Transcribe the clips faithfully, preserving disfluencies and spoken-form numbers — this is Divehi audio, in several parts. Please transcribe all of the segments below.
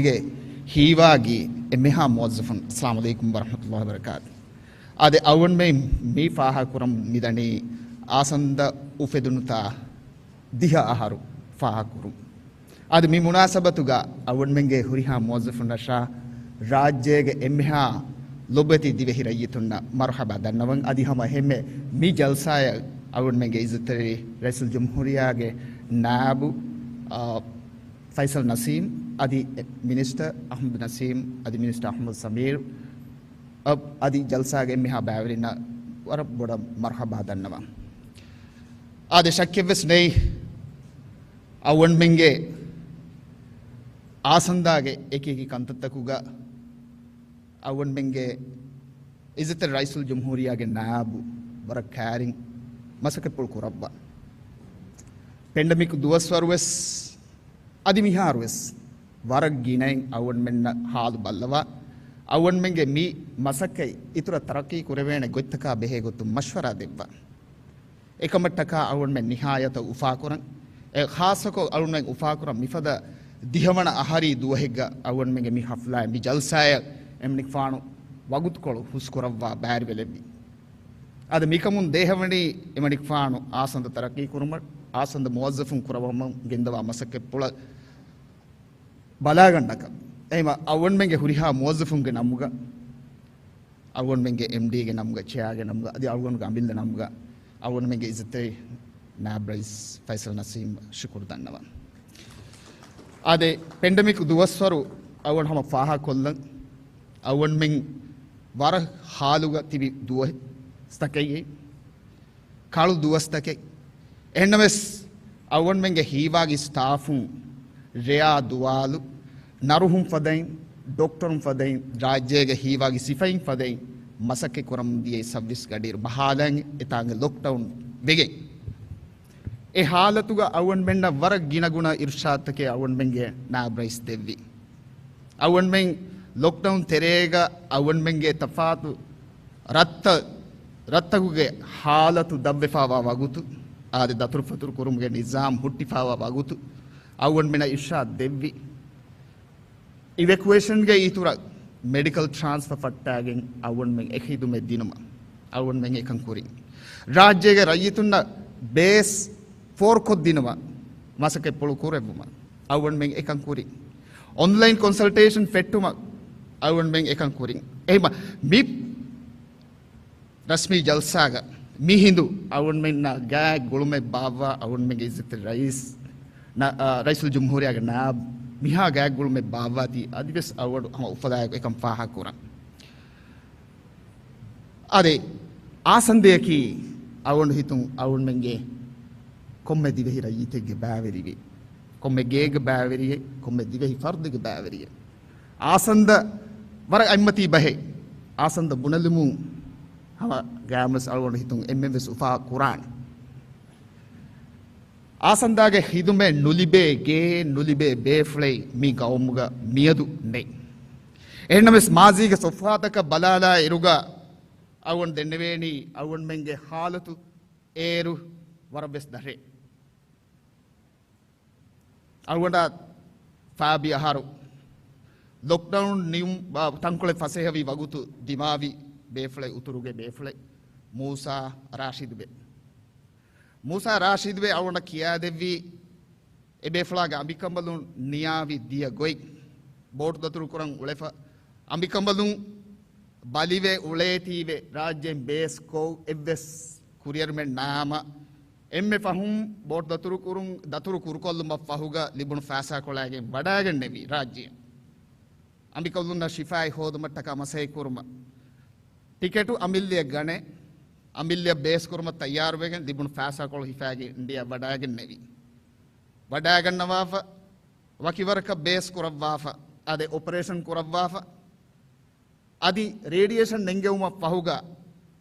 ގެ ހީވާގި އެންމެހާ މުވައްޒަފުން، އައްސަލާމު ޢަލައިކުމް ވަރަޙްމަތުﷲި ވަބަރަކާތު. އާދެ، އަޅުގަނޑުމެން މި ފާހަގަކުރަން މިދަނީ އާސަންދަ އުފެދުނުތާ ދިހަ އަހަރު ފާހަގަކުރުން. އާދެ، މި މުނާސަބަތުގަ އަޅުގަނޑުމެންގެ ހުރިހާ މުވައްޒަފުންނަށާ ރާއްޖޭގެ އެންމެހާ ލޮބުވެތި ދިވެހި ރައްޔިތުންނަށް މަރުޙަބާ ދަންނަވަން. އަދި ހަމަ އެހެންމެ މި ޖަލްސާއަށް އަޅުގަނޑުމެންގެ އިއްޒަތްތެރި ރައީސުލްޖުމްހޫރިއްޔާގެ ނާއިބު، އާ، ފައިސަލް ނަސީމް އަދި މިނިސްޓަރ އަޙްމަދު ނަސީމް އަދި މިނިސްޓަރ އަޙްމަދު ސަމީރު އަ-، އަދި ޖަލްސާގެ އެންމެހާ ބައިވެރިންނަށް ވަރަށް ބޮޑަށް މަރުޙަބާ ދަންނަވަން. އާދެ، ޝައްކެއްވެސް ނެތް، އަޅުގަނޑުމެންގެ އާސަންދާގެ އެކި އެކި ކަންތައްތަކުގަ އަޅުގަނޑުމެންގެ އިއްޒަތްތެރި ރައީސުލްޖުމްހޫރިއްޔާގެ ނާއިބު ވަރަށް ކައިރިން މަސައްކަތްޕުޅު ކުރައްވާ. ޕެންޑެމިކް ދުވަސްވަރުވެސް އަދި މިހާރުވެސް ވަރަށް ގިނައިން އަޅުގަނޑުމެންނަށް ހާލު ބައްލަވާ، އަޅުގަނޑުމެންގެ މި މަސައްކަތް އިތުރަށް ތަރައްޤީ ކުރެވޭނެ ގޮތްތަކާ ބެހޭ ގޮތުން މަޝްވަރާ ދެއްވާ. އެކަމަށްޓަކާ އަޅުގަނޑުމެން ނިހާޔަތަށް އުފާކުރަން. އެ ޚާއްޞަކޮށް އަޅުގަނޑުމެން އުފާކުރަން މިފަދަ ދިހަވަނަ އަހަރީ ދުވަހެއްގަ އަޅުގަނޑުމެންގެ މި ޙަފްލާއެއް، މި ޖަލްސާއަށް އެމަނިކުފާނު ވަގުތުކޮޅު ހުސްކުރައްވާ ބައިވެރިވެލެއްވި. އަދި މިކަމުން ދޭހަވަނީ އެމަނިކުފާނު އާސަންދަ ތަރައްޤީ ކުރުމަށް، އާސަންދަ މުވައްޒަފުން ކުރައްވަމުން ގެންދަވާ މަސައްކަތްޕުޅަށް ބަލާގަންނަކަށް. އެހެންވީމަ އަޅުގަނޑުމެންގެ ހުރިހާ މުވައްޒަފުންގެ ނަމުގަ، އަޅުގަނޑުމެންގެ އެމްޑީގެ ނަމުގަ، ޗެއާގެ ނަމުގަ، އަދި އަޅުގަނޑުގެ އަމިއްލަ ނަމުގަ، އަޅުގަނޑުމެންގެ އިއްޒަތްތެރި ނާއިބް ރައީސް ފައިސަލް ނަސީމް ޝުކުރު ދަންނަވަން. އާދެ، ޕެންޑެމިކް ދުވަސްވަރު އަޅުގަނޑު ހަމަ ފާހަގަކޮށްލަން، އަޅުގަނޑުމެން ވަރަށް ހާލުގަ ތިބި ދުވަސްތަކެއް، ކަޅު ދުވަސްތަކެއް. އެހެންނަމަވެސް، އަޅުގަނޑުމެންގެ ހީވާގި ސްޓާފުން ރެޔާ ދުވާލު، ނަރުހުން ފަދައިން، ޑޮކްޓަރުން ފަދައިން، ރާއްޖޭގެ ހީވާގި ސިފައިން ފަދައިން މަސައްކަތް ކުރަމުން ދިޔައީ ސައުވީސް ގަޑިއިރު ބަހާލަން އެތާނގެ ލޮކްޑައުން ވެގެން. އެ ހާލަތުގަ އަޅުގަނޑުމެންނަށް ވަރަށް ގިނަގުނަ އިރުޝާދުތަކެއް އަޅުގަނޑުމެންގެ ނާއިބް ރައީސް ދެއްވި. އަޅުގަނޑުމެން ލޮކްޑައުން ތެރޭގަ އަޅުގަނޑުމެންގެ ތަފާތު ރަށްތައް، ރަށްތަކުގެ ހާލަތު ދަށްވެފާވާ ވަގުތު، އާދެ، ދަތުރުފަތުރު ކުރުމުގެ ނިޒާމް ހުއްޓިފާވާ ވަގުތު އަޅުގަނޑުމެންނަށް އިރުޝާދު ދެއްވި. އިވެކުއޭޝަންގެ އިތުރަށް މެޑިކަލް ޓްރާންސްފަ ފައްޓާގެން އަޅުގަނޑުމެން އެ ޚިދުމަތް ދިނުމަށް އަޅުގަނޑުމެން އެކަން ކުރިން. ރާއްޖޭގެ ރައްޔިތުންނަށް ބޭސް ފޯރުކޮށްދިނުމަށް މަސައްކަތްޕުޅު ކުރެއްވުމަށް އަޅުގަނޑުމެން އެކަން ކުރިން. އޮންލައިން ކޮންސަލްޓޭޝަން ފެއްޓުމަށް އަޅުގަނޑުމެން އެކަން ކުރިން. އެހެންވީމަ، މި ރަސްމީ ޖަލްސާގަ މި ހިނދު އަޅުގަނޑުމެންނަށް ގާތް ގުޅުމެއް ބާއްވާ އަޅުގަނޑުމެންގެ އިއްޒަތްތެރި ރައީސް، ނަ-، އާ، ރައީސުލްޖުމްހޫރިއްޔާގެ ނާއިބް މިހާ ގާތް ގުޅުމެއް ބާއްވާތީ އަދިވެސް އަޅުގަނޑު ހަމަ އުފަލާއެކު އެކަން ފާހަގަކުރަން. އާދެ، އާސަންދަޔަކީ އަޅުގަނޑު ހިތުން އަޅުގަނޑުމެންގެ ކޮންމެ ދިވެހި ރައްޔިތެއްގެ ބައިވެރިވެ، ކޮންމެ ގޭގެ ބައިވެރިއެއް، ކޮންމެ ދިވެހި ފަރުދެއްގެ ބައިވެރިއެއް. އާސަންދަ ވަރަށް އަތްމަތީ ބަހެއް. އާސަންދަ ބުނެލުމުން ހަމަ ގާތްމަސް އަޅުގަނޑު ހިތުން އެންމެންވެސް އުފާ ކުރާނެ. އާސަންދާގެ ޚިދުމަތް ނުލިބޭ ގެއެއް، ނުލިބޭ ބޭފުޅެއް މި ގައުމުގަ މިއަދު ނެތް. އެހެންނަމަވެސް، މާޒީގެ ސޮފްހާތަކަށް ބަލާލާ އިރުގަ އަޅުގަނޑު ދެންނެވޭނީ އަޅުގަނޑުމެންގެ ހާލަތު އޭރު ވަރަށްވެސް ދަށޭ. އަޅުގަނޑާ ފާބި އަހަރު ލޮކްޑައުން ނިޔުމް، ތަންކޮޅެއް ފަސޭހަވި ވަގުތު ދިމާވި ބޭފުޅެއް، އުތުރުގެ ބޭފުޅެއް، މޫސާ ރާޝިދުބެ. މޫސާ ރާޝިދުބެ އަޅުގަނޑަށް ކިޔާދެއްވީ، އެ ބޭފުޅާގެ އަނބިކަނބަލުން ނިޔާވި ދިޔަ ގޮތް. ބޯޓު ދަތުރު ކުރަން އުޅެފަ، އަނބިކަނބަލުން ބަލިވެ އުޅޭތީވެ، ރާއްޖޭން ބޭސް ކޮށް އެއްވެސް ކުރިއެރުމެއް ނާމަ، އެންމެ ފަހުން ބޯޓު ދަތުރު ކުރުން، ދަތުރު ކުރުކޮށްލުމަށް ފަހުގަ ލިބުނު ފައިސާކޮޅާގެން ވަޑައިގެންނެވި ރާއްޖެއަށް. އަނބިކަނބަލުންނަށް ޝިފާއެއް ހޯދުމަށްޓަކާ މަސައްކަތް ކުރުމަށް. ޓިކެޓު އަމިއްލައަށް ގަނެ، އަމިއްލައަށް ބޭސް ކުރުމަށް ތައްޔާރުވެގެން ލިބުނު ފައިސާކޮޅު ހިފާގެން އިންޑިއާ ވަޑައިގެންނެވި. ވަޑައިގަންނަވާފަ، ވަކިވަރަކަށް ބޭސް ކުރައްވާފަ، އަދި އޮޕަރޭޝަން ކުރައްވާފަ، އަދި ރޭޑިއޭޝަން ނެންގެވުމަށް ފަހުގަ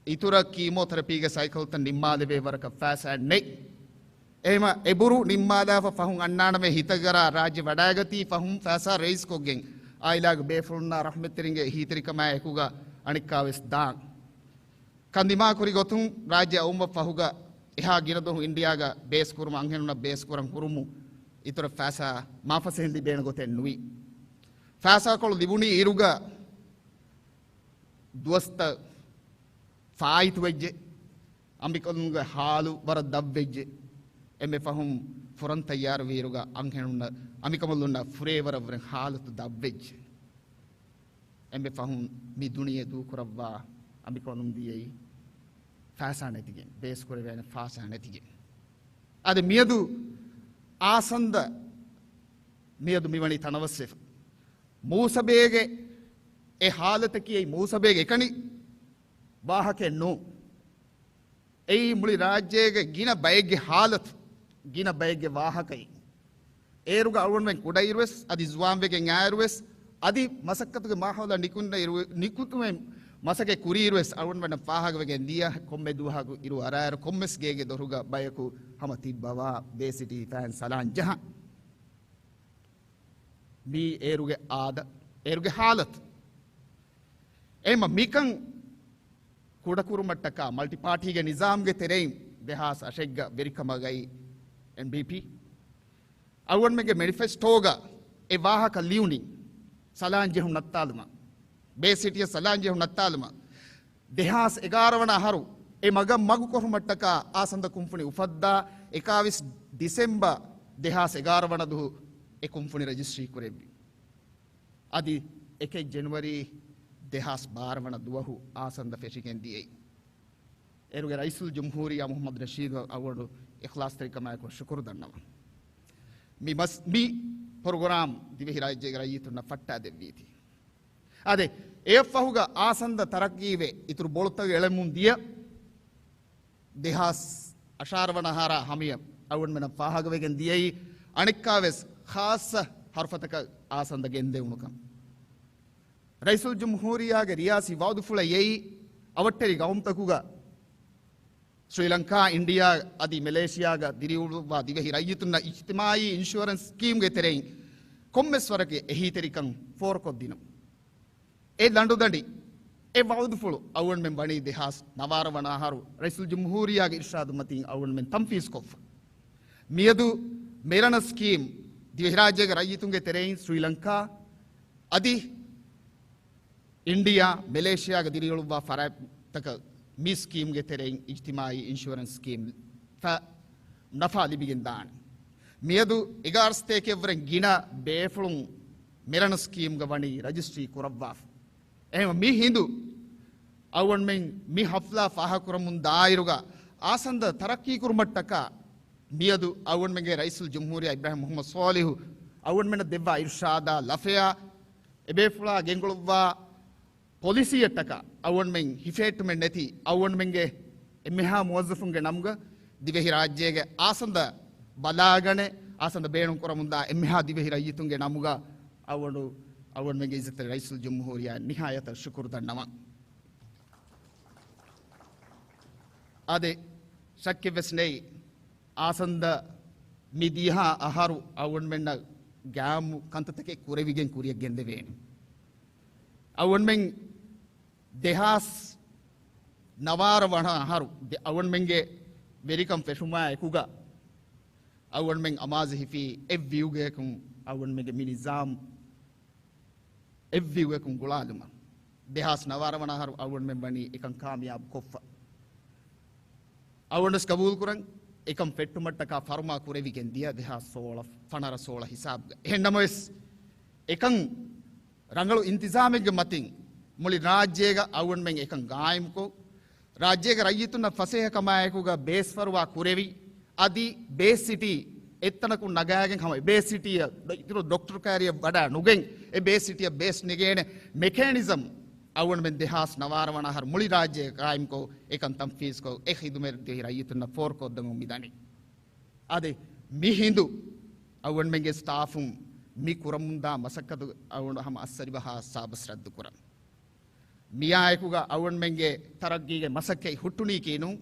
އިތުރަށް ކީމޯތެރަޕީގެ ސައިކަލްތައް ނިންމާލެވޭ ވަރަކަށް ފައިސާ ނެތް. އެހެމަ އެބުރު ނިންމާލާފަ ފަހުން އަންނާނަމޭ ހިތަށް އަރާ ރާއްޖެ ވަޑައިގަތީ ފަހުން ފައިސާ ރައީސްކޮށްގެން އާއިލާގެ ބޭފުޅުންނާ ރަޙްމަތްތެރިންގެ އެހީތެރިކަމާ އެކުގަ އަނެއްކާވެސް ދާން. ކަން ދިމާކުރި ގޮތުން ރާއްޖެ އައުމަށް ފަހުގަ އެހާ ގިނަ ދުވަހު އިންޑިއާގަ ބޭސް ކުރުމަށް އަންހެނުންނަށް ބޭސް ކުރަން ހުރުމުން އިތުރަށް ފައިސާ މާފަސޭހަ ލިބޭނެ ގޮތެއް ނުވި. ފައިސާކޮޅު ލިބުނީ އިރުގަ ދުވަސްތައް ފާއިތުވެއްޖެ. އަނބިކަނުންގެ ހާލު ވަރަށް ދަށްވެއްޖެ. އެންމެ ފަހުން ފުރަން ތައްޔާރުވި އިރުގަ އަންހެނުންނަށް އަނބިކަނުންނަށް ފުރޭވަރަށްވުރެ ހާލަތު ދަށްވެއްޖެ. އެންމެ ފަހުން މި ދުނިޔެ ދޫކުރައްވާ އަނބިކަނުން ދިޔައީ ފައިސާ ނެތިގެން، ބޭސް ކުރެވޭނެ ފައިސާ ނެތިގެން. އަދި މިއަދު އާސަންދަ މިއަދު މިވަނީ ތަނަވަސްވެފަ. މޫސަބޭގެ އެ ހާލަތަކީ އެއީ މޫސަބޭގެ އެކަނި ވާހަކައެއް ނޫން. އެއީ މުޅި ރާއްޖޭގެ ގިނަ ބައެއްގެ ހާލަތު، ގިނަ ބައެއްގެ ވާހަކައެއް. އޭރުގަ އަޅުގަނޑުމެން ކުޑައިރުވެސް، އަދި ޒުވާންވެގެން އާއިރުވެސް، އަދި މަސައްކަތުގެ މާހައުލަށް ނިކުންނަ އިރު، ނިކުތުމެއް މަސައްކަތް ކުރިއިރުވެސް އަޅުގަނޑުމެންނަށް ފާހަގަވެގެން ދިޔަ ކޮންމެ ދުވަހަކު އިރު އަރާއިރު ކޮންމެސް ގޭގެ ދޮރުގަ ބަޔަކު ހަމަ ތިއްބަވާ ބޭސް ސިޓީ ފައިން ސަލާން ޖަހަން. މީ އޭރުގެ އާދަ، އޭރުގެ ހާލަތު. އެހެންމަ މިކަން ކުޑަކުރުމަށްޓަކާ މަލްޓިޕާޓީގެ ނިޒާމްގެ ތެރެއިން ދެހާސް އަށެއްގަ ވެރިކަމަށް އައީ އެމްޑީޕީ. އަޅުގަނޑުމެންގެ މެނިފެސްޓޯގަ އެ ވާހަކަ ލިޔުނީ ސަލާން ޖެހުން ނައްތާލުމަށް، ބޭސް ސިޓީއަށް ސަލާން ޖެހުން ނައްތާލުމަށް. ދެހާސް އެގާރަ ވަނަ އަހަރު އެ މަގަށް މަގު ކޮށުމަށްޓަކާ އާސަންދަ ކުންފުނި އުފައްދާ، އެކާވީސް ޑިސެމްބަރ ދެހާސް އެގާރަ ވަނަ ދުވަހު އެ ކުންފުނި ރަޖިސްޓްރީ ކުރެއްވި. އަދި އެކެއް ޖެނުއަރީ ދެހާސް ބާރަ ވަނަ ދުވަހު އާސަންދަ ފެށިގެން ދިޔައީ. އޭރުގެ ރައީސުލްޖުމްހޫރިއްޔާ މުޙައްމަދު ނަޝީދު އަޅުގަނޑު އިޚްލާޞްތެރިކަމާއެކު ޝުކުރު ދަންނަވަން. މި މަސް، މި ޕްރޮގްރާމް ދިވެހި ރާއްޖޭގެ ރައްޔިތުންނަށް ފައްޓާ ދެއްވީތީ. އާދެ، އެއަށްފަހުގަ އާސަންދަ ތަރައްގީވެ، އިތުރު ބޮޅުތައް އެޅެމުން ދިޔަ، ދެހާސް އަށާރަ ވަނަ އަހަރާ ހަމަޔަށް އަޅުގަނޑުމެންނަށް ފާހަގަވެގެން ދިޔައީ، އަނެއްކާވެސް ޚާއްޞަ ހަރުފަތަކަށް އާސަންދަ ގެންދެވުނުކަން. ރައީސުލްޖުމްހޫރިއްޔާގެ ރިޔާސީ ވަޢުދުފުޅަށް އެއީ، އަވަށްޓެރި ގައުމުތަކުގަ ސްރީލަންކާ، އިންޑިއާ އަދި މެލޭޝިޔާގަ ދިރިއުޅުއްވާ ދިވެހި ރައްޔިތުންނަށް އިޖްތިމާޢީ އިންޝުއަރެންސް ސްކީމްގެ ތެރެއިން ކޮންމެސް ވަރަކަށް އެހީތެރިކަން ފޯރުކޮށްދިނުން. އެ ލަނޑުދަނޑި، އެ ވަޢުދުފުޅު އަޅުގަނޑުމެން ވަނީ ދެހާސް ނަވާރަ ވަނަ އަހަރު ރައީސުލްޖުމްހޫރިއްޔާގެ އިރުޝާދު މަތިން އަޅުގަނޑުމެން ތަންފީޒްކޮށްފަ. މިއަދު މިރަނަ ސްކީމް ދިވެހިރާއްޖޭގެ ރައްޔިތުންގެ ތެރެއިން ސްރީލަންކާ އަދި އިންޑިއާ، މެލޭޝިޔާގަ ދިރިއުޅުއްވާ ފަރާތްތަކަށް މި ސްކީމްގެ ތެރެއިން އިޖްތިމާޢީ އިންޝުއަރެންސް ސްކީމް ފަ ނަފާ ލިބިގެން ދާނެ. މިއަދު އެގާރަ ސަތޭކައަށްވުރެ ގިނަ ބޭފުޅުން މިރަނަ ސްކީމްގަ ވަނީ ރަޖިސްޓްރީ ކުރައްވާފަ. އެހެން މި ހިނދު އަޅުގަނޑުމެން މި ހަފްލާ ފާހަގަކުރަމުން ދާއިރުގަ އާސަންދަ ތަރައްޤީ ކުރުމަށްޓަކާ މިއަދު އަޅުގަނޑުމެންގެ ރައީސުލްޖުމްހޫރިއްޔާ އިބްރާހިމް މުޙައްމަދު ޞާލިޙު އަޅުގަނޑުމެންނަށް ދެއްވާ އިރުޝާދާ ލަފަޔާ އެބޭފުޅާ ގެންގުޅުއްވާ ޕޮލިސީއަށްޓަކާ އަޅުގަނޑުމެން ހިފެހެއްޓުމެއް ނެތި އަޅުގަނޑުމެންގެ އެންމެހާ މުވައްޒަފުންގެ ނަމުގަ ދިވެހިރާއްޖޭގެ އާސަންދަ ބަލާގަނެ، އާސަންދަ ބޭނުން ކުރަމުންދާ އެންމެހާ ދިވެހި ރައްޔިތުންގެ ނަމުގަ އަޅުގަނޑު، އަޅުގަނޑުމެންގެ އިއްޒަތްތެރި ރައީސުލްޖުމްހޫރިއްޔާ ނިހާޔަތަށް ޝުކުރު ދަންނަވަން. އާދެ، ޝައްކެއްވެސް ނެތް، އާސަންދަ މި ދިހަ އަހަރު އަޅުގަނޑުމެންނަށް ގާއިމު ކަންތައްތަކެއް ކުރެވިގެން ކުރިޔަށް ގެންދެވޭނެ. އަޅުގަނޑުމެން ދެހާސް ނަވާރަ ވަނަ އަހަރު ދެ-، އަޅުގަނޑުމެންގެ ވެރިކަން ފެށުމާ އެކުގަ އަޅުގަނޑުމެން އަމާޒު ހިފީ އެއްވިއުގައަކުން އަޅުގަނޑުމެންގެ މި ނިޒާމް އެއްވިއުގަކުން ގުޅާލުމަށް. ދެހާސް ނަވާރަ ވަނަ އަހަރު އަޅުގަނޑުމެން ވަނީ އެކަން ކާމިޔާބު ކޮށްފަ. އަޅުގަނޑުވެސް ގަބޫލުކުރަން، އެކަން ފެއްޓުމަށްޓަކާ ފަރުމާ ކުރެވިގެން ދިޔަ ދެހާސް ސޯޅަ، ފަނަރަ ސޯޅަ ހިސާބުގަ. އެހެން ނަމަވެސް، އެކަން ރަނގަޅު އިންތިޒާމެއްގެ މަތިން މުޅި ރާއްޖޭގަ އަޅުގަނޑުމެން އެކަން ގާއިމުކޮށް، ރާއްޖޭގެ ރައްޔިތުންނަށް ފަސޭހަކަމާއެކުގަ ބޭސް ފަރުވާ ކުރެވި، އަދި ބޭސް ސިޓީ އެއްތަނަކުން ނަގާގެން ހަމަ އެ ބޭސް ސިޓީއަށް ޑޮ-، އިތުރު ޑޮކްޓަރު ކައިރިއަށް ވަޑާ ނުގެން އެ ބޭސް ސިޓީއަށް ބޭސް ނެގޭނެ މެކޭނިޒަމް އަޅުގަނޑުމެން ދެހާސް ނަވާރަ ވަނަ އަހަރު މުޅި ރާއްޖޭގަ ގާއިމްކޮށް، އެކަން ތަންފީޒްކޮށް، އެ ޚިދުމަތް ދިވެހި ރައްޔިތުންނަށް ފޯރުކޮށްދެމުން މިދަނީ. އާދެ، މި ހިނދު އަޅުގަނޑުމެންގެ ސްޓާފުން މި ކުރަމުންދާ މަސައްކަތު އަޅުގަނޑު ހަމަ އައްސަރިބަހާ ސާބަސް ރައްދުކުރަން. މިއާއެކުގަ އަޅުގަނޑުމެންގެ ތަރައްގީގެ މަސައްކަތް ހުއްޓުނީކީ ނޫން.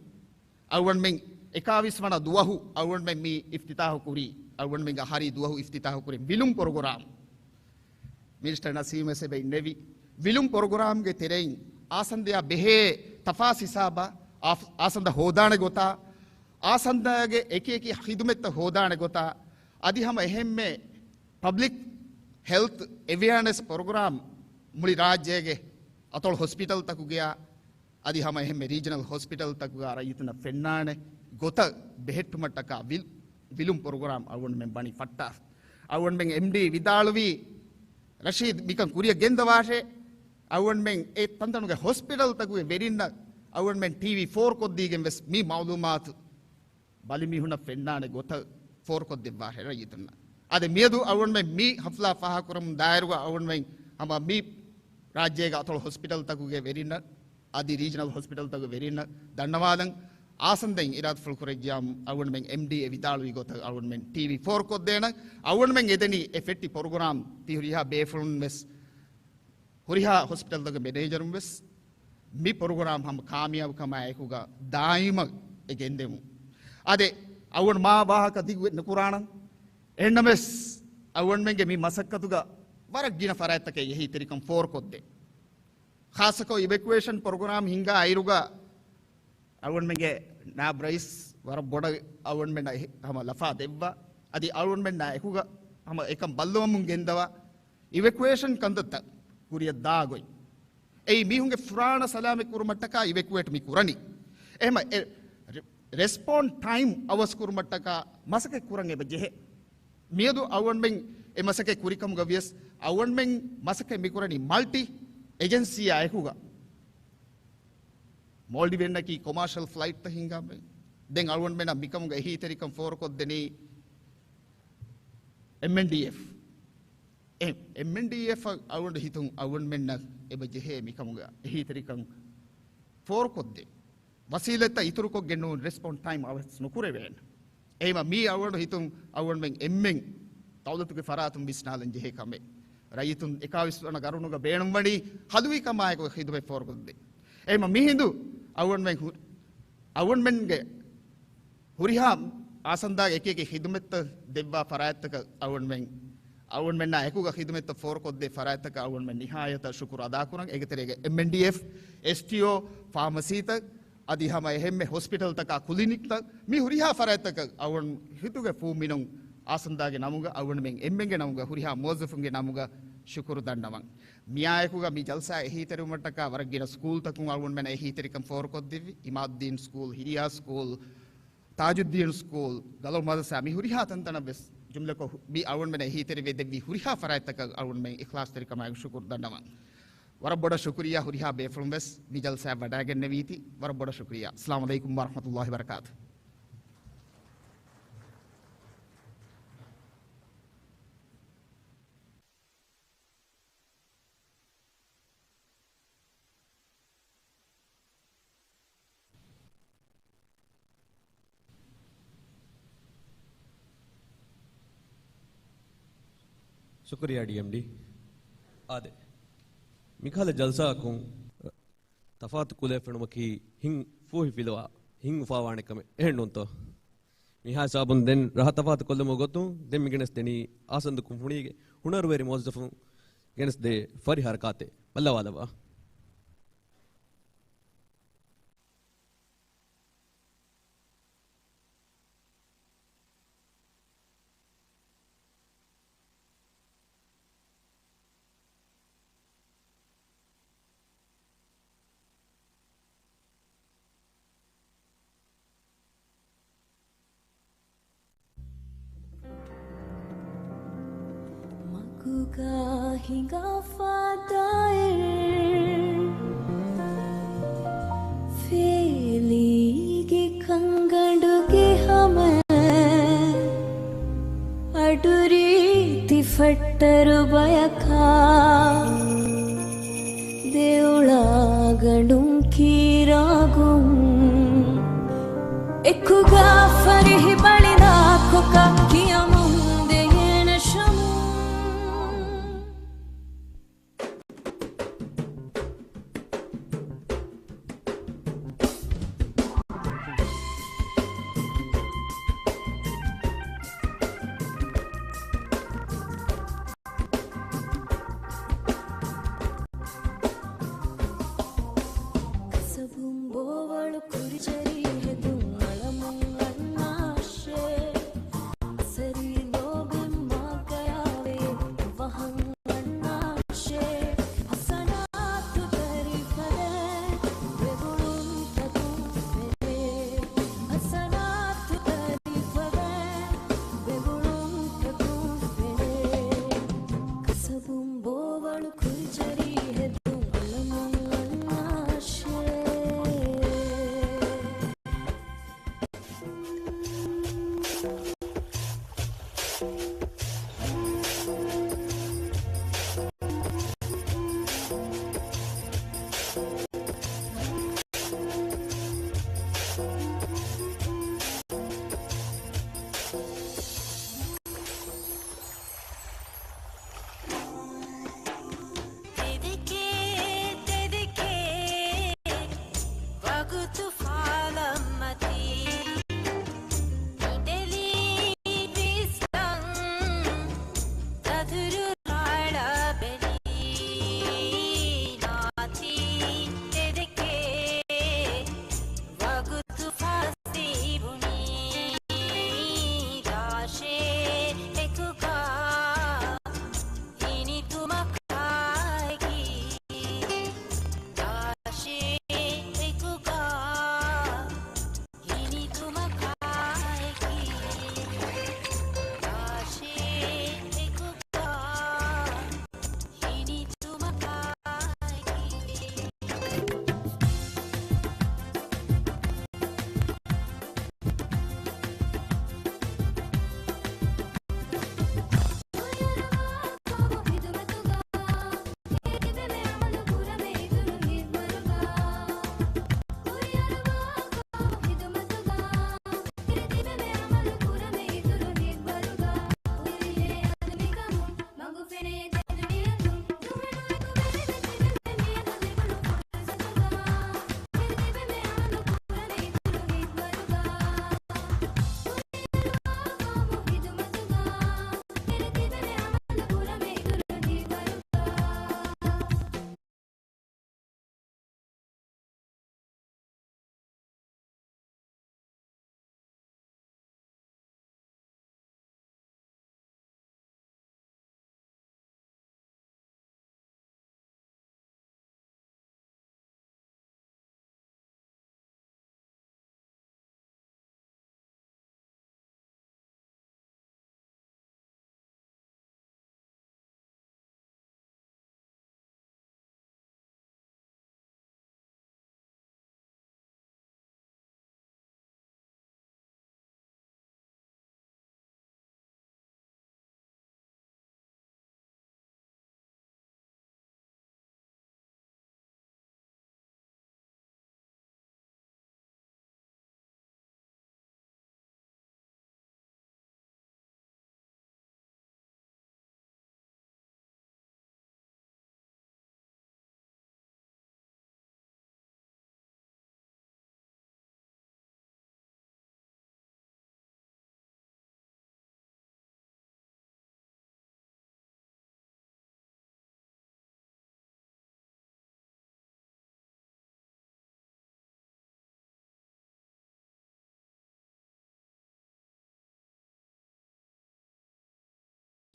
އަޅުގަނޑުމެން އެކާވީސް ވަނަ ދުވަހު އަޅުގަނޑުމެން މި އިފްތިތާހު ކުރީ، އަޅުގަނޑުމެންގެ އަހަރީ ދުވަހު އިފްތިތާހު ކުރި ވިލުން ޕްރޮގްރާމް. މިނިސްޓަރ ނަސީމް ވެސް އެބައިން ނެވި. ވިލުން ޕްރޮގްރާމްގެ ތެރެއިން އާސަންދަޔާ ބެހޭ ތަފާސް ހިސާބާ، އާ-، އާސަންދަ ހޯދާނެ ގޮތާ، އާސަންދަޔާގެ އެކި އެކި ޚިދުމަތްތައް ހޯދާނެ ގޮތާ، އަދި ހަމަ އެހެންމެ ޕަބްލިކް ހެލްތް އެވެއާނެސް ޕްރޮގްރާމް މުޅި ރާއްޖޭގެ އަތޮޅު ހޮސްޕިޓަލްތަކުގެއާ އަދި ހަމަ އެހެންމެ ރީޖަނަލް ހޮސްޕިޓަލްތަކުގަ ރައްޔިތުންނަށް ފެންނާނެ ގޮތަށް ބެހެއްޓުމަށްޓަކާ ވިލް-، ވިލުން ޕްރޮގްރާމް އަޅުގަނޑުމެން ވަނީ ފައްޓާފަ. އަޅުގަނޑުމެން އެމްޑީ ވިދާޅުވީ، ރަޝީދު މިކަން ކުރިއަށް ގެންދަވާށޭ. އަޅުގަނޑުމެން އެ ތަންތަނުގެ ހޮސްޕިޓަލްތަކުގެ ވެރިންނަށް އަޅުގަނޑުމެން ޓީވީ ފޯރުކޮށްދީގެން ވެސް މި މައުލޫމާތު ބަލިމީހުންނަށް ފެންނާނެ ގޮތަށް ފޯރުކޮށްދެއްވާށޭ ރައްޔިތުންނަށް. އަދި މިއަދު އަޅުގަނޑުމެން މި ހަފްލާ ފާހަގަކުރަމުން ދާއިރުގަ އަޅުގަނޑުމެން ހަމަ މި ރާއްޖޭގެ އަތޮޅު ހޮސްޕިޓަލްތަކުގެ ވެރިންނަށް އަދި ރީޖަނަލް ހޮސްޕިޓަލްތަކުގެ ވެރިންނަށް ދަންނަވާލަން. އާސަންދައިން އިރާދަފުޅު ކުރެއްވިއްޔާ އަޅުގަނޑުމެން އެމްޑީ އެ ވިދާޅުވި ގޮތަށް އަޅުގަނޑުމެން ޓީވީ ފޯރުކޮށްދޭނަން. އަޅުގަނޑުމެން އެދެނީ އެ ފެއްޓި ޕްރޮގްރާމް ތި ހުރިހާ ބޭފުޅުން ވެސް ހުރިހާ ހޮސްޕިޓަލްތަކުގެ މެނޭޖަރުން ވެސް މި ޕްރޮގްރާމް ހަމަ ކާމިޔާބުކަމާ އެކުގަ ދާއިމަށް އެ ގެންދެމުން. އާދެ، އަޅުގަނޑު މާ ވާހަކަ ދިގު ނުކުރާނަން. އެހެންނަމަވެސް، އަޅުގަނޑުމެންގެ މި މަސައްކަތުގަ ވަރަށް ގިނަ ފަރާތްތަކެއް އެހީތެރިކަން ފޯރުކޮށްދޭ. ޚާއްޞަކޮށް އިވެކުއޭޝަން ޕްރޮގްރާމް ހިންގާ އިރުގަ އަޅުގަނޑުމެންގެ ނާއިބު ރައީސް ވަރަށް ބޮޑަށް އަޅުގަނޑުމެންނަށް އެ-، ހަމަ ލަފާ ދެއްވާ. އަދި އަޅުގަނޑުމެންނާ އެކުގަ ހަމަ އެކަން ބައްލަވަމުން ގެންދަވާ. އިވެކުއޭޝަން ކަންތައްތައް ކުރިއަށް ދާ ގޮތް. އެއީ މީހުންގެ ފުރާނަ ސަލާމަތް ކުރުމަށްޓަކާ އިވެކުއޭޓް މި ކުރަނީ. އެހެމަ އެ ރެ-، ރެސްޕޮންޑް ޓައިމް އަވަސް ކުރުމަށްޓަކާ މަސައްކަތް ކުރަން އެބަ ޖެހޭ. މިއަދު އަޅުގަނޑުމެން އެ މަސައްކަތް ކުރިކަމުގަ ވިޔަސް އަޅުގަނޑުމެން މަސައްކަތް މި ކުރަނީ މަލްޓި އެޖެންސީއާ އެކުގަ. މޯލްޑިވެންނަކީ ކޮމާޝަލް ފްލައިޓްތައް ހިންގާ ބައެއް. ދެން އަޅުގަނޑުމެންނަށް މިކަމުގަ އެހީތެރިކަން ފޯރުކޮށްދެނީ އެމްއެންޑީއެފް. އެ، އެމްއެންޑީއެފް އަޅުގަނޑު ހިތުން އަޅުގަނޑުމެންނަށް އެބަ ޖެހޭ މިކަމުގަ އެހީތެރިކަން ފޯރުކޮށްދޭ ވަސީލަތްތައް އިތުރުކޮށްގެން ނޫން ރެސްޕޮންޑް ޓައިމް އަވަސް ނުކުރެވޭނެ. އެހެމަ މީ އަޅުގަނޑު ހިތުން އަޅުގަނޑުމެން އެންމެން ދައުލަތުގެ ފަރާތުން ވިސްނާލަން ޖެހޭ ކަމެއް. ރައްޔިތުން އެކާވީސް ވަނަ ގަރުނުގަ ބޭނުންވަނީ ހަލުވި ކަމާއެކު ޚިދުމަތް ފޯރުކޮށްދޭ. އެހެމަ މިހިނދު އަޅުގަނޑުމެން ހު-، އަޅުގަނޑުމެންގެ ހުރިހާ އާސަންދާގެ އެކި އެކި ޚިދުމަތްތައް ދެއްވާ ފަރާތްތަކަށް އަޅުގަނޑުމެން، އަޅުގަނޑުމެންނާ އެކުގަ ޚިދުމަތްތައް ފޯރުކޮށްދޭ ފަރާތްތަކަށް އަޅުގަނޑުމެން ނިހާޔަތަށް ޝުކުރު އަދާކުރަން. އޭގެ ތެރޭގަ އެމްއެންޑީއެފް، އެސްޓީއޯ، ފާމަސީތައް، އަދި ހަމަ އެހެންމެ ހޮސްޕިޓަލްތަކާ ކުލިނިކްތައް، މި ހުރިހާ ފަރާތްތަކަށް އަޅުގަނޑު ހިތުގެ ފޫމިނުން އާސަންދާގެ ނަމުގަ އަޅުގަނޑުމެން އެންމެންގެ ނަމުގަ ހުރިހާ މުވައްޒަފުންގެ ނަމުގަ ޝުކުރު ދަންނަވަން. މިއާއެކުގަ މި ޖަލްސާ އެހީތެރިވުމަށްޓަކާ ވަރަށް ގިނަ ސްކޫލްތަކުން އަޅުގަނޑުމެންނަށް އެހީތެރިކަން ފޯރުކޮށްދެއްވި. އިމާދުއްދީން ސްކޫލް، ހިރިޔާ ސްކޫލް، ތާޖުއްދީން ސްކޫލް، ގަލޮޅު މަދްރަސާ މި ހުރިހާ ތަންތަނަށް ވެސް ޖުމްލަކޮށް މި އަޅުގަނޑުމެންނަށް އެހީތެރިވެ ދެއްވި ހުރިހާ ފަރާތްތަކަށް އަޅުގަނޑުމެން އިޚްލާޞްތެރިކަމާއެކު ޝުކުރު ދަންނަވަން. ވަރަށް ބޮޑަށް ޝުކުރިއްޔާ ހުރިހާ ބޭފުޅުން ވެސް މި ޖަލްސާއަށް ވަޑައިގެންނެވީތީ. ވަރަށް ބޮޑަށް ޝުކުރިއްޔާ. އައްސަލާމު ޢަލައިކުމް ވަރަޙްމަތުﷲި ވަބަރަކާތުހު. ޝުކުރިއްޔާ ޑީއެމްޑީ. އާދެ، މިކަހަލަ ޖަލްސާއަކުން ތަފާތު ކުލައެއް ފެނުމަކީ ހިތް ފޫހިފިލުވާ، ހިތް އުފާވާނެ ކަމެއް، އެހެން ނޫންތޯ؟ މިހާ ހިސާބުން ދެން ރަހަ ތަފާތު ކޮށްލުމުގެ ގޮތުން ދެން މި ގެނެސްދެނީ އާސަންދު ކުންފުނީގެ ހުނަރުވެރި މުވައްޒަފުން ގެނެސްދޭ ފަރި ހަރަކާތެއް. ބައްލަވާލައްވާ. މަގުގާ ހިނގާފާ ދާއިރު، ފޭލީގެ ކަންގަނޑުގެ ހަމައަށް، އަޑުރީތި ފައްޓަރު ބަޔަކާ، ދެއުޅާގަނޑުން ކީރާގުން، އެކުގާ ފަރިހި ބަޅިލާ ކޮކާ ކިޔަމުން ދޭނެ ޝަމުން. ކަސަބުން ބޯވަޅު ކުރިޖެރީ ހެދުން އަޅަމުން އަންނާށޭ. ކުރިޖަރީ ހެދުން އުޅަމުން އަންނާށޭ. ތެދެކޭ، ތެދެކޭ، ވަގުތު ފާލަން މަތީ. ނުޑެލީ ބިސްތަން، ދަތުރު ރާޅަ ބެލީ. ނާތީ، ތެދެކޭ، ވަގުތު ފަސް ތިބުނީ. ދާށޭ އެކުގަ ހިނިތުމަކާއެކީ. ދާށޭ އެކުގަ ހިނިތުމަކާއެކީ. ދާށޭ އެކުގަ ހިނިތުމަކާއެކީ.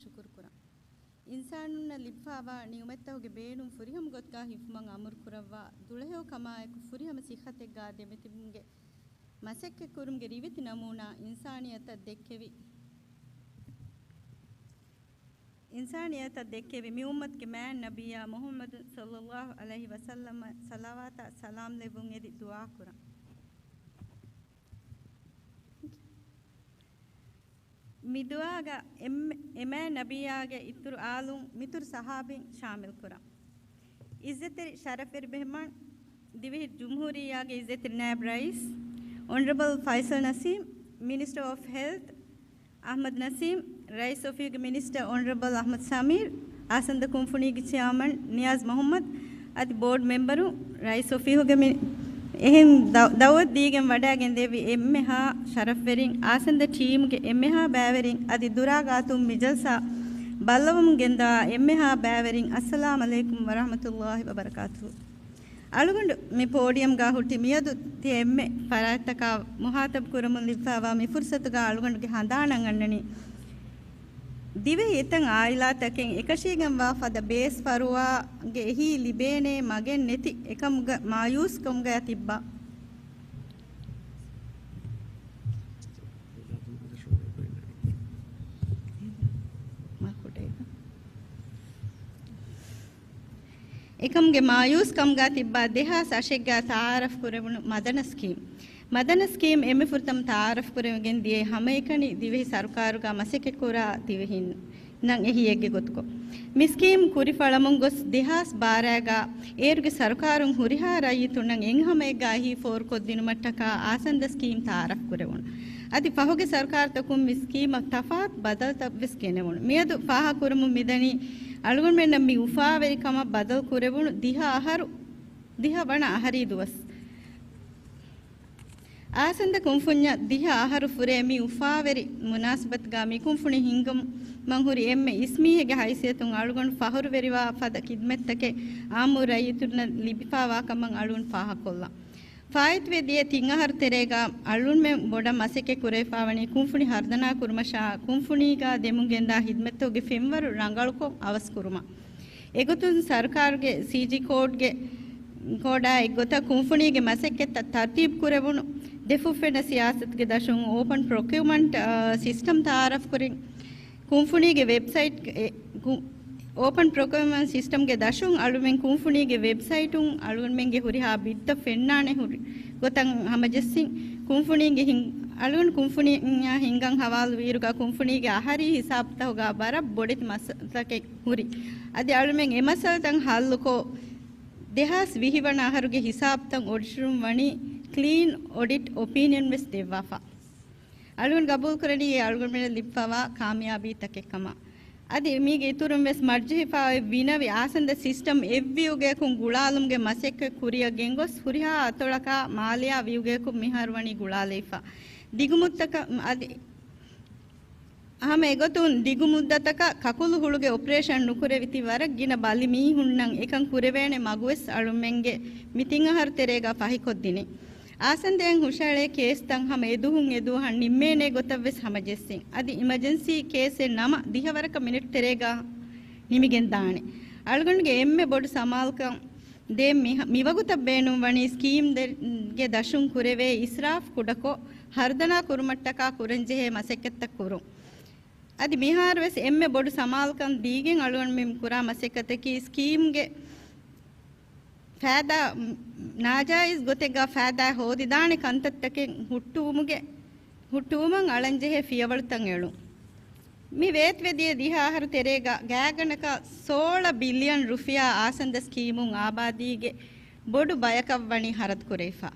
ޝުކުރު ކުރަން. އިންސާނުންނަށް ލިބިފައިވާ ނިޢުމަތްތަކުގެ ބޭނުން ފުރިހަމަ ގޮތަކަށް ހިފުމަށް އަމުރު ކުރައްވާ، ދުޅަހެޔޮ ކަމާއެކު ފުރިހަމަ ޞިއްޙަތެއްގާ ދެމެތިބުމުގެ މަސައްކަތްކުރުމުގެ ރިވެތި ނަމޫނާ އިންސާނިއްޔަތަށް ދެއްކެވި، އިންސާނިއްޔަތަށް ދެއްކެވި މި އުއްމަތުގެ މާތް ނަބިއްޔާ މުޙައްމަދު ޞައްލައްލާހު ޢަލައިހި ވަސައްލަމަށް ޞަލަވާތާ ސަލާމް ލެއްވުން އެދި ދުޢާ ކުރަން. މި ދުޢާގަ އެންމެ-، އެ މާތް ނަބިއްޔާގެ އިތުރު އާލުން މިތުރު ޞަޙާބީން ޝާމިލް ކުރަން. ޢިއްޒަތްތެރި ޝަރަފްވެރި މެހެމާން، ދިވެހި ޖުމްހޫރިއްޔާގެ ޢިއްޒަތްތެރި ނާއިބް ރައީސް އޮނަރަބަލް ފައިސަލް ނަސީމް، މިނިސްޓަރ އޮފް ހެލްތް އަޙްމަދު ނަސީމް، ރައީސް އޮފީހުގެ މިނިސްޓަރ އޮނަރަބަލް އަޙްމަދު ސަމީރް، އާސަންދަ ކުންފުނީގެ ޗެއާމަން ނިޔާޒް މުޙައްމަދު، އަދި ބޯޑް މެމްބަރުން، ރައީސް އޮފީހުގެ މި-، އެހެން ދަ-، ދަޢުވަތު ދީގެން ވަޑައިގެންދެވި އެންމެހާ ޝަރަފްވެރިން، އާސަންދަ ޓީމުގެ އެންމެހާ ބައިވެރިން، އަދި ދުރާ ގާތުން މި ޖަލްސާ ބައްލަވަމުން ގެންދަވާ އެންމެހާ ބައިވެރިން، އައްސަލާމް ޢަލައިކުމް ވަރަޙްމަތުﷲ ވަބަރަކާތުހު. އަޅުގަނޑު މި ޕޯޑިއަމްގާ ހުއްޓި މިއަދު ތިޔަ އެންމެ ފަރާތްތަކާ މުޚާތަބް ކުރަމުން ލިބިފައިވާ މި ފުރުޞަތުގާ އަޅުގަނޑުގެ ހަނދާނަށް އަންނަނީ، ދިވެހި އެތައް ޢާއިލާތަކެއް އެކަށީގެންވާ ފަދަ ބޭސް ފަރުވާގެ އެހީ ލިބޭނޭ މަގެއް ނެތި އެކަމުގަ މާޔޫސްކަމުގަ ތިއްބާ. މަ ކުޑައިގަ. އެކަމުގެ މާޔޫސް ކަމުގަ ތިއްބާ ދެހާސް އަށެއްގަ ތައާރަފް ކުރެވުނު މަދަނަ ސްކީމް. މަދަނަ ސްކީމް އެންމެ ފުރަތަމަ ތައާރަފް ކުރެވިގެން ދިޔައީ ހަމައެކަނި ދިވެހި ސަރުކާރުގަ މަސައްކަތްކުރާ ދިވެހިންނަށް އެހީއެއްގެ ގޮތުކޮށް. މި ސްކީމް ކުރިފަޅަމުން ގޮސް ދެހާސް ބާރައިގަ އޭރުގެ ސަރުކާރުން ހުރިހާ ރައްޔިތުންނަށް އެން ހަމައެއްގަ އެހީ ފޯރުކޮށްދިނުމަށްޓަކާ އާސަންދަ ސްކީމް ތައާރަފް ކުރެވުނު. އަދި ފަހުގެ ސަރުކާރުތަކުން މި ސްކީމަށް ތަފާތު ބަދަލުތައްވެސް ގެނެވުނު. މިއަދު ފާހަގަކުރަމުން މިދަނީ އަޅުގަނޑުމެންނަށް މި އުފާވެރިކަމަށް ބަދަލު ކުރެވުނު ދިހަ އަހަރު، ދިހަ ވަނަ އަހަރީ ދުވަސް. އާސަންދަ ކުންފުންޏަށް ދިހަ އަހަރު ފުރޭ މި އުފާވެރި މުނާސަބަތުގަ މިކުންފުނި ހިންގުމަށް ހުރި އެންމެ އިސްމީހެއްގެ ހައިސިއްޔަތުން އަޅުގަނޑު ފަހުރުވެރިވާ ފަދަ ޚިދްމަތްތަކެއް އާއްމު ރައްޔިތުންނަށް ލިބިފަވާކަމަށް އަޅުގަނޑު ފާހަގަކޮށްލަން. ފާއިތުވެ ދިޔަ ތިން އަހަރު ތެރޭގަ އަޅުންމެން ބޮޑަށް މަސައްކަތް ކުރެވިފަވަނީ ކުންފުނި ހަރުދަނާ ކުރުމަށާ ކުންފުނީގަ ދެމުން ގެންދާ ޚިދްމަތްތަކުގެ ފެންވަރު ރަނގަޅުކޮށް އަވަސް ކުރުމަށް. އެގޮތުން ސަރުކާރުގެ ސީޖީ ކޯޑްގެ، ކޯޑާ އެއްގޮތަށް ކުންފުނީގެ މަސައްކަތްތައް ތަރުތީބު ކުރެވުނު، ދެފުށްފެންނަ ސިޔާސަތުގެ ދަށުން އޯޕަން ޕްރޮކިއުމަންޓް، އާ، ސިސްޓަމް ތައާރަފް ކުރިން، ކުންފުނީގެ ވެބްސައިޓް، އެ، ކު-، އޯޕަން ޕްރޮކިއުމަންޓް ސިސްޓަމްގެ ދަށުން އަޅުމެން ކުންފުނީގެ ވެބްސައިޓުން އަޅުމެންގެ ހުރިހާ ބިޑްތައް ފެންނާނެ ހުރި ގޮތަށް ހަމަޖެއްސިން، ކުންފުނީގެ ހިން-، އަޅުގަނޑު ކުންފުނިއާ ހިންގަން ހަވާލު ވީއިރުގަ ކުންފުނީގެ އަހަރީ ހިސާބުތަކުގަ ވަރަށް ބޮޑެތި މައްސަލަތަކެއް ހުރި. އަދި އަޅުމެން އެ މައްސަލަތައް ހައްލުކޮށް، ދެހާސް ވިހި ވަނަ އަހަރުގެ ހިސާބުތައް އޮޑިޓުން ވަނީ ކްލީން އޮޑިޓް އޮޕީނިއަން ވެސް ދެއްވާފަ. އަޅުގަނޑު ގަބޫލުކުރަނީ އެ އަޅުގަނޑުމެންނަށް ލިބިފަވާ ކާމިޔާބީ ތަކެއް ކަމަށް. އަދި މީގެ އިތުރުން ވެސް މަރްޖިހިފައި ވިނަވި އާސަންދަ ސިސްޓަމް އެއްވިއުގަޔަކުން ގުޅާލުމުގެ މަސައްކަތް ކުރިއަށް ގެންގޮސް، ހުރިހާ އަތޮޅަކާ މާލެއާ ވިއުގަޔަކުން މިހާރު ވަނީ ގުޅާލައިފަ. ދިގުމުއްތަކަށް އަދި ހަމަ އެގޮތުން ދިގު މުއްދަތަކަށް ކަކުލު ހުޅުގެ އޮޕަރޭޝަން ނުކުރެވި ތި ވަރަށް ގިނަ ބަލި މީހުންނަށް އެކަން ކުރެވޭނެ މަގުވެސް އަޅުމެންގެ މި ތިން އަހަރު ތެރޭގަ ފަހިކޮށްދިނީ. އާސަންދައިން ހުށައެޅޭ ކޭސްތައް ހަމަ އެދުހުން އެދުވަހަށް ނިންމޭނެ ގޮތަށް ވެސް ހަމަޖެއްސިން. އަދި އިމަޖެންސީ ކޭސްއެއް ނަމަ ދިހަވަރަކަށް މިނެޓް ތެރޭގަ ނިމިގެންދާނެ. އަޅުގަނޑުގެ އެންމެ ބޮޑު ސަމާލުކަން ދޭން މި-، މިވަގުތަށް ބޭނުންވަނީ ސްކީމްގެ ދަށުން ކުރެވޭ އިސްރާފް ކުޑަކޮށް، ހަރުދަނާ ކުރުމަށްޓަކާ ކުރަންޖެހޭ މަސައްކަތްތައް ކުރުން. އަދި މިހާރުވެސް އެންމެ ބޮޑު ސަމާލުކަން ދީގެން އަޅުގަނޑުމެން ކުރާ މަސައްކަތަކީ ސްކީމްގެ ފައިދާ، ނާޖާއިޒް ގޮތެއްގަ ފައިދާ ހޯދިދާނެ ކަންތައްތަކެއް ހުއްޓުވުމުގެ، ހުއްޓުވުމަށް އަޅަންޖެހޭ ފިޔަވަޅުތައް އެޅުން. މި ވޭތުވެދިޔަ ދިހަ އަހަރު ތެރޭގަ ގާތްގަނޑަކަށް ސޯޅަ ބިލިއަން ރުފިޔާ އާސަންދަ ސްކީމުން އާބާދީގެ ބޮޑު ބަޔަކަށް ވަނީ ހަރަދު ކުރެވިފަ.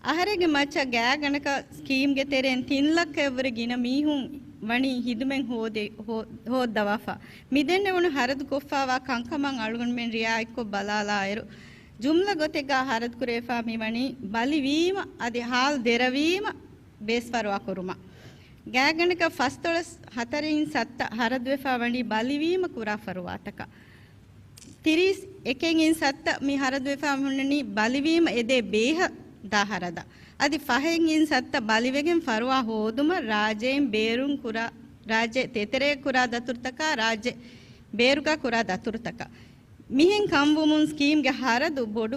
އަހަރެއްގެ މައްޗަށް ގާތްގަނޑަކަށް ސްކީމްގެ ތެރެއިން ތިން ލައްކައަށްވުރެ ގިނަ މީހުން ވަނީ ހިދުމަތް ހޯދެ-، ހޯ-، ހޯއްދަވާފަ. މިދެންނެވުނު ހަރަދު ކޮށްފަވާ ކަންކަމަށް އަޅުގަނޑުމެން ރިއާޔަތްކޮށް ބަލާލާއިރު، ޖުމްލަ ގޮތެއްގަ ހަރަދު ކުރެވިފަ މިވަނީ ބަލިވީމަ އަދި ހާލު ދެރަވީމަ ބޭސްފަރުވާ ކުރުމަށް. ގާތްގަނޑަކަށް ފަސްދޮޅަސް ހަތަރެއް ސައްތަ ހަރަދުވެފަ ވަނީ ބަލިވީމަ ކުރާ ފަރުވާތަކަށް. ތިރީސް އެކެއް ސައްތަ މި ހަރަދުވެފަ ހުންނަނީ ބަލިވީމަ އެދޭ ބޭހަށް ދާ ހަރަދަށް. އަދި ފަހެއް ސައްތަ ބަލިވެގެން ފަރުވާ ހޯދުމަށް ރާއްޖެއިން ބޭރުން ކުރާ، ރާއްޖެ ތެތެރޭ ކުރާ ދަތުރުތަކާ، ރާއްޖެ ބޭރުގަ ކުރާ ދަތުރުތަކަށް. މިހެން ކަންވުމުން ސްކީމްގެ ހަރަދު ބޮޑު،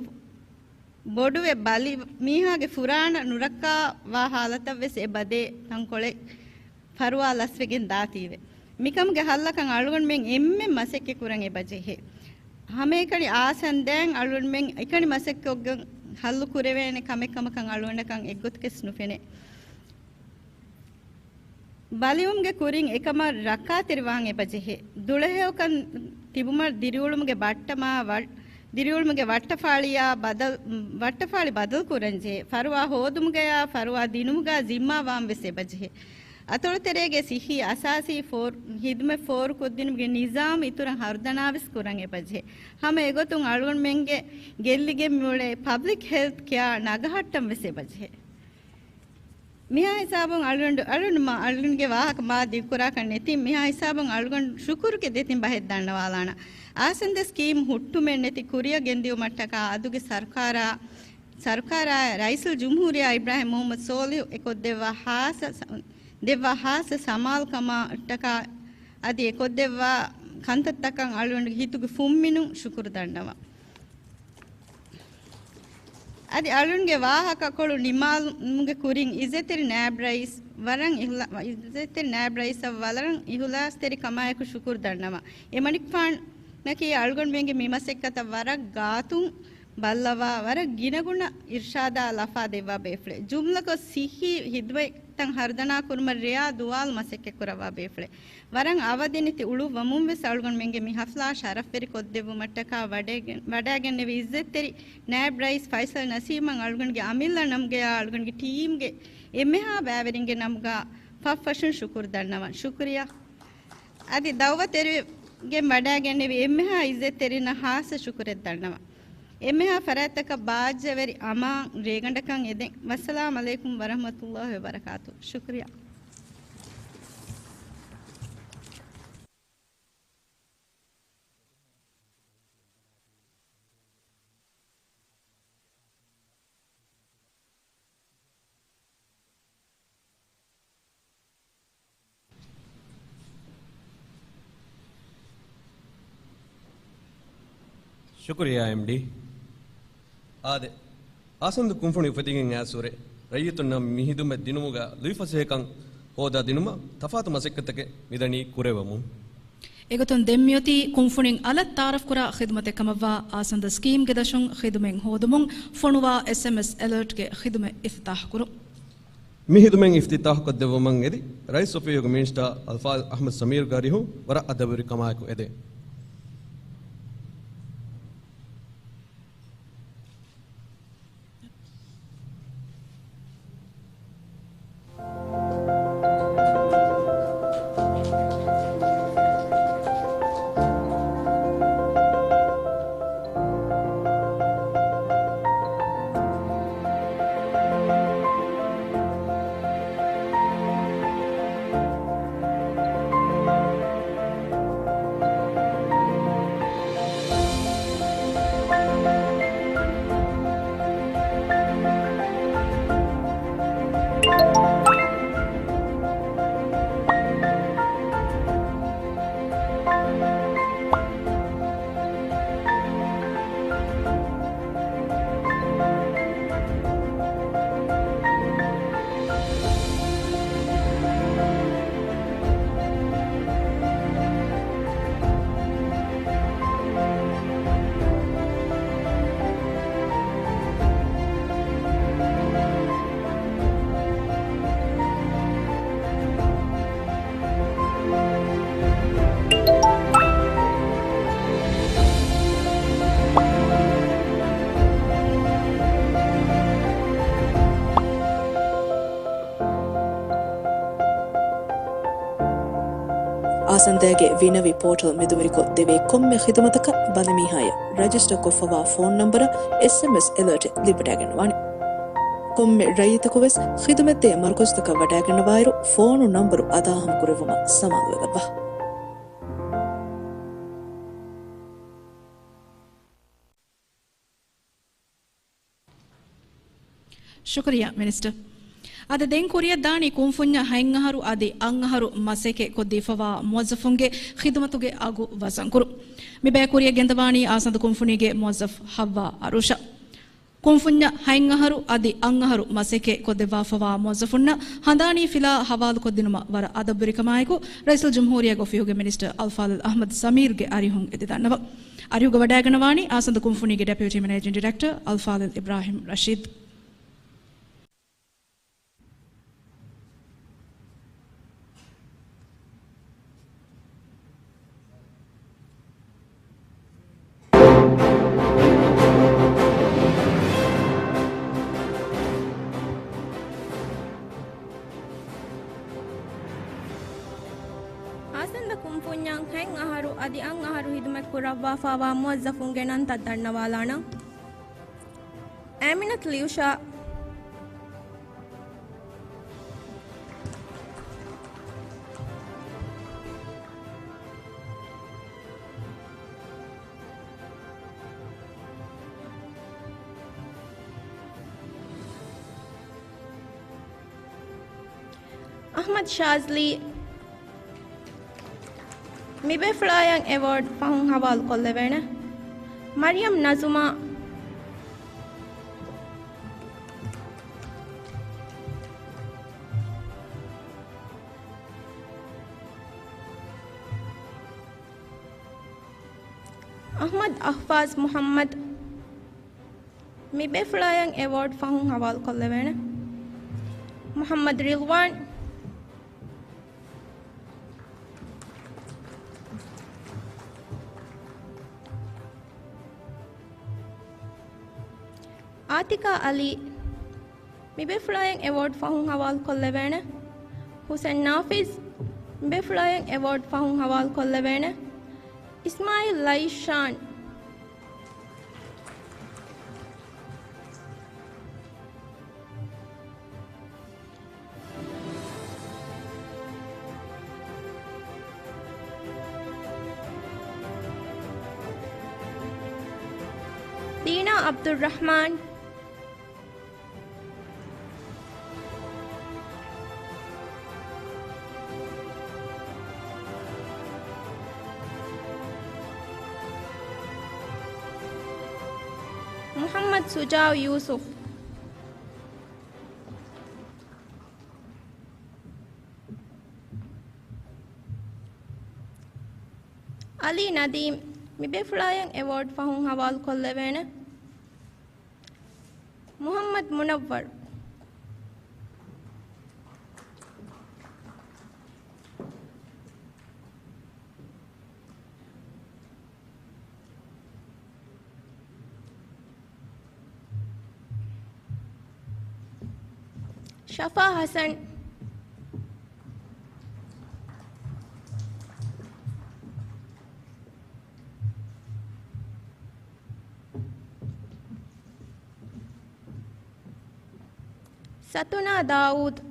ބޮޑުވެ ބަލި މީހާގެ ފުރާނަ ނުރައްކާވާ ހާލަތަށް ވެސް އެބަދޭ ތަންކޮޅެއް ފަރުވާ ލަސްވެގެން ދާތީވެ. މިކަމުގެ ހައްލަކަށް އަޅުގަނޑުމެން އެންމެން މަސައްކަތް ކުރަން އެބަޖެހޭ. ހަމައެކަނި އާސަންދައިން އަޅުގަނޑުމެން އެކަނި މަސައްކަތްކޮށްގެން ހައްލު ކުރެވޭނެ ކަމެއް ކަމަކަށް އަޅުގަނޑަކަށް އެއްގޮތަކަސް ނުފެނޭ. ބަލިވުމުގެ ކުރިން އެކަމަށް ރައްކާތެރިވާން އެބަޖެހޭ. ދުޅަހެޔޮކަން ތިބުމަށް ދިރިއުޅުމުގެ ބައްޓަމާ ވަ-، ދިރިއުޅުމުގެ ވައްޓަފާޅިއާ ބަދަލު، ވައްޓަފާޅި ބަދަލު ކުރަންޖެހޭ. ފަރުވާ ހޯދުމުގަޔާ ފަރުވާ ދިނުމުގަ ޒިންމާވާން ވެސް އެބަޖެހޭ. އަތޮޅުތެރޭގެ ސިއްހީ އަސާސީ ފޯރު-، ހިދުމަތް ފޯރުކޮށްދިނުމުގެ ނިޒާމް އިތުރަށް ހަރުދަނާވެސް ކުރަން އެބަޖެހޭ. ހަމަ އެގޮތުން އަޅުގަނޑުމެންގެ ގެއްލިގެން މިއުޅޭ ޕަބްލިކް ހެލްތް ކެއާ ނަގަހައްޓަން ވެސް އެބަޖެހޭ. މިހާ ހިސާބުން އަޅުގަނޑު، އަޅުގަނޑު މާ، އަޅުގަނޑުގެ ވާހަކަ މާ ދިގުކުރާކަށް ނެތި، މިހާ ހިސާބުން އަޅުގަނޑު ޝުކުރުގެ ދެތިން ބަހެއް ދަންނަވާލާނަ. އާސަންދަ ސްކީމް ހުއްޓުމެއް ނެތި ކުރިއަށް ގެންދިއުމަށްޓަކާ އަދުގެ ސަރުކާރާ، ސަރުކާރާ ރައީސުލްޖުމްހޫރިއްޔާ އިބްރާހިމް މުހައްމަދު ސޯލިހު އެކޮށްދެއްވާ ހާއްސަ ސަ-، ދެއްވާ ހާއްސަ ސަމާލުކަމަށްޓަކާ އަދި އެކޮށްދެއްވާ ކަންތައްތަކަށް އަޅުގަނޑުގެ ހިތުގެ ފުންމިނުން ޝުކުރު ދަންނަވަން. އަދި އަޅުންގެ ވާހަކަކޮޅު ނިމާލުމުގެ ކުރިން އިއްޒަތްތެރި ނާއިބް ރައީސް ވަރަށް އިހުލާ-، އިއްޒަތްތެރި ނާއިބް ރައީސަށް ވަރަށް އިހުލާސްތެރި ކަމާއެކު ޝުކުރު ދަންނަވަން. އެމަނިކުފާނު އަޅުގަނޑުމެންގެ މި މަސައްކަތަށް ވަރަށް ގާތުން ބައްލަވާ، ވަރަށް ގިނަގުނަ އިރްޝާދާ ލަފާ ދެއްވާ ބޭފުޅެއް. ޖުމްލަކޮށް ސިއްހީ ހިދުމަތްތައް ހަރުދަނާ ކުރުމަށް ރެޔާ ދުވާލު މަސައްކަތް ކުރައްވާ ބޭފުޅެއް. ވަރަށް އަވަދިނެތި އުޅުއްވަމުން ވެސް އަޅުގަނޑުމެންގެ މި ހަފްލާ ޝަރަފްވެރި ކޮށްދެއްވުމަށްޓަކާ ވަޑައިގެ-، ވަޑައިގެންނެވި އިއްޒަތްތެރި ނާއިބް ރައީސް ފައިސަލް ނަސީމަށް އަޅުގަނޑުގެ އަމިއްލަ ނަމުގަޔާ އަޅުގަނޑުގެ ޓީމްގެ އެންމެހާ ބައިވެރިންގެ ނަމުގަ ފަށްފަށުން ޝުކުރު ދަންނަވަން. ޝުކުރިއްޔާ. އަދި ދައުވަތު އެރިގެން ވަޑައިގެންނެވި އެންމެހާ އިއްޒަތްތެރިންނަށް ހާއްސަ ޝުކުރެއް ދަންނަވަން. އެންމެހާ ފަރާތްތަކަށް ބާއްޖަވެރި އަމާން ރޭގަނޑަކަށް އެދެން. ވައްސަލާމް އަލައިކުމް ވަރަހްމަތުﷲ ވަބަރަކާތު. ޝުކުރިއްޔާ. ޝުކުރިއްޔާ އެމްޑީ. އާދެ، އާސަންދު ކުންފުނި އުފެދިގެން އައިސްފަހުރެ، ރައްޔިތުންނަށް މި ހިދުމަތް ދިނުމުގަ ލުއިފަސޭހަކަން ހޯދާ ދިނުމަށް ތަފާތު މަސައްކަތްތަކެއް މިދަނީ ކުރެވެމުން. އެގޮތުން ދެން މިއޮތީ ކުންފުނިން އަލަށް ތައާރަފްކުރާ ޚިދުމަތެއް ކަމަށްވާ އާސަންދަ ސްކީމްގެ ދަށުން ޚިދުމަތް ހޯދުމުން ފޮނުވާ އެސްއެމްއެސް އެލާޓްގެ ޚިދުމަތް އިފްތިތާޙްކުރުން. މި ޚިދުމަތް އިފްތިތާޙްކޮށްދެއްވުމަށް އެދި، ރައީސް އޮފީހުގެ މިނިސްޓާ އަލްފާޟިލް އަޙްމަދު ސަމީރުގެ އަރިހުން ވަރަށް އަދަބުވެރިކަމާއެކު އެދޭ. އާސަންދާގެ ވިނަވި ޕޯޓަލް މެދުވެރިކޮށް ދެވޭ ކޮންމެ ޚިދުމަތަކަށް ބަލިމީހާޔަށް ރަޖިސްޓަރ ކޮށްފަވާ ފޯން ނަންބަރަށް އެސްއެމްއެސް އެލާޓެއް ލިބިވަޑައިގަންނަވާނެ. ކޮންމެ ރައްޔިތަކު ވެސް ޚިދުމަތްދޭ މަރުކަޒުތަކަށް ވަޑައިގަންނަވާއިރު، ފޯނު ނަންބަރު އަދާހަމަކުރެއްވުމަށް ސަމާލުވެލައްވާ. ޝުކުރިއްޔާ މިނިސްޓަރ. އަދި ދެން ކުރިއަށްދާނީ ކުންފުންޏަށް ހަތް އަހަރު އަދި އަށް އަހަރު މަސައްކަތް ކޮށްދީފަވާ މުވައްޒަފުންގެ ޚިދުމަތުގެ އަގު ވަޒަންކުރުން. މިބައި ކުރިއަށް ގެންދަވާނީ އާސަންދު ކުންފުނީގެ މުވައްޒަފް ހައްވާ އަރޫޝާ. ކުންފުންޏަށް ހަތް އަހަރު އަދި އަށް އަހަރު މަސައްކަތް ކޮށްދެއްވާފަވާ މުވައްޒަފުންނަށް ހަނދާނީ ފިލާ ހަވާލުކޮށްދިނުމަށް ވަރަށް އަދަބުވެރިކަމާއެކު، ރައީސުލްޖުމްހޫރިއްޔާގެ އޮފީހުގެ މިނިސްޓަރ އަލްފާޟިލް އަޙްމަދު ސަމީރުގެ އަރިހުން އެދިދަންނަވަން. އަރިހުގަ ވަޑައިގަންނަވާނީ އާސަންދު ކުންފުނީގެ ޑެޕިއުޓީ މެނޭޖިން ޑިރެކްޓަރ އަލްފާޟިލް އިބްރާހިމް ރަޝީދު. އާސަންދަ ކުންފުންޏަށް ހަތް އަހަރު އަދި އަށް އަހަރު ހިދުމަތް ކުރައްވާފާވާ މުވައްޒަފުންގެ ނަންތައް ދަންނަވާލާނަން. އަމިނަތު ލިޔުޝާ. އަޙްމަދު ޝާޒްލީ. މިބޭފުޅާޔަށް އެވޯޑް ފަހުން ހަވާލުކޮށްލެވޭނެ. މަރިޔަމް ނަޒުމާ. އަހްފާޒް މުޙައްމަދު. މި ބޭފުޅާޔަށް އެވޯޑް ފަހުން ހަވާލުކޮށްލެވޭނެ. މުޙައްމަދު ރިލްވާން. އާތިޤާ އަލީ. މި ބޭފުޅާޔަށް އެވޯޑް ފަހުން ހަވާލުކޮށްލެވޭނެ. ޙުސެން ނާފިޒް. މި ބޭފުޅާޔަށް އެވޯޑް ފަހުން ހަވާލުކޮށްލެވޭނެ. އިސްމާއިލް ލައިޝާން. ދީނާ ޢަބްދުއްރަޙްމާން. މުޙައްމަދު ޝުޖާޢު ޔޫސުފް. އަލީ ނަދީމް. މި ބޭފުޅާޔަށް އެވޯޑް ފަހުން ހަވާލުކޮށްލެވޭނެ. މުޙައްމަދު މުނައްވަރު. ޝަފާ ޙަސަން. ސަތުނާ ދާއޫދު.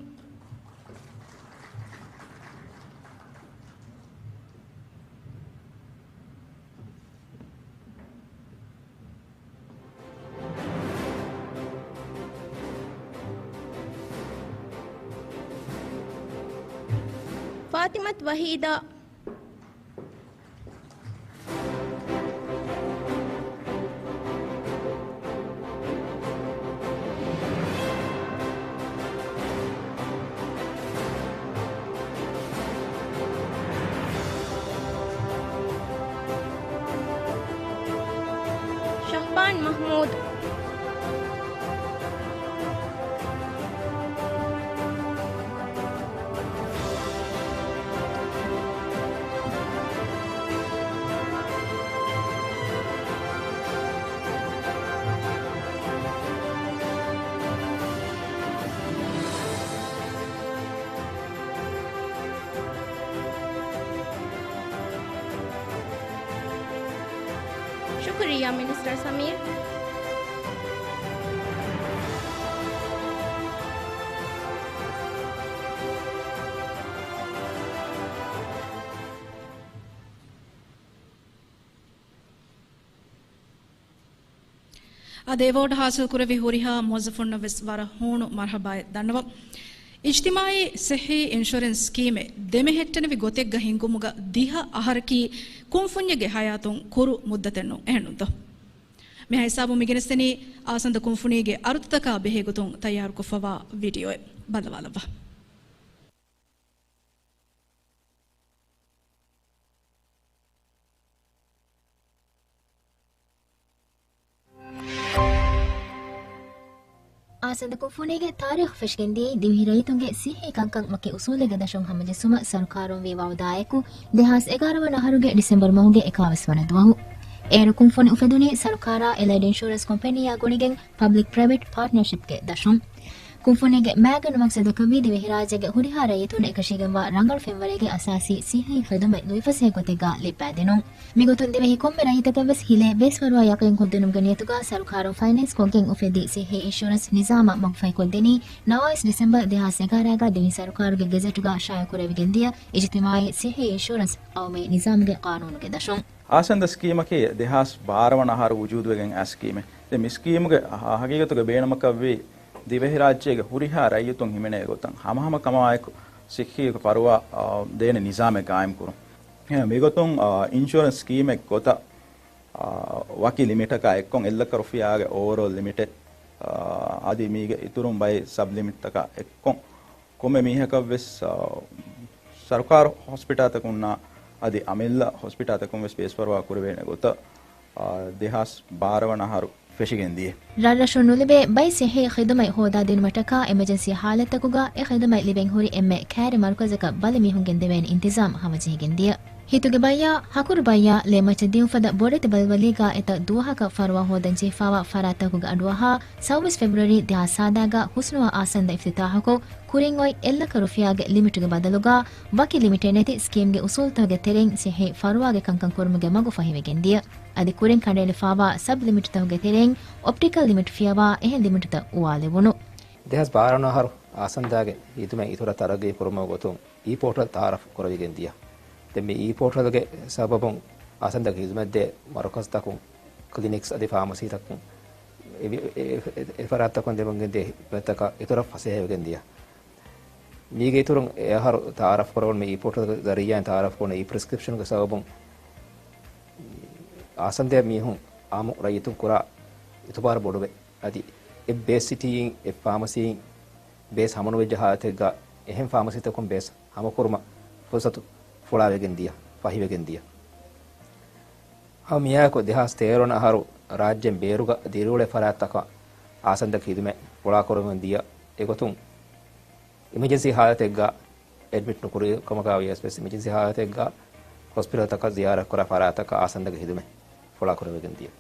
ފާތިމަތު ވަޙީދާ. ޝަހްބާން މަޙްމޫދު. ޝުކުރިއްޔާ މިނިސްޓަރ ސަމީރް. އަދި އެވޯޑް ހާސިލް ކުރެއްވި ހުރިހާ މުވައްޒަފުންނަށް ވެސް ވަރަށް ހޫނު މަރްޙަބާއެއް ދަންނަވަން. އިޖްތިމާޢީ ޞިއްޙީ އިންޝުރެންސް ސްކީމެއް ދެމެހެއްޓެނިވި ގޮތެއްގަ ހިންގުމުގަ ދިހަ އަހަރަކީ ކުންފުންޏެއްގެ ޙަޔާތުން ކުރު މުއްދަތެއްނޫން. އެހެންނުންތޯ؟ މިހާ ހިސާބުން މި ގެނެސްދެނީ އާސަންދަ ކުންފުނީގެ އަރުތަކާ ބެހޭގޮތުން ތައްޔާރުކޮށްފަވާ ވީޑިއޯއެއް. ބައްލަވާލައްވާ. އާސަންދަ ކުންފުނީގެ ތާރީޚު ފެށިގެންދިޔައީ ދިވެހި ރައްޔިތުންގެ ސިއްހީ ކަންކަން ވަކި އުސޫލެއްގެ ދަށުން ހަމަޖެއްސުމަށް ސަރުކާރުން ވީ ވައުދާއެކު، ދެހާސް އެގާރަ ވަނަ އަހަރުގެ ޑިސެމްބަރު މަހުގެ އެކާވީސް ވަނަ ދުވަހު. އޭރު ކުންފުނި އުފެދުނީ ސަރުކާރާ އެލައިޑް އިންޝުރެންސް ކޮމްޕެނީއާ ގުޅިގެން ޕަބްލިކް ޕްރައިވެޓް ޕާޓްނަރޝިޕްގެ ދަށުން. ކުންފުނީގެ މާގަނޑު މަގްސަދަކަށްވީ ދިވެހިރާއްޖޭގެ ހުރިހާ ރައްޔިތުން އެކަށީގެންވާ ރަނގަޅު ފެންވަރެއްގެ އަސާސީ ސިއްހީ ޚިދުމަތް ލުއިފަސޭހަ ގޮތެއްގަ ލިއްބައިދިނުން. މިގޮތުން ދިވެހި ކޮންމެ ރައްޔިތަކަށްވެސް ހިލޭ ބޭސްފަރުވާ ޔަޤީންކޮށްދިނުމުގެ ނިޔަތުގަ ސަރުކާރުން ފައިނޭންސްކޮށްގެން އުފެއްދި ސިއްހީ އިންޝުރެންސް ނިޒާމަށް މަގުފަހިކޮށްދިނީ ނަވާވީސް ޑިސެމްބަރު ދެހާސް އެގާރައިގަ ދިވެހި ސަރުކާރުގެ ގެޒެޓުގަ ޝާއިޢުކުރެވިގެންދިޔަ އިޖްތިމާޢީ ސިއްހީ އިންޝުރެންސް އައުމީ ނިޒާމުގެ ޤާނޫނުގެ ދަށުން. އާސަންދަ ސްކީމަކީ ދެހާސް ބާރަ ވަނަ އަހަރު ވުޖޫދުވެގެން އައި ސްކީމެއް. ދެން މި ސްކީމުގެ ހަ-، ހަގީގަތުގެ ބޭނުމަކަށްވީ ދިވެހިރާއްޖޭގެ ހުރިހާ ރައްޔިތުން ހިމެނޭ ގޮތަށް ހަމަހަމަ ކަމާއެކު ސިއްހީ ފަރުވާ، އާ، ދޭނެ ނިޒާމެއް ޤާއިމްކުރުން. އެ، މިގޮތުން، އާ، އިންޝުރެންސް ސްކީމެއް ގޮތަށް، އާ، ވަކި ލިމިޓަކާ އެއްކޮށް އެއްލައްކަ ރުފިޔާގެ އޯވަރޯލް ލިމިޓެއް، އާ، އަދި މީގެ އިތުރުން ބައި ސަބް ލިމިޓްތަކާ އެއްކޮށް ކޮންމެ މީހަކަށްވެސް، އާ، ސަރުކާރު ހޮސްޕިޓާލްތަކުންނާ އަދި އަމިއްލަ ހޮސްޕިޓާލްތަކުންވެސް ބޭސްފަރުވާ ކުރެވޭނެ ގޮތަށް، ދެހާސް ބާރަ ވަނަ އަހަރު ފެށިގެން ދިޔަ. ރަށްރަށުން ނުލިބޭ ބައި ސިއްހީ ޚިދުމަތް ހޯދާދިނުމަށްޓަކާ އެމަޖެންސީ ހާލަތްތަކުގަ އެ ޚިދުމަތް ލިބެން ހުރި އެންމެ ކައިރި މަރުކަޒަކަށް ބަލި މީހުން ގެންދެވޭނެ އިންތިޒާމް ހަމަޖެހިގެން ދިޔަ. ހިތުގެ ބައްޔާ، ހަކުރު ބައްޔާ، ލޭ މައްޗަށް ދިޔުން ފަދަ ބޮޑެތި ބަލިވަލީގަ އެތައް ދުވަހަކަށް ފަރުވާ ހޯދަން ޖެހިފައިވާ ފަރާތްތަކުގެ އަޑުއަހާ، ސައުވީސް ފެބްރުއަރީ ދެހާސް ސާދާގަ ހުސްނުވާ އާސަންދަ އިފްތިތާހަކޮށް، ކުރިން އޮތް އެއް ލަކަ ރުފިޔާގެ ލިމިޓުގެ ބަދަލުގަ، ވަކި ލިމިޓެއް ނެތި ސްކީމްގެ އުސޫލްތަކުގެ ތެރެއިން ސިއްހީ ފަރުވާގެ ކަންކަން ކުރުމުގެ މަގު ފަހިވެގެން ދިޔަ. އަދި ކުރިން ކަނޑައެޅިފައިވާ ސަބް ލިމިޓުތަކުގެ ތެރެއިން އޮޕްޓިކަލް ލިމިޓް ފިޔަވާ އެހެން ލިމިޓުތައް އުވާލެވުނު. ދެހާސް ބާރަ ވަނަ އަހަރު އާސަންދާގެ ޚިދުމަތް އިތުރަށް ތަރައްގީ ކުރުމުގެ ގޮތުން އީ ޕޯޓަލް ތައާރަފް ކުރެވިގެން ދިޔަ. ދެން މި އީ ޕޯޓަލްގެ ސަބަބުން އާސަންދާގެ ޚިދުމަތްދޭ މަރުކަޒުތަކުން، ކްލިނިކްސް އަދި ފާމަސީތަކުން އެ، އެ، އެ، އެ ފަރާތްތަކުން ދެމުންގެންދޭ ޚިދުމަތްތަކަށް އިތުރަށް ފަސޭހަވެގެން ދިޔަ. މީގެ އިތުރުން އެ އަހަރު ތައާރަފް ކުރެވުނު މި އީ ޕޯޓަލްގެ ޒަރީއާއިން ތައާރަފް ކުރެވުނު އީ ޕްރިސްކްރިޕްޝަންގެ ސަބަބުން އާސަންދަޔަށް މީހުން އާއްމު ރައްޔިތުން ކުރާ އިތުބާރު ބޮޑުވޭ. އަދި އެއް ބޭސް ސިޓީއިން އެއް ފާމަސީއިން ބޭސް ހަމަނުވެއްޖެ ހާލަތެއްގަ އެހެން ފާމަސީތަކުން ބޭސް ހަމަކުރުމަށް ފުރުސަތު ފުޅާވެގެން ދިޔަ، ފަހިވެގެން ދިޔަ. ހަމަ މިއާއެކު ދެހާސް ތޭރަ ވަނަ އަހަރު ރާއްޖޭން ބޭރުގަ ދިރިއުޅޭ ފަރާތްތަކަށް އާސަންދަ ޚިދުމަތް ފުޅާކުރަމުން ދިޔަ. އެގޮތުން އިމަޖެންސީ ހާލަތެއްގަ އެޑްމިޓް ނުކުރި ކަމަކާ ވިޔަސް ވެސް އިމަޖެންސީ ހާލަތެއްގަ ހޮސްޕިޓަލްތަކަށް ޒިޔާރަތްކުރާ ފަރާތަކަށް އާސަންދަގެ ޚިދުމަތް ފުޅާކުރެވިގެން ދިޔަ.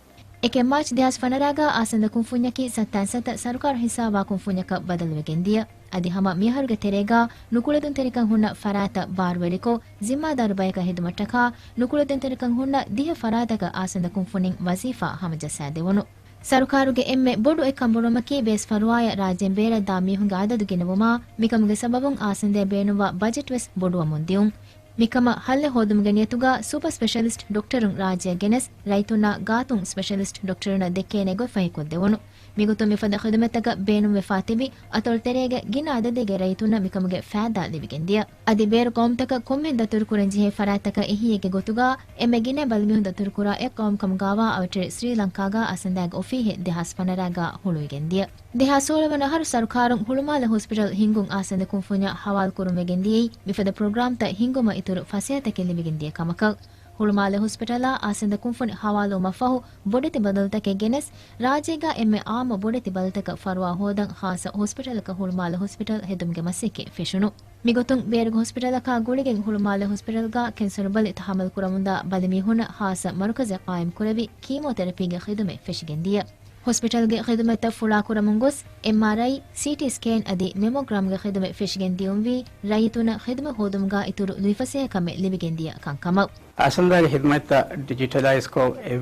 އެކެއް މާޗް ދެހާސް ފަނަރަގަ އާސަންދަ ކުންފުންޏަކީ ސައްތައިން ސަތަ ސަރުކާރު ހިއްސާވާ ކުންފުންޏަކަށް ބަދަލުވެގެން ދިޔަ. އަދި ހަމަ މިއަހަރުގެ ތެރޭގަ ނުކުޅެދުންތެރިކަން ހުންނަ ފަރާތަށް ބާރުވެރިކޮށް، ޒިންމާދާރު ބަޔަކަށް ހިދުމަށްޓަކާ ނުކުޅެދުންތެރިކަން ހުންނަ ދިހަ ފަރާތަކަށް އާސަންދަ ކުންފުނިން ވަޒީފާ ހަމަޖައްސާދެވުނު. ސަރުކާރުގެ އެންމެ ބޮޑު އެއްކަންބޮޑުވުމަކީ ބޭސް ފަރުވާއަށް ރާއްޖޭން ބޭރަށް ދާ މީހުންގެ އަދަދު ގިނަވުމާ، މިކަމުގެ ސަބަބުން އާސަންދަޔަށް ބޭނުންވާ ބަޖެޓް ވެސް ބޮޑުވަމުން ދިއުން. މިކަމަށް ހައްލެއް ހޯދުމުގެ ނިޔަތުގަ ސުޕަ ސްޕެޝަލިސްޓް ޑޮކްޓަރުން ރާއްޖެއަށް ގެނެސް، ރައްޔިތުންނާ ގާތުން ސްޕެޝަލިސްޓް ޑޮކްޓަރުންނަށް ދެއްކޭނެ ގޮތް ފަހިކޮށްދެވުނު. މިގޮތުން މިފަދަ ޚިދުމަތްތަކަށް ބޭނުންވެފާ ތިބި އަތޮޅު ތެރޭގެ ގިނަ އަދަދެއްގެ ރައްޔިތުންނަށް މިކަމުގެ ފައިދާ ލިބިގެން ދިޔަ. އަދި ބޭރު ޤައުމުތަކަށް ކޮންމެހެން ދަތުރުކުރަންޖެހޭ ފަރާތްތަކަށް އެހީއެއްގެ ގޮތުގަ އެންމެ ގިނަ ބަލިމީހުން ދަތުރުކުރާ އެއް ޤައުމު ކަމުގައިވާ އަވަށްޓެރި ސްރީލަންކާގަ އާސަންދާގެ އޮފީހެއް ދެހާސް ފަނަރަގަ ހުޅުވިގެން ދިޔަ. ދެހާސް ސޯޅަ ވަނަ އަހަރު ސަރުކާރުން ހުޅުމާލެ ހޮސްޕިޓަލް ހިންގުން އާސަންދަ ކުންފުންޏަށް ހަވާލު ކުރުން ވެގެން ދިޔައީ، މިފަދަ ޕްރޮގްރާމްތައް ހިންގުމަށް އިތުރު ފަސޭހަތަކެއް ލިބިގެން ދިޔަ ކަމަކަށް. ހުޅުމާލެ ހޮސްޕިޓަލާ އާސަންދަ ކުންފުނި ހަވާލުވުމަށްފަހު، ބޮޑެތި ބަދަލުތަކެއް ގެނެސް، ރާއްޖޭގަ އެންމެ އާއްމު ބޮޑެތި ބަދަލުތަކަށް ފަރުވާ ހޯދަން ޚާއްޞަ ހޮސްޕިޓަލަކަށް ހުޅުމާލެ ހޮސްޕިޓަލް ހެދުމުގެ މަސައްކަތް ފެށުނު. މިގޮތުން ބޭރުގެ ހޮސްޕިޓަލަކާ ގުޅިގެން ހުޅުމާލެ ހޮސްޕިޓަލްގަ ކެންސަރު ބަލި ތަހައްމަލް ކުރަމުންދާ ބަލިމީހުންނަށް ޚާއްޞަ މަރުކަޒެއް ޤާއިމް ކުރެވި، ކީމޯތެރަޕީގެ ޚިދުމަތް ފެށިގެން ދިޔަ. ހޮސްޕިޓަލްގެ ޚިދުމަތްތައް ފުޅާކުރަމުން ގޮސް، އެމްއާރްއައި، ސީޓީ ސްކޭން އަދި މެމޯގްރާމްގެ ޚިދުމަތް ފެށިގެން ދިޔުންވީ، ރައްޔިތުންނަށް ޚިދުމަތް ހޯދުމުގަ އިތުރު ލުއިފަސޭހަކަމެއް ލިބިގެން ދިޔަ ކަންކަމަށް. އާސަންދާގެ ޚިދުމަތްތައް ޑިޖިޓަލައިޒްކޮށް، އެ،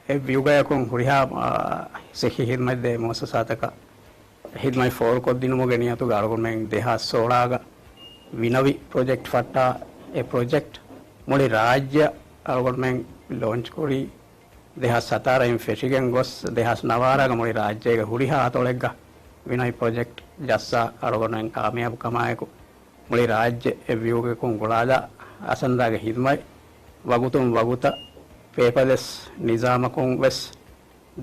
އެއް ވިއުގަޔަކުން ހުރިހާ، އާ، ސިއްހީ ޚިދުމަތްދޭ މުއައްސަސާތަކަށް ޚިދުމަތް ފޯރުކޮށްދިނުމުގެ ނިޔަތުގަ އަޅުގަނޑުމެން ދެހާސް ސޯޅަގަ ވިނަވި ޕްރޮޖެކްޓް ފައްޓާ، އެ ޕްރޮޖެކްޓް މުޅި ރާއްޖެއަށް އަޅުގަނޑުމެން ލޯންޗް ކުރީ. ދެހާސް ސަތާރައިން ފެށިގެން ގޮސް، ދެހާސް ނަވާރަގަ މުޅި ރާއްޖޭގެ ހުރިހާ އަތޮޅެއްގަ ވިނަވި ޕްރޮޖެކްޓް ޖައްސާ އަޅުގަނޑުމެން ކާމިޔާބު ކަމާއެކު، މުޅި ރާއްޖެ އެއް ވިއުގަޔަކުން ގުޅާލާ، އާސަންދާގެ ޚިދުމަތް ވަގުތުން ވަގުތަށް ޕޭޕަލެސް ނިޒާމަކުން ވެސް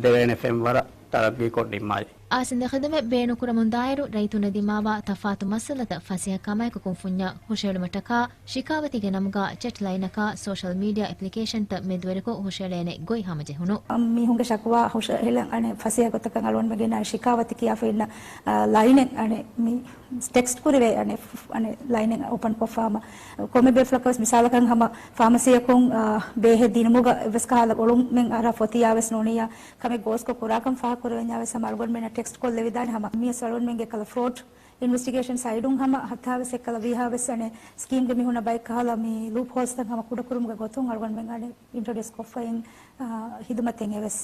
ދެވޭނެ ފެންވަރަށް ތަރައްގީކޮށް ނިންމާލި. އާސަންދަ ޚިދުމަތް ބޭނުންކުރަމުންދާއިރު، ރައްޔިތުންނަށް ދިމާވާ ތަފާތު މައްސަލަތައް ފަސޭހަ ކަމާއެކު ކުންފުންޏަށް ހުށައެޅުމަށްޓަކާ، ޝިކާވަތީގެ ނަމުގަ ޗެޓް ލައިނަކާ ސޯޝަލް މީޑިއާ އެޕްލިކޭޝަންތައް މެދުވެރިކޮށް ހުށައެޅޭނެ ގޮތް ހަމަޖެހުނު. މީހުންގެ ޝަކުވާ ހުށަހެޅަން އަނެއް ފަސޭހަ ގޮތަކަށް އަޅުގަނޑުމެން ގެނައި ޝިކާވަތި ކިޔާފަ އިންނަ، އާ، ލައިނެއް އަނެއް މި ޓެކްސްޓް ކުރެވޭ އަނެއް، އަނެއް ލައިނެއް އޯޕަން ކޮށްފާމަ. ކޮންމެ ބޭފުޅަކަށް ވެސް މިސާލަކަށް ހަމަ ފާމަސީއަކުން، އާ، ބޭހެއް ދިނުމުގަ އެއްވެސް ކަހަލަ އޮޅުމެއް އަރާ ފޮތިއްޔާ ވެސް ނޫނިއްޔާ ކަމެއް ގޯސްކޮށް ކުރާކަން ފާހަގަކުރެވެންޏާ ވެސް ހަމަ އަޅުގަނޑުމެންނަށް ޓެކްސްޓް ކޮށްލެވިދާނެ ހަމަ. މިޔަސް އަޅުގަނޑުމެންގެ ކަލަ ފްރޯޑް އިންވެސްޓިގޭޝަން ސައިޑުން ހަމަ ހަތާވެސް އެއްކަލަ ވީހާވެސް އަނެއް ސްކީމްގެ މީހުންނަށް ބައެއް ކަހަލަ މި ލޫޕް ހޯލްސްތައް ހަމަ ކުޑަކުރުމުގެ ގޮތުން އަޅުގަނޑުމެން އަނެއް އިންޓްރޮޑިއުސް ކޮށްފައިން، އާ، ހިދުމަތެއް އެވެސް.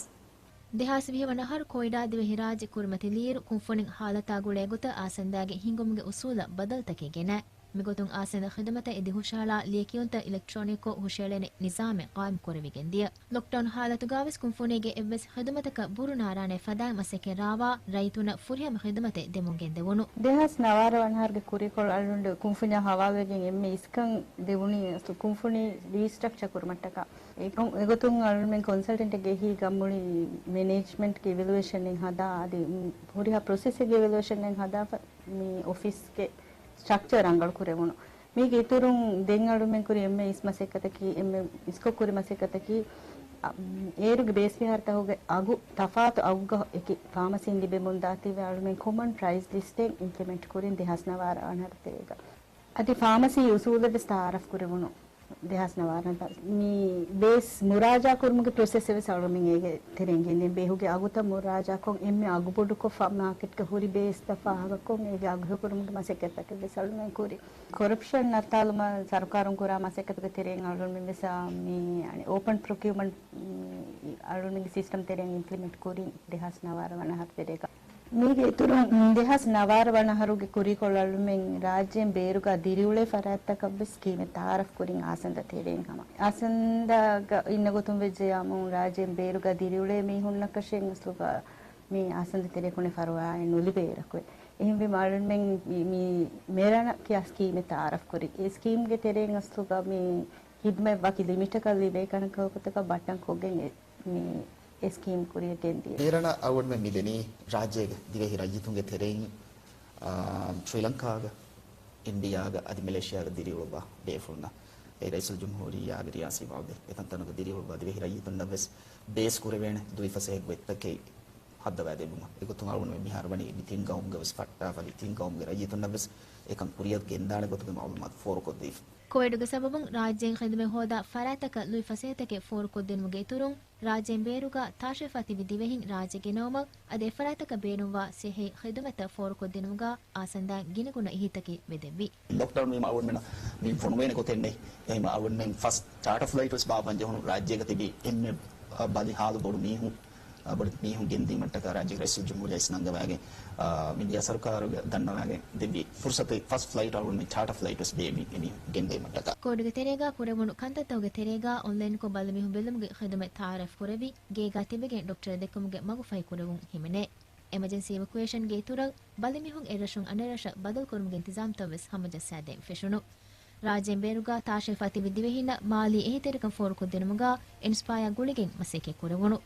ދެހާސް ވިހި ވަނަ އަހަރު ކޮއިޑާ ދިވެހިރާއްޖެ ކުރިމަތިލިއިރު، ކުންފުނި ހާލަތާ ގުޅޭ ގޮތަށް އާސަންދާގެ ހިންގުމުގެ އުސޫލަށް ބަދަލުތަކެއް ގެނައި. މިގޮތުން އާސަންދަ ޚިދުމަތަށް އެދި ހުށަހަޅާ ލިޔެކިޔުންތައް އިލެކްޓްރޯނިކްކޮށް ހުށައެޅޭނެ ނިޒާމެއް ޤާއިމް ކުރެވިގެން ދިޔަ. ލޮކްޑައުން ހާލަތުގަވެސް ކުންފުނީގެ އެއްވެސް ޚިދުމަތަކަށް ބުރު ނާރާނެ ފަދައިން މަސައްކަތް ރާވާ، ރައްޔިތުންނަށް ފުރިހަމަ ޚިދުމަތެއް ދެމުން ގެންދެވުނު. ދެހާސް ނަވާރަ ވަނަ އަހަރުގެ ކުރީކޮޅު އަޅުގަނޑު ކުންފުނިއަށް ހަވާލުވެގެން އެންމެ އިސްކަން ދެވުނީ އަސްލު ކުންފުނި ރީސްޓްރަކްޗަރ ކުރުމަށްޓަކާ. އެ، އެގޮތުން އަޅުގަނޑުމެން ކޮންސަލްޓެންޓެއްގެ އެހީގަ މުޅި މެނޭޖްމަންޓްގެ އިވެލުއޭޝަނެއް ހަދާ، އަދި ހުރިހާ ޕްރޮސެސެއްގެ އިވެލުއޭޝަނެއް ހަދާފަ މި އޮފީސްގެ ސްޓްރަކްޗަރ ރަނގަޅު ކުރެވުނު. މީގެ އިތުރުން ދެން އަޅުމެން ކުރި އެންމެ އިސް މަސައްކަތަކީ، އެންމެ އިސްކޮށް ކުރި މަސައްކަތަކީ، އަ، އޭރުގެ ބޭސް ފިހާރަތަކުގެ އަގު ތަފާތު އަގުގަ އެކި ފާމަސީން ލިބެމުންދާތީވެ އަޅުމެން ކޮމަން ޕްރައިސް ލިސްޓެއް އިމްޕްލިމެންޓް ކުރިން ދެހާސް ނަވާރަ ވަނަ އަހަރު ތެރޭގަ. އަދި ފާމަސީ އުސޫލެއް ވެސް ތައާރަފް ކުރެވުނު ދެހާސް ނަވާރަ ވަނަ އަހަރު. މި ބޭސް މުރާޖާ ކުރުމުގެ ޕްރޮސެސް ވެސް އަޅުމެން އޭގެ ތެރެއިން ގެންދިން. ބޭހުގެ އަގުތައް މުރާޖާކޮށް އެންމެ އަގު ބޮޑުކޮށް މާކެޓްގަ ހުރި ބޭސްތައް ފާހަގަކޮށް އޭގެ އަގު ހެޔޮކުރުމުގެ މަސައްކަތްތަކެއް ވެސް އަޅުމެން ކުރި. ކޮރަޕްޝަން ނައްތާލުމަށް ސަރުކާރުން ކުރާ މަސައްކަތުގެ ތެރެއިން އަޅުގަނޑުމެން ވެސް، އާ، މި، އަނެއް، އޯޕަން ޕްރޮކިއުމަންޓް، މި، އަޅުގަނޑުމެންގެ ސިސްޓަމް ތެރެއިން އިމްޕްލިމެންޓް ކުރިން ދެހާސް ނަވާރަ ވަނަ އަހަރު ތެރޭގަ. މީގެ އިތުރުން، ދެހާސް ނަވާރަ ވަނަ އަހަރުގެ ކުރީކޮޅަށް އަޅުމެން ރާއްޖޭން ބޭރުގަ ދިރިއުޅޭ ފަރާތްތަކަށް ވެސް ސްކީމެއް ތައާރަފް ކުރިން އާސަންދަ ތެރެއިން ހަމަ. އާސަންދަގަ އިންނަ ގޮތުން ވެއްޖެޔާމު ރާއްޖޭން ބޭރުގަ ދިރިއުޅޭ މީހުންނަކަށެއް އަސްލުގަ މި އާސަންދަ ތެރޭ ކުނި ފަރުވާއެއް ނުލިބޭ އިރަކު. އެހެންވީމަ އަޅުމެން މި، މި މެރަނަ ކިޔާ ސްކީމެއް ތައާރަފް ކުރި. އެ ސްކީމްގެ ތެރެއިން އަސްލުގަ މި ހިދުމަތް ވަކި ލިމިޓަކަށް ލިބޭ ކަންކަން ގޮތަކަށް ބައްޓަން ކޮށްގެން އެ، މި އެ ސްކީމް ކުރިއަށް ގެންދިޔަ. މިރަނަ އަޅުގަނޑުމެން މި ދެނީ ރާއްޖޭގެ ދިވެހި ރައްޔިތުންގެ ތެރެއިން، އާ، ޝްރީލަންކާގަ، އިންޑިއާގަ އަދި މެލޭޝިޔާގަ ދިރިއުޅުއްވާ ބޭފުޅުންނަށް. އެ ރައީސުލްޖުމްހޫރިއްޔާގެ ރިޔާސީ ވާހަކަ އެތަންތަނުގަ ދިރިއުޅުއްވާ ދިވެހި ރައްޔިތުންނަށް ވެސް ބޭސް ކުރެވޭނެ ދުވިފަސޭހަ ގޮތްތަކެއް ހައްދަވާ ދެއްވުމަށް. އެގޮތުން އަޅުގަނޑުމެން މިހާރު ވަނީ މި ތިން ގައުމުގަ ވެސް ފައްޓާފަލި ތިން ގައުމުގެ ރައްޔިތުންނަށް ވެސް އެކަން ކުރިއަށް ގެންދާނެ ގޮތުގެ މައުލޫމާތު ފޯރުކޮށްދީފަ. ކޮވިޑުގެ ސަބަބުން ރާއްޖޭން ޚިދުމަތް ހޯދާ ފަރާތްތަކަށް ލުއި ފަސޭހަތަކެއް ފޯރުކޮށްދިނުމުގެ އިތުރުން، ރާއްޖޭން ބޭރުގަ ތާށިވެފާ ތިބި ދިވެހިން ރާއްޖެ ގެނައުމަށް އަދި އެފަރާތްތަކަށް ބޭނުންވާ ސިއްހީ ޚިދުމަތްތައް ފޯރުކޮށްދިނުމުގަ އާސަންދާއިން ގިނަގުނަ އެހީތަކެއް ވެދެއްވި. ލޮކްޑައުން ވީމަ އަޅުގަނޑުމެންނަށް މި ފޮނުވޭނެ ގޮތެއް ނެތް. އެހެންވީމަ އަޅުގަނޑުމެން ފަސް ޗާޓަ ފްލައިޓް ވެސް ބާއްވަން ޖެހުނު ރާއްޖޭގަ ތިބި އެންމެ، އަ، ބަލި ހާލު ބޮޑު މީހުން، އަ، ބޮޑު މީހުން ގެންދިއުމަށްޓަކާ ރާއްޖޭގެ ރައީސުލްޖުމްހޫރިއްޔާ އިސް ނަންގަވާގެން، އަ، މިޑިއާ ސަރުކާރުގެ ދަންނަވާގެން ދެއްވި ފުރުސަތު ފަސް ފްލައިޓް އަޅުގަނޑުމެން ޗާޓަ ފްލައިޓް ވެސް ބޭއްވި އެމީހުން ގެންދިއުމަށްޓަކާ. ކޯޑުގެ ތެރޭގަ ކުރެވުނު ކަންތައްތަކުގެ ތެރޭގަ އޮންލައިންކޮށް ބަލިމީހުން ބެލުމުގެ ޚިދުމަތް ތައާރަފް ކުރެވި، ގޭގަ ތިބެގެން ޑޮކްޓަރަށް ދެއްކުމުގެ މަގުފަހި ކުރެވުން ހިމެނޭ. އެމަޖެންސީ އިވެކުއޭޝަންގެ އިތުރަށް، ބަލިމީހުން އެއްރަށުން އަނެއްރަށަށް ބަދަލުކުރުމުގެ އިންތިޒާމްތައް ވެސް ހަމަޖައްސާދޭން ފެށުނު. ރާއްޖޭން ބޭރުގަ ތާށިވެފާ ތިބި ދިވެހިންނަށް މާލީ އެހީތެރިކަން ފޯރުކޮށްދިނުމުގަ އިންސްޕަޔާ ގުޅިގެން މަސައްކަތް ކުރެވުނު.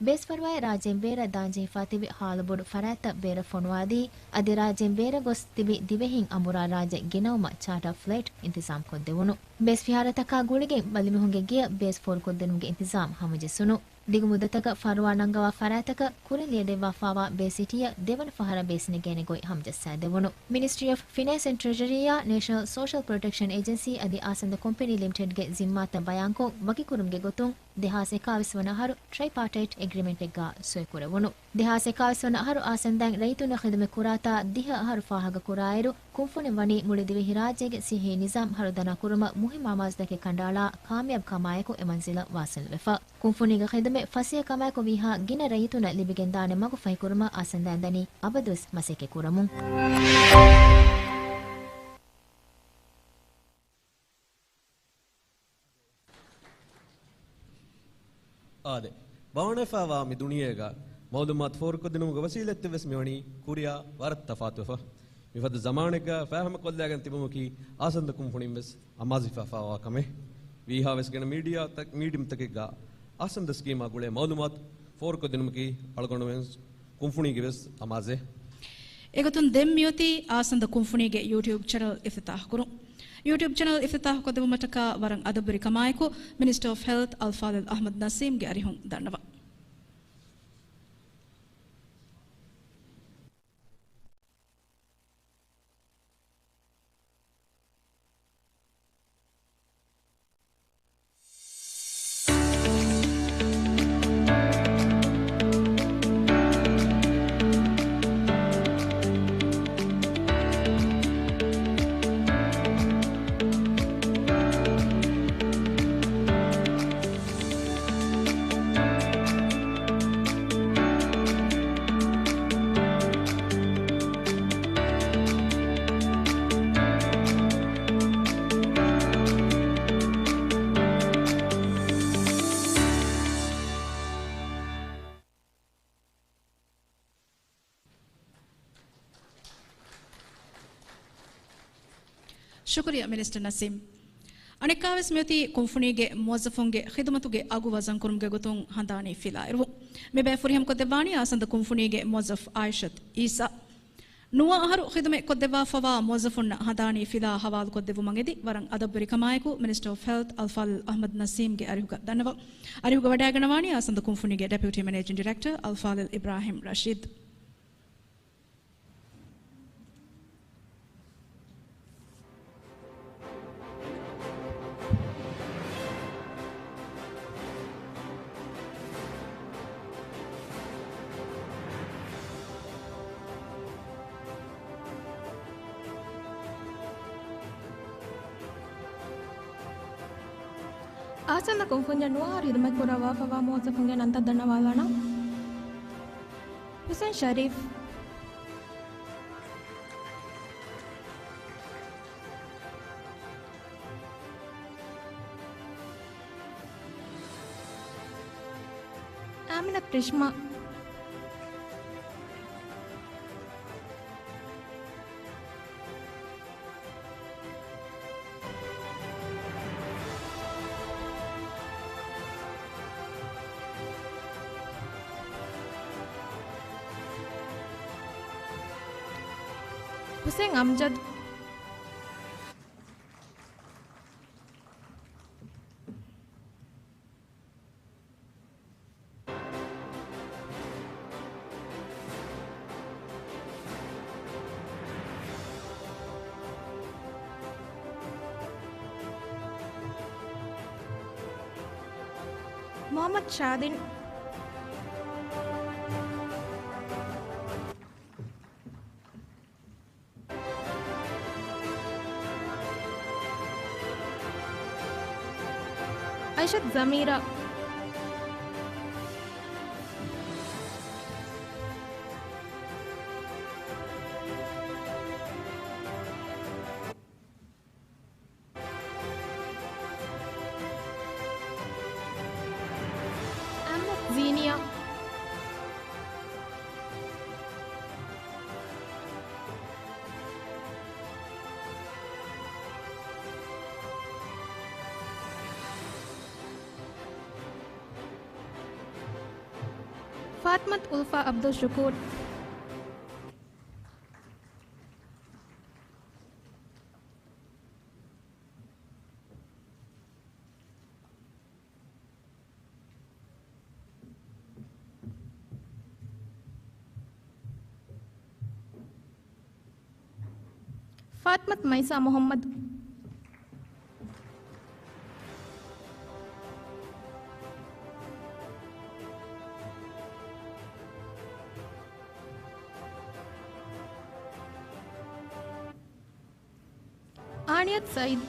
ބޭސް ފަރުވާއެއް ރާއްޖޭން ބޭރަށް ދާންޖެހިފާ ތިބި ހާލުބޮޑު ފަރާތްތައް ބޭރަށް ފޮނުވާދީ، އަދި ރާއްޖޭން ބޭރަށް ގޮސް ތިބި ދިވެހިން އަނބުރާ ރާއްޖެ ގެނައުމަށް ޗާޓާ ފްލައިޓް އިންތިޒާމް ކޮށްދެވުނު. ބޭސް ފިހާރަތަކާ ގުޅިގެން ބަލިމީހުންގެ ގެޔަށް ބޭސް ފޯރުކޮށްދިނުމުގެ އިންތިޒާމް ހަމަޖެއްސުނު. ދިގު މުއްދަތަކަށް ފަރުވާ ނަންގަވާ ފަރާތަކަށް ކުރިން ލިޔެދެއްވާފާވާ ބޭސް ސިޓީއަށް ދެވަނަ ފަހަރަށް ބޭސް ނެގޭނެ ގޮތް ހަމަޖައްސާދެވުނު. މިނިސްޓްރީ އޮފް ފިނޭންސް އެންޑް ޓްރެޖަރީއާ ނޭޝަނަލް ސޯޝަލް ޕްރޮޓެކްޝަން އޭޖެންސީ އަދި އާސަންދަ ކޮމްޕެނީ ލިމިޓެޑްގެ ޒިންމާތައް ބަޔާންކޮށް ވަކިކުރުމުގެ ގޮތުން ދެހާސް އެކާވީސް ވަނަ އަހަރު ޓްރައިޕާޓައިޓް އެގްރިމެންޓެއްގަ ސޮއިކުރެވުނު. ދެހާސް އެކާވީސް ވަނަ އަހަރު އާސަންދާއިން ރައްޔިތުންނަށް ޚިދުމަތް ކުރާތާ ދިހަ އަހަރު ފާހަގަ ކުރާއިރު، ކުންފުނި ވަނީ މުޅި ދިވެހި ރާއްޖޭގެ ސިއްހީ ނިޒާމް ހަރުދަނާ ކުރުމަށް މުހިއްމު އަމާޒުތަކެއް ކަނޑައަޅާ ކާމިޔާބު ކަމާއެކު އެ މަންޒިލަށް ވާސިލް ވެފަ. ކުންފުނީގެ ޚިދުމަތް ފަސޭހަ ކަމާއެކު ވީހާ ގިނަ ރައްޔިތުންނަށް ލިބިގެންދާނެ މަގު ފަހިކުރުމަށް އާސަންދާއިން ދަނީ އަބަދުވެސް މަސައްކަތް ކުރަމުން. އާދެ، ބާވަނަވެފައިވާ މި ދުނިޔޭގަ މައުލޫމާތު ފޯރުކޮށްދިނުމުގެ ވަސީލަތްތައް ވެސް މިވަނީ ކުރިއަށް ވަރަށް ތަފާތުވެފަ. މިފަދަ ޒަމާނެއްގަ ފާހަމަކޮށްލާގެން ތިބުމަކީ އާސަންދަ ކުންފުނިން ވެސް އަމާޒުވެފައިވާ ކަމެއް. ވީހާވެސް ގިނަ މީޑިއާތައް، މީޑިއަމްތަކެއްގަ އާސަންދަ ސްކީމާ ގުޅޭ މައުލޫމާތު ފޯރުކޮށްދިނުމަކީ އަޅުގަނޑުމެން ކުންފުނީގެ ވެސް އަމާޒެއް. އެގޮތުން ދެން މިއޮތީ އާސަންދަ ކުންފުނީގެ ޔޫޓިއުބް ޗެނަލް އިފްތިތާހުކުރުން. ޔޫޓިއުބް ޗެނަލް އިފްތިތާހުކޮށްދެއްވުމަށްޓަކާ ވަރަށް އަދަބުވެރިކަމާއެކު މިނިސްޓަރ އޮފް ހެލްތް އަލްފާޟިލް އަޙްމަދު ނަސީމްގެ އަރިހުން ދަންނަވަން. ޝުކުރިއްޔާ މިނިސްޓަރ ނަސީމް. އަނެއްކާވެސް މިއޮތީ ކުންފުނީގެ މުވައްޒަފުންގެ ޚިދުމަތުގެ އަގު ވަޒަންކުރުމުގެ ގޮތުން ހަނދާނީ ފިލާއިރުވުން. މިބައި ފުރިހަމަކޮށްދެއްވާނީ އާސަންދަ ކުންފުނީގެ މުވައްޒަފް އާއިޝަތު އީސާ. ނުވަ އަހަރު ޚިދުމަތް ކޮށްދެއްވާފަވާ މުވައްޒަފުންނަށް ހަނދާނީ ފިލާ ހަވާލުކޮށްދެއްވުމަށް އެދި، ވަރަށް އަދަބުވެރިކަމާއެކު މިނިސްޓަރ އޮފް ހެލްތް އަލްފާޟިލް އަޙްމަދު ނަސީމްގެ އަރިހުގަ ދަންނަވަން. އަރިހުގަ ވަޑައިގަންނަވާނީ އާސަނދު ކުންފުނީގެ ޑެޕިއުޓީ މެނޭޖިން ޑިރެކްޓަރ އަލްފާޟިލް އިބްރާހިމް ރަޝީދު. އާސަންދަ ކުންފުންޏަށް ނުވަ އަހަރު ޚިދުމަތް ކުރައްވާފައިވާ މުވައްޒަފުންގެ ނަންތައް ދަންނަވާލާނަން. ހުސެން ޝަރީފް. އާމިނަ ކްރިޝްމާ. ހުސެން އަމްޖަދު. މުޙައްމަދު ޝާދިން. އައިޝަތު ޒަމީރާ. އަމްނަ ޒީނިޔާ. ފާތިމަތު އުލްފާ އަބްދުއްޝުކޫރު. ފާތިމަތު މައިސާ މުޙައްމަދު. އާނިޔަތު ސައީދު.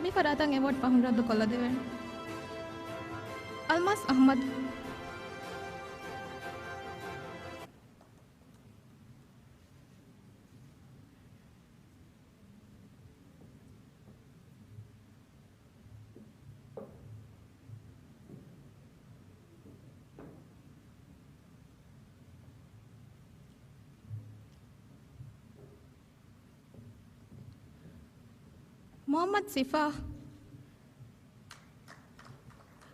މި ފަރާތަށް އެވޯޑް ފަހުން ރައްދު ކޮށްލަދެވޭނެ. އަލްމާސް އަޙްމަދު. މުޙައްމަދު ސިފާ.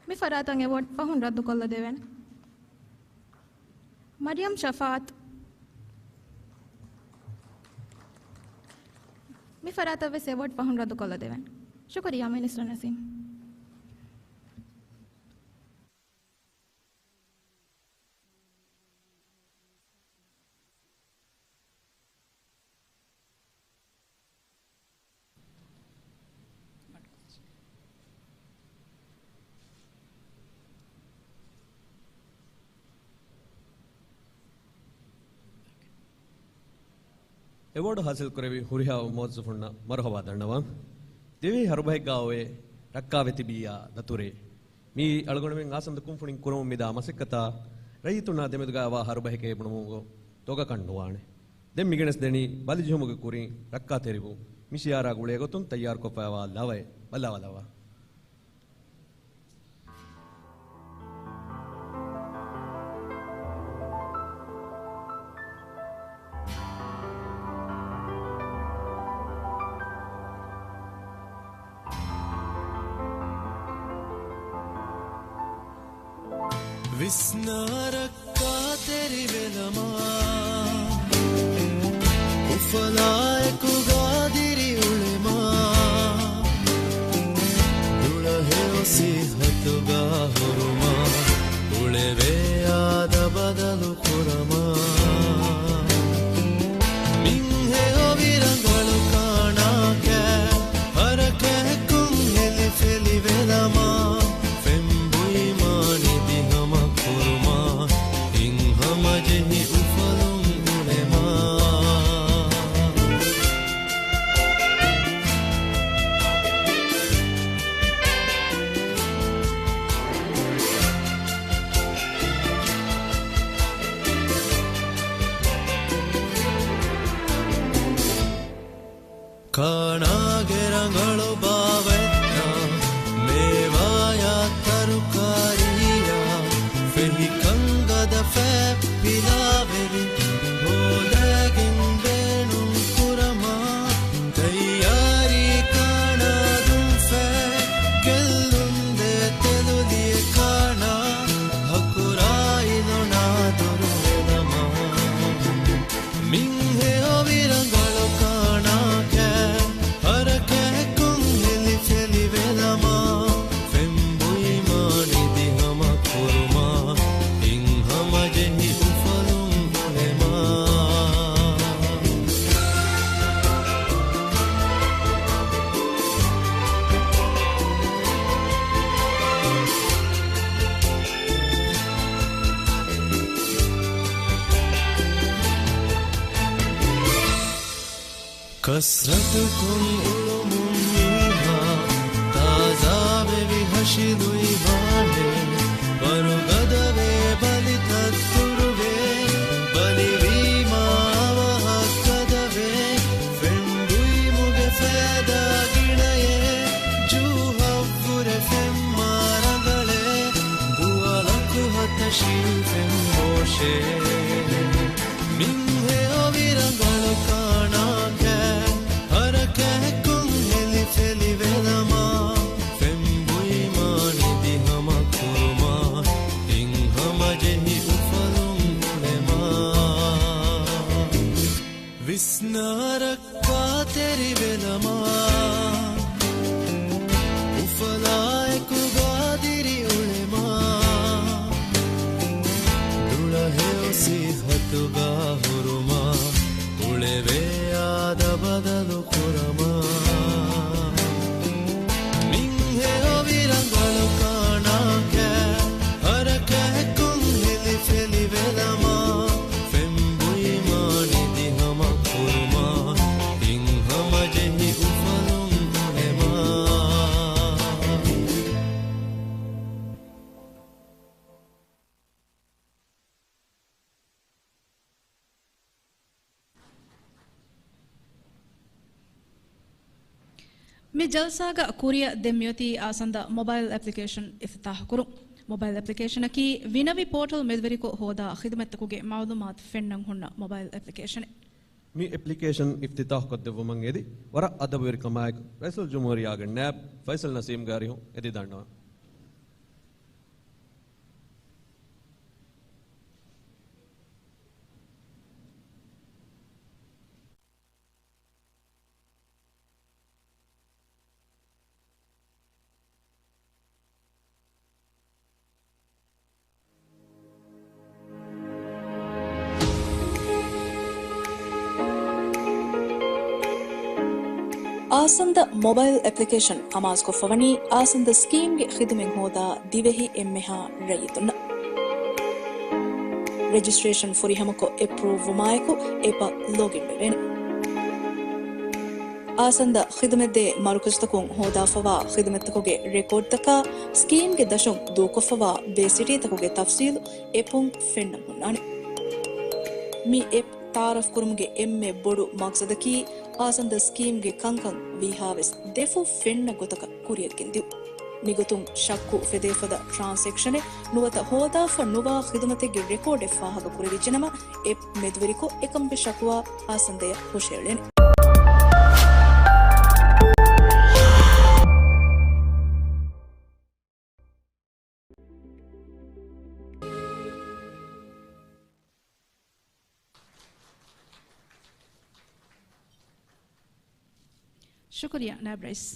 މި ފަރާތަށް އެވޯޑް ފަހުން ރައްދު ކޮށްލަދެވޭނެ. މަރިޔަމް ޝަފާއަތު. މި ފަރާތަށް ވެސް އެވޯޑް ފަހުން ރައްދު ކޮށްލަދެވޭނެ. ޝުކުރިއްޔާ މިނިސްޓަރ ނަސީމް. އެވޯޑު ހާސިލްކުރެއްވި ހުރިހާ މުވައްޒަފުންނަށް މަރުޙަބާ ދަންނަވަން. ދިވެހި ހަރުބަހެއްގަ އޮވޭ ރައްކާވެތިބިއްޔާ ދަތުރޭ. މިއީ އަޅުގަނޑުމެން އާސަންދު ކުންފުނިން ކުރަމުން މިދާ މަސައްކަތާ ރައްޔިތުންނާ ދެމެދުގައިވާ ހަރުބަހެކޭ ބުނުމުގެ ދޮގަކަށް ނުވާނެ. ދެން މިގެނެސްދެނީ ބަލިޖެހުމުގެ ކުރިން ރައްކާތެރިވުން. މި ޝިޢާރާ ގުޅޭގޮތުން ތައްޔާރުކޮށްފައިވާ ލަވައެއް. ބައްލަވާލައްވާ. ވިސްނާ ރައްކާތެރިވެލަމާ. ފަލާއެކު ގާދިރި އުޅެމާ، ދުޅަހެޔޮ ސިއްހަތުގަ ހުރުމާ، އުޅެވޭ އާދަ ބަދަލު ކުރަމާ. މިންހެޔޮ ވިރަނގަޅު ކާނާކައި، ހަރަކާތްކޮށް ހެލިފެލި ވެލަމާ، ފެންބުއިމާ ނިދި ހަމަ ކުރުމާ، ހިތްހަމަޖެހި އުފަލުން އުޅެމާ. ކާނާގެ ރަނގަޅު ބާވަތްތައް، މޭވާޔާ ތަރުކާރީއާ، ފެހިކަން ގަދަ ފަތް ޕިލާވެރި، ހޯދައިގެން ބޭނުން ކުރަމާ، ތައްޔާރީ ކާނާ ދުންފަތް، ގެއްލުން ދޭ ތެލުލިޔެ ކާނާ، ހަކުރާ އިލޮނާ ދުރު ވެލަމާ. މިންހެޔޮ ވިރަނގަޅު ކާނާކައި، ހަރަކާތްކޮށް ހެލިފެލި ވެލަމާ، ފެންބުއިމާ ނިދި ހަމަ ކުރުމާ، ހިތްހަމަޖެހި އުފަލުން އުޅެމާ. ކަސްރަތުކޮށް އުޅުމުން މީހާ، ތާޒާވެވި ހަށިލުއިވާނެ، ވަރުގަދަވޭ ބަލިތައް ތުރުވޭ، ބަލިވީމާ އަވަހަށް ގަދަވޭ، ފެންބުއިމުގެ ފައިދާ ގިނައޭ، ޖޫހަށްވުރެ ފެންމާ ރަނގަޅޭ، ދުވަލަކު ހަތަށި ފެން ހޯށޭ. މިންހެޔޮ ވިރަނގަޅު ކާނާކައި، ހަރަކާތްކޮށް ހެލިފެލި ވެލަމާ، ފެންބުއިމާ ނިދި ހަމަ ކުރުމާ، ހިތްހަމަޖެހި އުފަލުން އުޅެމާ. ވިސްނާރަ ކާތެރި ވެލަމާ، އުފަލާއެކު ގާދިރި އުޅެމާ، ދުޅަހެޔޮ ސިއްހަތުގަ ހުރުމާ، އުޅެވޭ އާދަ ބަދަލު ކުރަމާ. މިންހެޔޮ ވިރަނގަޅު ކާނާކައި، ހަރަކާތްކޮށް ހެލިފެލި ވެލަމާ، ފެންބުއިމާ ނިދި ހަމަ ކުރުމާ، ހިތްހަމަޖެހި އުފަލުން އުޅެމާ. މި ޖަލްސާގަ ކުރިއަށް ދެން މިއޮތީ އާސަންދަ މޮބައިލް އެޕްލިކޭޝަން އިފްތިތާޙުކުރުން. މޮބައިލް އެޕްލިކޭޝަނަކީ ވިނަވި ޕޯޓަލް މެދުވެރިކޮށް ހޯދާ ޚިދުމަތްތަކުގެ މަޢުލޫމާތު ފެންނަން ހުންނަ މޮބައިލް އެޕްލިކޭޝަނެއް. މި އެޕްލިކޭޝަން އިފްތިތާޙުކޮށްދެއްވުމަށް އެދި، ވަރަށް އަދަބުވެރިކަމާއެކު، ރައީސުލްޖުމްހޫރިއްޔާގެ ނައިބް ފައިސަލް ނަސީމްގެ އަރިހުން އެދި ދަންނަވަން. އާސަންދަ މޮބައިލް އެޕްލިކޭޝަން އަމާޒުކޮށްފަވަނީ އާސަންދަ ސްކީމްގެ ޚިދުމަތް ހޯދާ ދިވެހި އެންމެހާ ރައްޔިތުންނަށް. ރެޖިސްޓްރޭޝަން ފުރިހަމަކޮށް އެޕްރޫވް ވުމާއެކު އެޕަށް ލޮގިން ވެވޭނެ. އާސަންދަ ޚިދުމަތްދޭ މަރުކަޒުތަކުން ހޯދާފަވާ ޚިދުމަތްތަކުގެ ރެކޯޑްތަކާ، ސްކީމްގެ ދަށުން ދޫކޮށްފަވާ ބޭސިޓީތަކުގެ ތަފްސީލު އެޕުން ފެންނަން ހުންނާނެ. މި އެޕް ތަޢާރަފްކުރުމުގެ އެންމެ ބޮޑު މަގްސަދަކީ، އާސަންދަ ސްކީމްގެ ކަންކަން ވީހާވެސް ދެފުށް ފެންނަ ގޮތަކަށް ކުރިއަށްގެންދިއުން. މިގޮތުން ޝައްކު އުފެދޭ ފަދަ ޓްރާންސެކްޝަނެއް ނުވަތަ ހޯދާފަ ނުވާ ޚިދުމަތެއްގެ ރެކޯޑެއް ފާހަގަ ކުރެވިއްޖެނަމަ، އެޕް މެދުވެރިކޮށް އެކަމުގެ ޝަކުވާ އާސަންދަޔަށް ހުށައެޅޭނެ. ޝުކުރިއްޔާ ނާއިބް ރައީސް.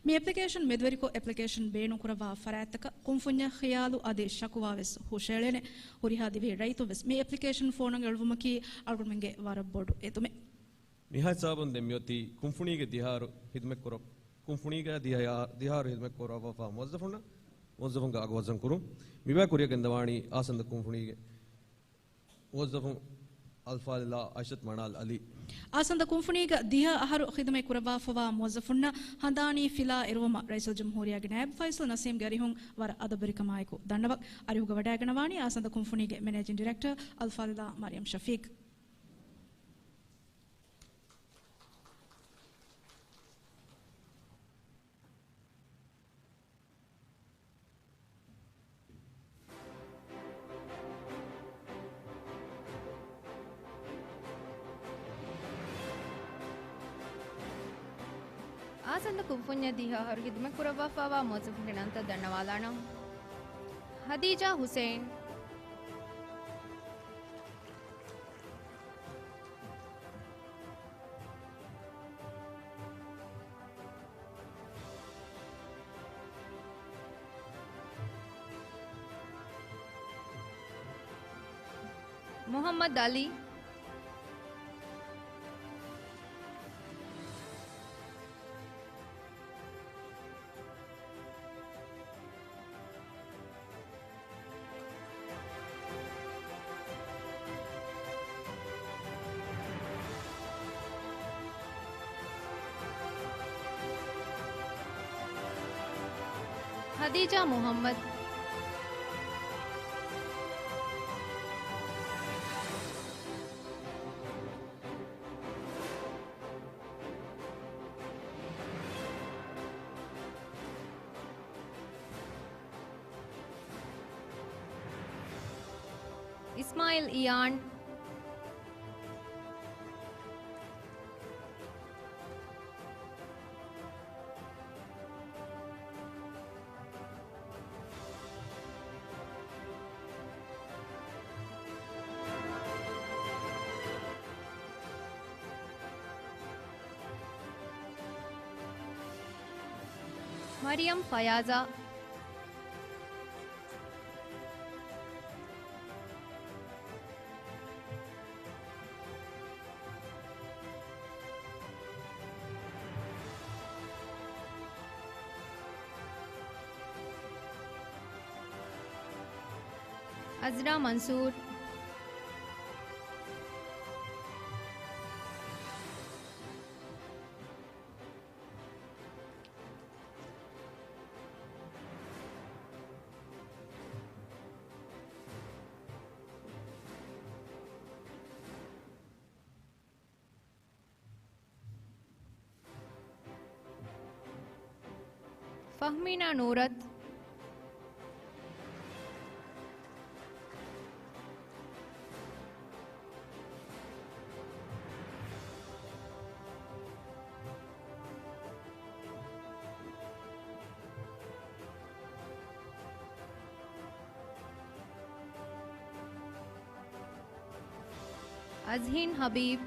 މި އެޕްލިކޭޝަން މެދުވެރިކޮށް، އެޕްލިކޭޝަން ބޭނުންކުރައްވާ ފަރާތްތަކަށް ކުންފުންޏަށް ޚިޔާލު އަދި ޝަކުވާ ވެސް ހުށައެޅޭނެ. ހުރިހާ ދިވެހި ރައްޔިތުން ވެސް މި އެޕްލިކޭޝަން ފޯނަށް އެޅުވުމަކީ އަޅުގަނޑުމެންގެ ވަރަށް ބޮޑު އެދުމެއް. މިހާ ހިސާބުން ދެން މިއޮތީ ކުންފުނީގެ ދިހަ އަހަރު ހިދުމަތްކުރަ-، ކުންފުނީގެ ދިހަ-، ދިހަ އަހަރު ހިދުމަތްކުރައްވާފަ މުވައްޒަފުންނަށް، މުވައްޒަފުންގެ އަގު ވަޒަން ކުރުން. މިބައި ކުރިއަށް ގެންދަވާނީ އާސަންދަ ކުންފުނީގެ މުވައްޒަފުން އަލްފާޟިލާ އައިޝަތު މަނާލް އަލީ. އާސަންދަ ކުންފުނީގަ ދިހަ އަހަރު ޚިދުމަތް ކުރައްވާފަވާ މުވައްޒަފުންނަށް ހަނދާނީ ފިލާ އެރުވުމަށް ރައީސުލްޖުމްހޫރިއްޔާގެ ނައިބު ފައިސަލް ނަސީމްގެ އަރިހުން ވަރަށް އަދަބުވެރިކަމާއެކު ދަންނަވަން. އަރިހުގަ ވަޑައިގަންނަވާނީ އާސަންދަ ކުންފުނީގެ މެނޭޖިން ޑިރެކްޓަރ އަލްފާޟިލާ މަރިޔަމް ޝަފީޤް. އާސަންދަ ކުންފުންޏަށް ދިހަ އަހަރު ހިދުމަތް ކުރައްވާފައިވާ މުވައްޒަފުންގެ ނަންތައް ދަންނަވާލާނަން. ހަދީޖާ ހުސެއިން. މުޙައްމަދު ޢަލީ. ހަދީޖާ މުޙައްމަދު. އިސްމާޢީލް އިޔާން. މަރިޔަމް ފަޔާޒާ. އަޒްރާ މަންސޫރު. ފަހްމީނާ ނޫރަތު. އަޒްހީން ހަބީބް.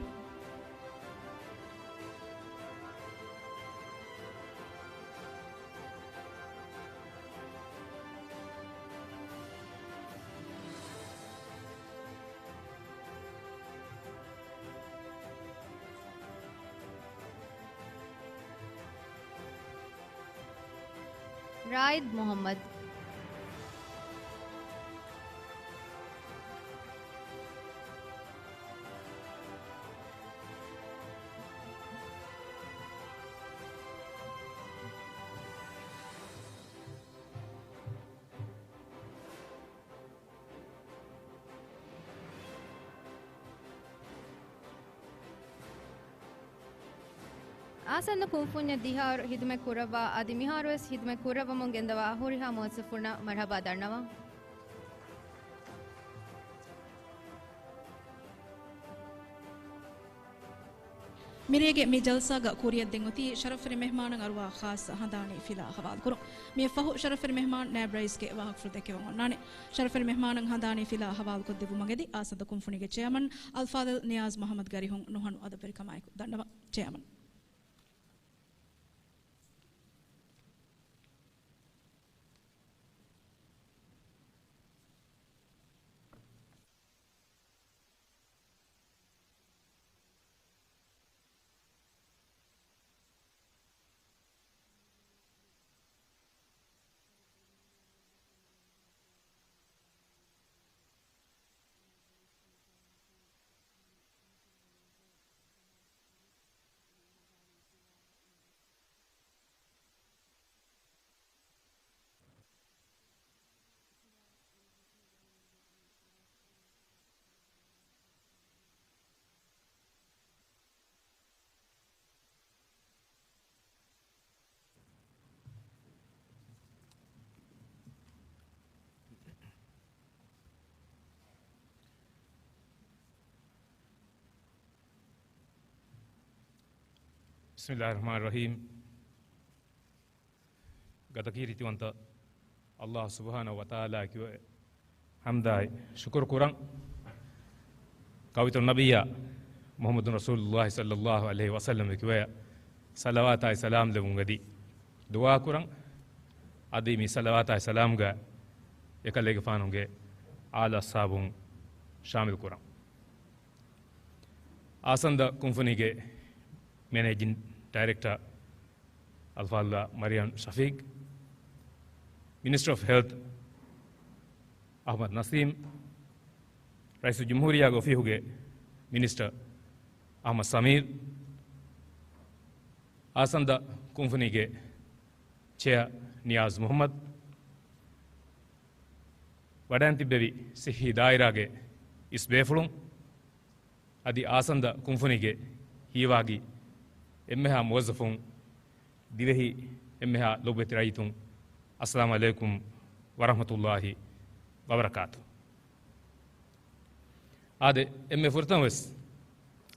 ރާއިދް މުޙައްމަދު. އާސަންދަ ކުންފުންޏަށް ދިހަ އަހަރު ހިދުމަތް ކުރައްވާ އަދި މިހާރުވެސް ހިދުމަތް ކުރައްވަމުން ގެންދަވާ ހުރިހާ މުވައްޒަފުންނަށް މަރްޙަބާ ދަންނަވަން. މިރޭގެ މި ޖަލްސާގަ ކުރިއަށްދިން އޮތީ ޝަރަފްވެރި މެހްމާނަށް އަރުވާ ޚާއްޞަ ހަނދާނީ ފިލާ ހަވާލުކުރުން. މިއަށްފަހު ޝަރަފްވެރި މެހްމާން ނާއިބް ރައީސްގެ ވާހަކަފުޅު ދެކެވަން އޮންނާނެ. ޝަރަފްވެރި މެހްމާނަށް ހަނދާނީ ފިލާ ހަވާލުކޮށްދެއްވުމަށް އެދި އާސަންދަ ކުންފުނީގެ ޗެއާމަން އަލްފާޟިލް ނިޔާޒް މުޙައްމަދުގެ އަރިހުން ނުހަނު އަދަބުވެރިކަމާއެކު ދަންނަވަން. ޗެއާމަން. ބިސްމިއްލާހި ރަޙްމާނި ރަޙީމް. ގަދަކީރިތިވަންތަ ﷲ ސުބްޙާނަހޫ ވަތަޢާލާއަށް ކިޔަވައި ޙަމްދާއި ޝުކުރު ކުރަން. ކައުއިތުރު ނަބިއްޔާ މުޙައްމަދު ރަސޫލުﷲ ޞައްލައްލާހު ޢަލައިހި ވަސައްލަމް ކިޔަވައި ޞަލަވާތާއި ސަލާމް ލެއްވުން އެދި ދުޢާ ކުރަން. އަދި މި ޞަލަވާތާއި ސަލާމްގަ އެކަލޭގެފާނުގެ އާލު އަޞްޙާބުން ޝާމިލް ކުރަން. އާސަންދަ ކުންފުނީގެ މެނޭޖިން ޑައިރެކްޓަރ އަލްފާޟިލާ މަރިޔަމް ޝަފީޤް، މިނިސްޓަރ އޮފް ހެލްތް އަޙްމަދު ނަސީމް، ރައީސުލްޖުމްހޫރިއްޔާގެ އޮފީހުގެ މިނިސްޓަރ އަޙްމަދު ސަމީރް، އާސަންދަ ކުންފުނީގެ ޗެއާ ނިޔާޒް މުޙައްމަދު، ވަޑައިން ތިއްބެވި ޞިއްޙީ ދާއިރާގެ އިސް ބޭފުޅުން، އަދި އާސަންދަ ކުންފުނީގެ ހީވާގި އެންމެހާ މުވައްޒަފުން، ދިވެހި އެންމެހާ ލޮބުވެތި ރައްޔިތުން، އައްސަލާމު ޢަލައިކުމް ވަރަޙްމަތުﷲި ވަބަރަކާތު. އާދެ، އެންމެ ފުރަތަމަ ވެސް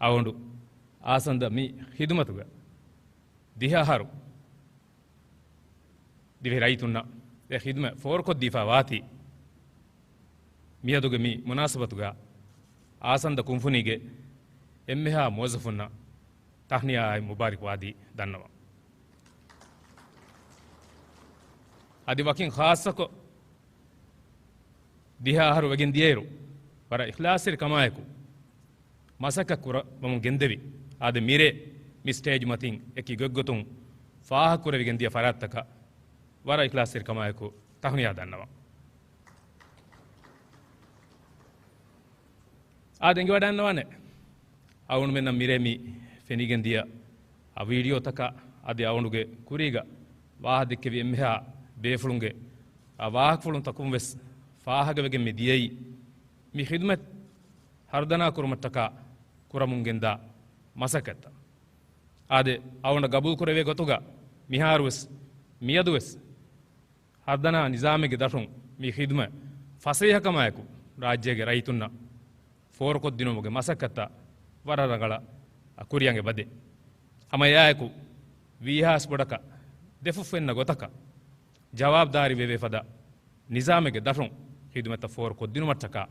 އަޅުގަނޑު އާސަންދަ މި ޚިދުމަތުގަ ދިހަ އަހަރު ދިވެހި ރައްޔިތުންނަށް އެ ޚިދުމަތް ފޯރުކޮށްދީފަ ވާތީ، މިއަދުގެ މި މުނާސަބަތުގަ އާސަންދަ ކުންފުނީގެ އެންމެހާ މުވައްޒަފުންނަށް ތަހްނިޔާއާއި މުބާރިކުވާދީ ދަންނަވަން. އަދި ވަކިން ޚާއްޞަކޮށް، ދިހަ އަހަރު ވެގެން ދިޔައިރު، ވަރަށް އިޚްލާޞްތެރިކަމާއެކު މަސައްކަތް ކުރަމުން ގެންދެވި، އާދެ، މިރޭ މި ސްޓޭޖް މަތިން އެކި ގޮތްގޮތުން ފާހަގަކުރެވިގެން ދިޔަ ފަރާތްތަކަށް ވަރަށް އިޚްލާޞްތެރިކަމާއެކު ތަހުނިޔާ ދަންނަވަން. އާދެ، އެނގިވަޑައިގަންނަވާނެ، އަޅުގަނޑުމެންނަށް މިރޭ މި ފެނިގެން ދިޔަ އާ ވީޑިއޯތަކަށް އަދި އަޅުގަނޑުގެ ކުރީގަ ވާހަކަ ދެއްކެވި އެންމެހާ ބޭފުޅުންގެ އާ ވާހަކަފުޅުންތަކުން ވެސް ފާހަގަވެގެން މި ދިޔައީ، މި ޚިދުމަތް ހަރުދަނާ ކުރުމަށްޓަކާ ކުރަމުން ގެންދާ މަސައްކަތްތައް. އާދެ، އަޅުގަނޑަށް ގަބޫލު ކުރެވޭ ގޮތުގަ މިހާރު ވެސް، މިއަދު ވެސް ހަރުދަނާ ނިޒާމެއްގެ ދަށުން މި ޚިދުމަތް ފަސޭހަކަމާއެކު ރާއްޖޭގެ ރައްޔިތުންނަށް ފޯރުކޮށްދިނުމުގެ މަސައްކަތްތައް ވަރަށް ރަނގަޅަށް ކުރިއަށް އެބަދޭ. ހަމަ އެއާއެކު ވީހާވެސް ބޮޑަކަށް ދެފުށް ފެންނަ ގޮތަކަށް ޖަވާބުދާރީ ވެވޭ ފަދަ ނިޒާމެއްގެ ދަށުން ޚިދުމަތްތައް ފޯރުކޮށްދިނުމަށްޓަކާ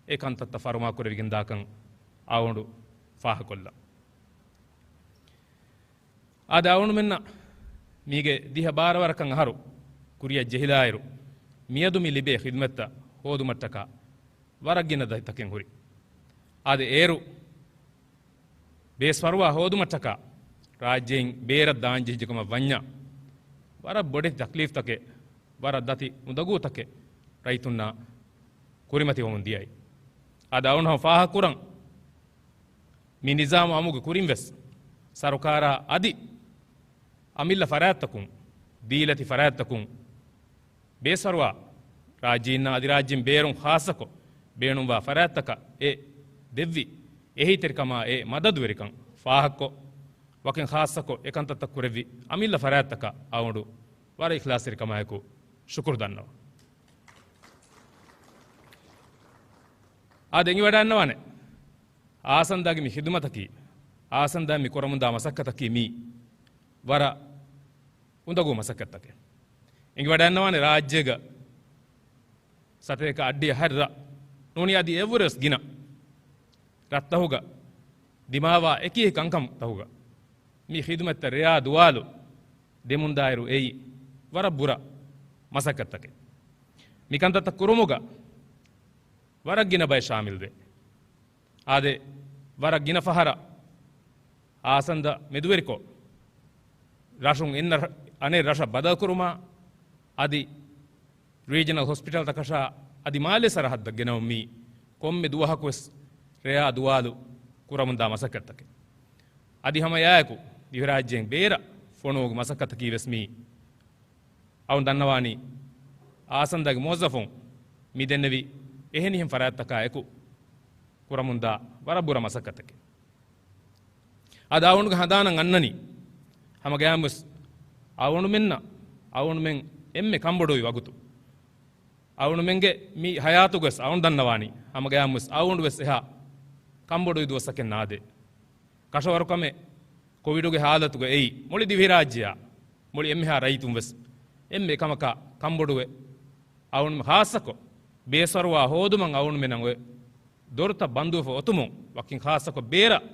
އެ ކަންތައްތައް ފަރުމާކުރެވިގެންދާކަން އަޅުގަނޑު ފާހަގަކޮށްލަން. އާދެ، އަޅުގަނޑުމެންނަށް މީގެ ދިހަ ބާރަ ވަރަކަށް އަހަރު ކުރިއަށް ޖެހިލާއިރު، މިއަދު މި ލިބޭ ޚިދުމަތްތައް ހޯދުމަށްޓަކާ ވަރަށް ގިނަ ދަތިތަކެއް ހުރި. އާދެ، އޭރު ބޭސް ފަރުވާ ހޯދުމަށްޓަކާ ރާއްޖެއިން ބޭރަށް ދާން ޖެހިއްޖެ ކަމަށް ވަންޏާ، ވަރަށް ބޮޑެތި ތަކްލީފްތަކެއް، ވަރަށް ދަތި އުނދަގޫތަކެއް ރައްޔިތުންނާ ކުރިމަތިވަމުން ދިޔައީ. އަދި އަޅުގަނޑު ހަމަ ފާހަގަކުރަން، މި ނިޒާމު އަމުގެ ކުރިން ވެސް ސަރުކާރާ އަދި އަމިއްލަ ފަރާތްތަކުން، ދީލަތި ފަރާތްތަކުން ބޭސްފަރުވާ ރާއްޖެއިންނާ އަދި ރާއްޖެއިން ބޭރުން ޚާއްޞަކޮށް ބޭނުންވާ ފަރާތްތަކަށް އެ ދެއްވި އެހީތެރިކަމާ އެ މަދަދުވެރިކަން ފާހަގަކޮށް، ވަކިން ޚާއްޞަކޮށް އެ ކަންތައްތައް ކުރެއްވި އަމިއްލަ ފަރާތްތަކަށް އަޅުގަނޑު ވަރަށް އިޚްލާޞްތެރިކަމާއެކު ޝުކުރު ދަންނަވަން. އާދެ، އެނގިވަޑައިގަންނަވާނެ، އާސަންދާގެ މި ޚިދުމަތަކީ، އާސަންދާ މި ކުރަމުންދާ މަސައްކަތަކީ މީ ވަރަށް އުނދަގޫ މަސައްކަތްތަކެއް. އެނގިވަޑައިގަންނަވާނެ، ރާއްޖޭގަ ސަތޭކަ އައްޑިހަ ހަތް ރަށް ނޫނީ އަދި އެއްވުރެ ވެސް ގިނަ ރަށްތަހުގަ ދިމާވާ އެކި އެކި ކަންކަން ތަހުގަ މި ޚިދުމަތްތައް ރެޔާ ދުވާލު ދެމުންދާއިރު އެއީ ވަރަށް ބުރަ މަސައްކަތްތަކެއް. މި ކަންތައްތައް ކުރުމުގަ ވަރަށް ގިނަ ބައެއް ޝާމިލްވޭ. އާދެ، ވަރަށް ގިނަ ފަހަރަށް އާސަންދަ މެދުވެރިކޮށް، ރަށުން އެންނަ ރަ-، އަނެއް ރަށަށް ބަދަލުކުރުމާ، އަދި ރީޖަނަލް ހޮސްޕިޓަލްތަކަށާ އަދި މާލޭ ސަރަހައްދަށް ގެނައުމީ ކޮންމެ ދުވަހަކުވެސް ރެޔާ ދުވާލު ކުރަމުންދާ މަސައްކަތްތަކެއް. އަދި ހަމަ އެއާއެކު ދިވެހިރާއްޖޭން ބޭރަށް ފޮނުވުމުގެ މަސައްކަތަކީ ވެސް މީ އަޅުން ދަންނަވާނީ، އާސަންދާގެ މުވައްޒަފުން މި ދެންނެވި އެހެނިހެން ފަރާތްތަކާ އެކު ކުރަމުންދާ ވަރަށް ބުރަ މަސައްކަތެކެ. އަދި އަޅުގަނޑުގެ ހަނދާނަށް އަންނަނީ، ހަމަގައިމުވެސް އަޅުގަނޑުމެންނަށް އަޅުގަނޑުމެން އެންމެ ކަންބޮޑުވި ވަގުތު، އަޅުގަނޑުމެންގެ މި ހަޔާތުގަވެސް އަޅުން ދަންނަވާނީ، ހަމަގައިމުވެސް އަޅުގަނޑުވެސް އެހާ ކަންބޮޑުވި ދުވަސްތަކެއް ނާދޭ. ކަށަވަރުކަމެއް ކޮވިޑުގެ ހާލަތުގަ އެއީ މުޅި ދިވެހިރާއްޖެއާ މުޅި އެންމެހާ ރައްޔިތުން ވެސް އެންމެ ކަމަކާ ކަންބޮޑުވެ، އަޅުން ޚާއްޞަކޮށް ބޭސްފަރުވާ ހޯދުމަށް އަޅުންމެންނަށް އޮތް ދޮރުތައް ބަންދުވެފަ އޮތުމުން ވަކިން ޚާއްޞަކޮށް ބޭރަށް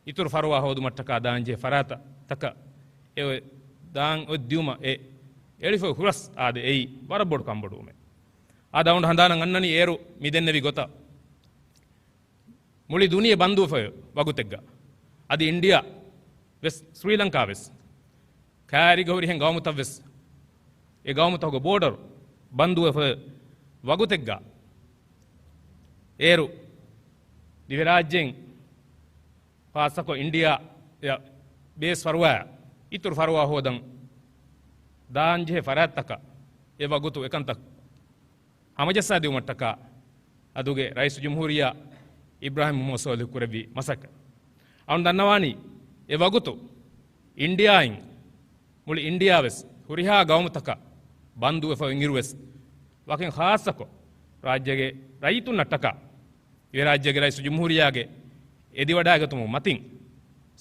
އިތުރު ފަރުވާ ހޯދުމަށްޓަކާ ދާންޖެހޭ ފަރާތަކަށް އެ އޮތް ދާން އޮތް ދިއުމަށް އެ އެޅިފައި ހުރަސް އާދެ އެއީ ވަރަށް ބޮޑު ކަންބޮޑުވުމެއް. އާދެ އަޅުން ހަނދާނަށް އަންނަނީ އޭރު މި ދެންނެވި ގޮތަށް މުޅި ދުނިޔެ ބަންދުވެފައި ވަގުތެއްގަ އަދި އިންޑިއާ ވެސް ސްރީލަންކާ ވެސް ކައިރީގަ ހުރިހެން ގައުމުތައް ވެސް އެ ގައުމުތަކުގެ ބޯޑަރު ބަންދުވެފައި ވަގުތެއްގަ އޭރު ދިވެރާއްޖެއިން ޚާއްޞަކޮށް އިންޑިއާ ބޭސް ފަރުވާ އިތުރު ފަރުވާ ހޯދަން ދާންޖެހޭ ފަރާތްތަކަށް އެ ވަގުތު އެކަންތައް ހަމަޖައްސާދިއުމަށްޓަކާ އަދުގެ ރައީސު ޖުމްހޫރިއްޔާ އިބްރާހިމް މުހައްމަދު ސޯލިހު ކުރެއްވި މަސައްކަތް. އަޅުން ދަންނަވާނީ އެ ވަގުތު އިންޑިއާއިން މުޅި އިންޑިއާ ވެސް ހުރިހާ ގައުމުތަކަށް ބަންދުވެފަ އިންއިރު ވެސް ވަކިން ޚާއްޞަކޮށް ރާއްޖޭގެ ރައްޔިތުންނަށްޓަކާ އެ ރާއްޖޭގެ ރައީސު ޖުމްހޫރިއްޔާގެ އެދިވަޑައިގަތުމުގެ މަތިން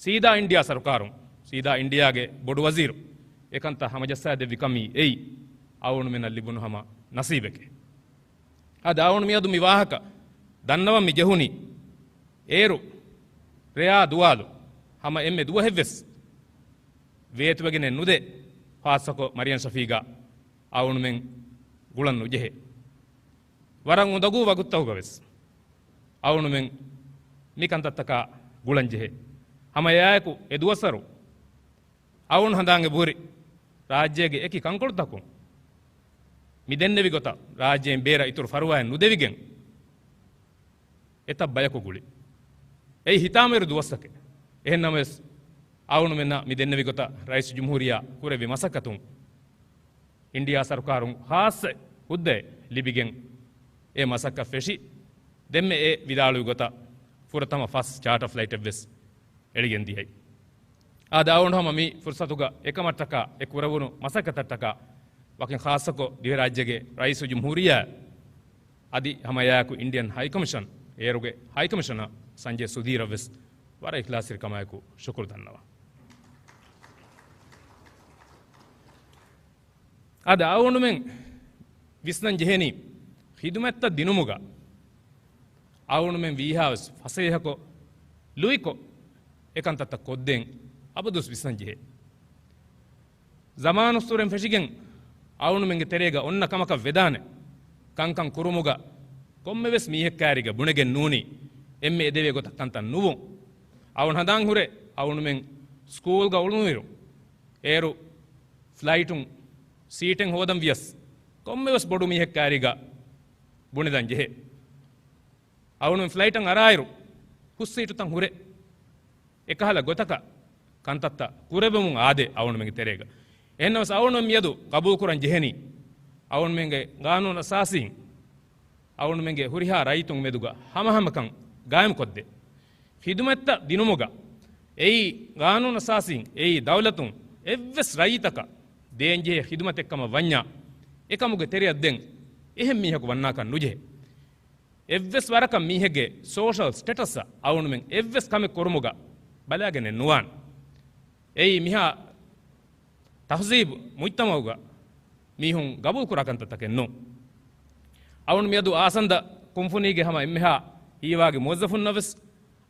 ސީދާ އިންޑިއާ ސަރުކާރުން ސީދާ އިންޑިއާގެ ބޮޑު ވަޒީރު އެކަންތައް ހަމަޖައްސާދެއްވި ކަމީ އެއީ އަޅުގަނޑުމެންނަށް ލިބުނު ހަމަ ނަސީބެކޭ. އަދި އަޅުގަނޑު މިއަދު މި ވާހަކަ ދަންނަވަން މި ޖެހުނީ އޭރު ރެޔާ ދުވާލު ހަމަ އެންމެ ދުވަހެއްވެސް ވޭތުވެގެނެއް ނުދޭ، ޚާއްޞަކޮށް މަރިޔަން ޝަފީގަ އަޅުގަނޑުމެން ގުޅަން ނުޖެހޭ. ވަރަށް އުނދަގޫ ވަގުތުތަކުގަ ވެސް އަޅުގަނޑުމެން މި ކަންތައްތަކާ ގުޅަން ޖެހޭ. ހަމަ އެއާއެކު އެ ދުވަސްވަރު އަޅުގަނޑު ހަނދާން އެބަހުރި ރާއްޖޭގެ އެކި ކަންކޮޅުތަކުން މި ދެންނެވި ގޮތަށް ރާއްޖޭން ބޭރަށް އިތުރު ފަރުވާއެއް ނުދެވިގެން އެތައް ބަޔަކު ގުޅި. އެއީ ހިތާމަވެރި ދުވަސްތަކެއް. އެހެންނަމަވެސް، އަޅުގަނޑުމެންނަށް މި ދެންނެވި ގޮތަށް ރައީސު ޖުމްހޫރިއްޔާ ކުރެއްވި މަސައްކަތުން އިންޑިއާ ސަރުކާރުން ޚާއްޞަ ހުއްދައެއް ލިބިގެން އެ މަސައްކަތް ފެށި، ދެންމެ އެ ވިދާޅުވި ގޮތަށް ފުރަތަމަ ފަސް ޗާޓާ ފްލައިޓެއްވެސް އެޅިގެން ދިޔައީ. އާދެ އަޅުގަނޑު ހަމަ މި ފުރުސަތުގަ އެކަމަށްޓަކާ އެ ކުރެވުނު މަސައްކަތަށްޓަކާ ވަކިން ޚާއްޞަކޮށް ދިވެހިރާއްޖޭގެ ރައީސު ޖުމްހޫރިއްޔާ އަދި ހަމައެއާއެކު އިންޑިއަން ހައިކަމިޝަން، އޭރުގެ ހައިކަމިޝަނަރ ސަންޖޭ ސުދީރަށްވެސް ވަރަށް އިޚްލާޞްތެރިކަމާއެކު ޝުކުރު ދަންނަވަން. އަދި އަޅުގަނޑުމެން ވިސްނަން ޖެހެނީ، ޚިދުމަތްތައް ދިނުމުގަ އަޅުގަނޑުމެން ވީހާވެސް ފަސޭހަކޮށް، ލުއިކޮށް، އެކަންތައްތައް ކޮށްދޭން އަބަދުވެސް ވިސްނަން ޖެހޭ. ޒަމާނުއްސުރެން ފެށިގެން އަޅުގަނޑުމެންގެ ތެރޭގަ އޮންނަ ކަމަކަށް ވެދާނެ ކަންކަން ކުރުމުގަ ކޮންމެވެސް މީހެއް ކައިރީގަ ބުނެގެން ނޫނީ އެންމެ އެދެވޭ ގޮތަށް ކަންތައް ނުވުން. އަޅުން ހަނދާން ހުރޭ އަޅުންމެން ސްކޫލްގަ އުޅުނުއިރު އޭރު ފްލައިޓުން ސީޓެއް ހޯދަން ވިޔަސް ކޮންމެވެސް ބޮޑު މީހެއް ކައިރީގަ ބުނެދަން ޖެހޭ. އަޅުން ފްލައިޓަށް އަރާއިރު ހުސް ސީޓުތައް ހުރޭ. އެކަހަލަ ގޮތަކަށް ކަންތައްތައް ކުރެވެމުން އާދޭ އަޅުގަނޑުމެންގެ ތެރޭގަ. އެހެންނަމަވެސް އަޅުގަނޑު މިއަދު ގަބޫލުކުރަން ޖެހެނީ، އަޅުގަނޑުމެންގެ ގާނޫނު އަސާސީން އަޅުގަނޑުމެންގެ ހުރިހާ ރައްޔިތުން މެދުގަ ހަމަހަމަކަން ގާއިމްކޮށްދޭ. ޚިދުމަތްތައް ދިނުމުގަ އެއީ ގާނޫނު އަސާސީން އެއީ ދައުލަތުން އެއްވެސް ރައްޔިތަކަށް ދޭންޖެހޭ ޚިދުމަތެއްކަމަށް ވަންޏާ، އެކަމުގެ ތެރެއަށް ދެން އެހެން މީހަކު ވަންނާކަށް ނުޖެހޭ. އެއްވެސް ވަރަކަށް މީހެއްގެ ސޯޝަލް ސްޓެޓަސްއަށް އަޅުގަނޑުމެން އެއްވެސް ކަމެއް ކުރުމުގަ ބަލާގެނެއް ނުވާނެ. އެއީ މިހާ ތަހުޒީބު މުޖްތަމަޢުގަ މީހުން ގަބޫލުކުރާ ކަންތައްތަކެއް ނޫން. އަޅުން މިއަދު އާސަންދަ ކުންފުނީގެ ހަމަ އެންމެހާ ހީވާގި މުވައްޒަފުންނަށް ވެސް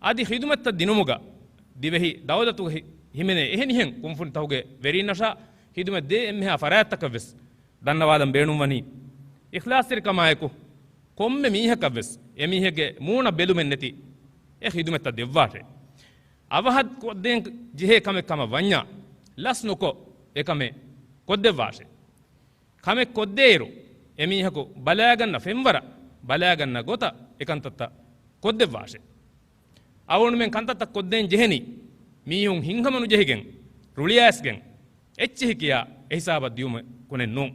އަދި ޚިދުމަތްތައް ދިނުމުގަ ދިވެހި ދައުލަތުގަ ހި-، ހިމެނޭ އެހެނިހެން ކުންފުނިތަކުގެ ވެރީންނަށާ ޚިދުމަތް ދޭ އެންމެހާ ފަރާތްތަކަށް ވެސް ދަންނަވާލަން ބޭނުންވަނީ، އިޚްލާޞްތެރިކަމާއެކު ކޮންމެ މީހަކަށްވެސް އެމީހެއްގެ މޫނަށް ބެލުމެއް ނެތި އެ ޚިދުމަތްތައް ދެއްވާށޭ. އަވަހަށް ކޮށްދޭން ޖެހޭ ކަމެއް ކަމަށް ވަންޏާ، ލަސް ނުކޮށް އެކަމެއް ކޮށްދެއްވާށޭ. ކަމެއް ކޮށްދޭއިރު، އެމީހަކު ބަލާގަންނަ ފެންވަރަށް، ބަލާގަންނަ ގޮތަށް އެކަންތައްތައް ކޮށްދެއްވާށޭ. އަޅުގަނޑުމެން ކަންތައްތައް ކޮށްދޭން ޖެހެނީ، މީހުން ހިތްހަމަ ނުޖެހިގެން، ރުޅިއައިސްގެން، އެއްޗިހި ކިޔާ އެހިސާބަށް ދިޔުމަކުނެއް ނޫން.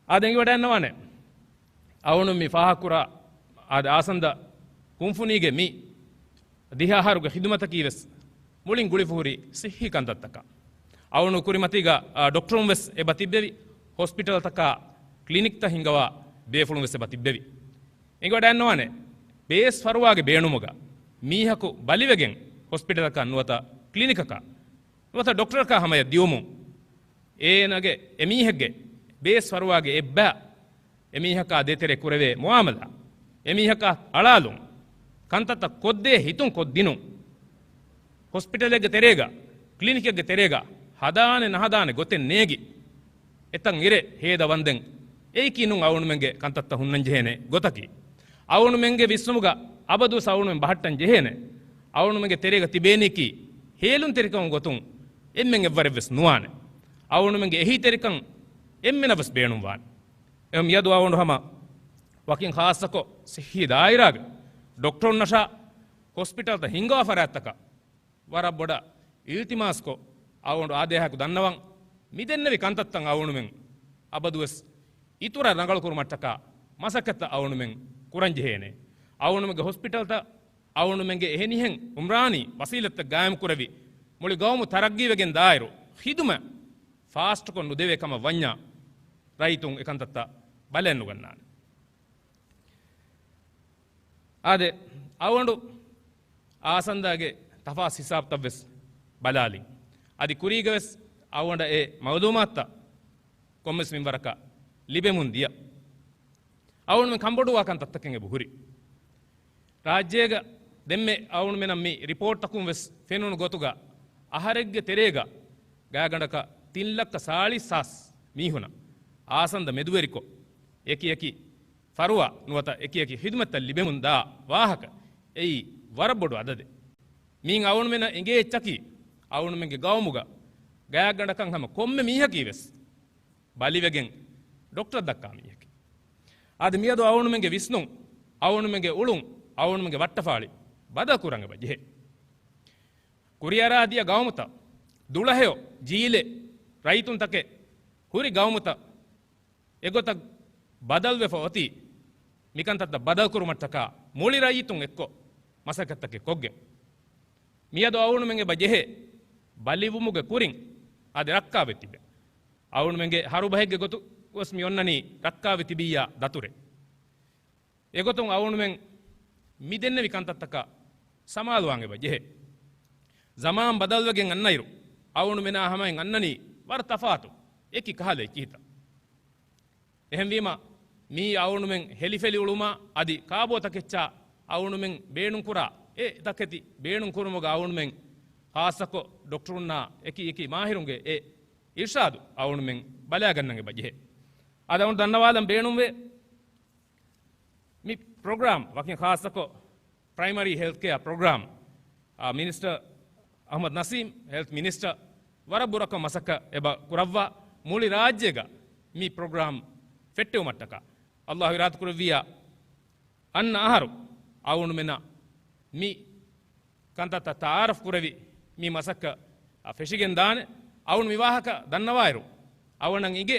އާދެ އެނގިވަޑައިގަންނަވާނެ. އަޅުގަނޑު މި ފާހަގަކުރާ، އާދެ އާސަންދަ ކުންފުނީގެ މި ދިހަ އަހަރުގެ ޚިދުމަތަކީ ވެސް މުޅިން ގުޅިފަ ހުރި ޞިއްޙީ ކަންތައްތަކަށް. އަޅުގަނޑު ކުރިމަތީގަ، އާ، ޑޮކްޓަރުން ވެސް އެބަ ތިއްބެވި، ހޮސްޕިޓަލްތަކާ ކްލިނިކްތައް ހިންގަވާ ބޭފުޅުން ވެސް އެބަ ތިއްބެވި. އެނގިވަޑައިގަންނަވާނެ، ބޭސް ފަރުވާގެ ބޭނުމުގަ މީހަކު ބަލިވެގެން ހޮސްޕިޓަލަކަށް ނުވަތަ ކްލިނިކަކާ ނުވަތަ ޑޮކްޓަރަކާ ހަމަޔަށް ދިއުމުން، އޭނާގެ އެމީހެއްގެ ބޭސް ފަރުވާގެ އެއްބައި، އެމީހަކާ ދޭތެރޭ ކުރެވޭ މުއާމަލާ، އެމީހަކާ އަޅާލުން، ކަންތައްތައް ކޮށްދޭ ހިތުން ކޮށްދިނުން، ހޮސްޕިޓަލެއްގެ ތެރޭގަ، ކްލިނިކެއްގެ ތެރޭގަ ހަދާނެ ނަހަދާނެ ގޮތެއް ނޭގި، އެތަން އިރެއް ހޭދަ ވަންދެން، އެއީކީ ނޫން އަޅުގަނޑުމެންގެ ކަންތައްތައް ހުންނަން ޖެހޭނެ ގޮތަކީ. އަޅުގަނޑުމެންގެ ވިސްނުމުގަ އަބަދުވެސް އަޅުގަނޑުމެން ބަހައްޓަން ޖެހޭނެ، އަޅުގަނޑުމެންގެ ތެރޭގަ ތިބޭނީކީ ހޭލުންތެރިކަމުގެ ގޮތުން އެންމެން އެއްވަރެއްވެސް ނުވާނެ. އަޅުގަނޑުމެންގެ އެހީތެރިކަން އެންމެނަށްވެސް ބޭނުންވާނެ. އެހެން މިއަދު އަޅުގަނޑު ހަމަ ވަކިން ޚާއްޞަކޮށް ޞިއްޙީ ދާއިރާގެ ޑޮކްޓަރުންނަށާ ހޮސްޕިޓަލްތައް ހިންގާ ފަރާތްތަކަށް ވަރަށް ބޮޑަށް އިލްތިމާސްކޮށް، އަޅުގަނޑު އާދޭހާއެކު ދަންނަވަން، މިދެންނެވި ކަންތައްތައް އަޅުގަނޑުމެން އަބަދުވެސް އިތުރަށް ރަނގަޅުކުރުމަށްޓަކާ މަސައްކަތްތައް އަޅުގަނޑުމެން ކުރަންޖެހޭނެ. އަޅުގަނޑުމެންގެ ހޮސްޕިޓަލްތައް، އަޅުގަނޑުމެންގެ އެހެނިހެން އުމްރާނީ ވަސީލަތްތައް ގާއިމްކުރެވި، މުޅި ގައުމު ތަރައްގީވެގެން ދާއިރު، ޚިދުމަތް ފާސްޓްކޮށް ނުދެވޭ ކަމަށް ވަންޏާ، ރައްޔިތުން އެކަންތައްތައް ބަލައެއްނުގަންނާނެ. އާދެ، އަޅުގަނޑު އާސަންދާގެ ތަފާސް ހިސާބުތައްވެސް ބަލާލިން. އަދި ކުރީގަވެސް އަޅުގަނޑަށް އެ މައުލޫމާތުތައް ކޮންމެސް މިންވަރަކަށް ލިބެމުން ދިޔަ. އަޅުގަނޑުމެން ކަންބޮޑުވާ ކަންތައްތަކެއް އެބަ ހުރި. ރާއްޖޭގަ ދެންމެ އަޅުގަނޑުމެނަށް މި ރިޕޯޓްތަކުން ވެސް ފެނުނު ގޮތުގަ، އަހަރެއްގެ ތެރޭގަ ގާތްގަނޑަކަށް ތިން ލައްކަ ސާޅީސް ހާސް މީހުނަށް އާސަންދަ މެދުވެރިކޮށް، އެކި އެކި ފަރުވާ ނުވަތަ އެކި އެކި ޚިދުމަތްތައް ލިބެމުންދާ ވާހަކަ އެއީ ވަރަށް ބޮޑު އަދަދެއް. މީން އަޅުގަނޑުމެންނަށް އެނގޭ އެއްޗަކީ، އަޅުގަނޑުމެންގެ ގައުމުގަ ގާތްގަނޑަކަށް ހަމަ ކޮންމެ މީހަކީ ވެސް ބަލިވެގެން ޑޮކްޓަރަށް ދައްކާ މީހަކީ. އަދި މިއަދު އަޅުގަނޑުމެންގެ ވިސްނުން، އަޅުގަނޑުމެންގެ އުޅުން، އަޅުގަނޑުމެންގެ ވައްޓަފާޅި ބަދަލު ކުރަން އެބަ ޖެހޭ. ކުރިއަރާ ދިޔަ ގައުމުތައް، ދުޅަހެޔޮ ޖީލެއް، ރައްޔިތުންތަކެއް ހުރި ގައުމުތައް އެގޮތަށް ބަދަލުވެފަ އޮތީ، މިކަންތައްތައް ބަދަލުކުރުމަށްޓަކާ މުޅި ރައްޔިތުން އެއްކޮށް މަސައްކަތްތަކެއް ކޮށްގެން. މިއަދު އަޅުގަނޑުމެން އެބަ ޖެހޭ ބަލިވުމުގެ ކުރިން އަދި ރައްކާވެ ތިބެ. އަޅުގަނޑުމެންގެ ހަރުބަހެއްގެ ގޮތުގަސް މި އޮންނަނީ ރައްކާވެ ތިބިއްޔާ ދަތުރެއް. އެގޮތުން އަޅުގަނޑުމެން މި ދެންނެވި ކަންތައްތަކަށް ސަމާލުވާން އެބަ ޖެހޭ. ޒަމާން ބަދަލުވެގެން އަންނައިރު، އަޅުގަނޑުމެނާ ހަމައިން އަންނަނީ ވަރަށް ތަފާތު އެކި ކަހަލަ އެއްޗިހިތައް. އެހެންވީމަ، މިއީ އަޅުގަނޑުމެން ހެލިފެލި އުޅުމާ އަދި ކާބޯތަކެއްޗާ އަޅުގަނޑުމެން ބޭނުންކުރާ އެ ތަކެތި ބޭނުންކުރުމުގަ އަޅުގަނޑުމެން ޚާއްޞަކޮށް ޑޮކްޓަރުންނާ އެކި އެކި މާހިރުންގެ އެ އިރްޝާދު އަޅުގަނޑުމެން ބަލާގަންނަން އެބަ ޖެހޭ. އަދި އަޅުގަނޑު ދަންނަވާލަން ބޭނުންވޭ، މި ޕްރޮގްރާމް ވަކިން ޚާއްޞަކޮށް ޕްރައިމަރީ ހެލްތް ކެއާ ޕްރޮގްރާމް، އާ، މިނިސްޓަރ އަޙްމަދު ނަސީމް، ހެލްތް މިނިސްޓަރ، ވަރަށް ބުރަކޮށް މަސައްކަތް އެބަ ކުރައްވާ، މުޅި ރާއްޖޭގަ މި ޕްރޮގްރާމް ފެއްޓެވުމަށްޓަކާ ﷲ އިރާދަކުރެއްވިއްޔާ، އަންނަ އަހަރު އަޅުގަނޑުމެންނަށް މި ކަންތައްތައް ތައާރަފް ކުރެވި، މި މަސައްކަތް ފެށިގެން ދާނެ. އަޅުގަނޑު މި ވާހަކަ ދަންނަވާއިރު، އަޅުގަނޑަށް އިނގޭ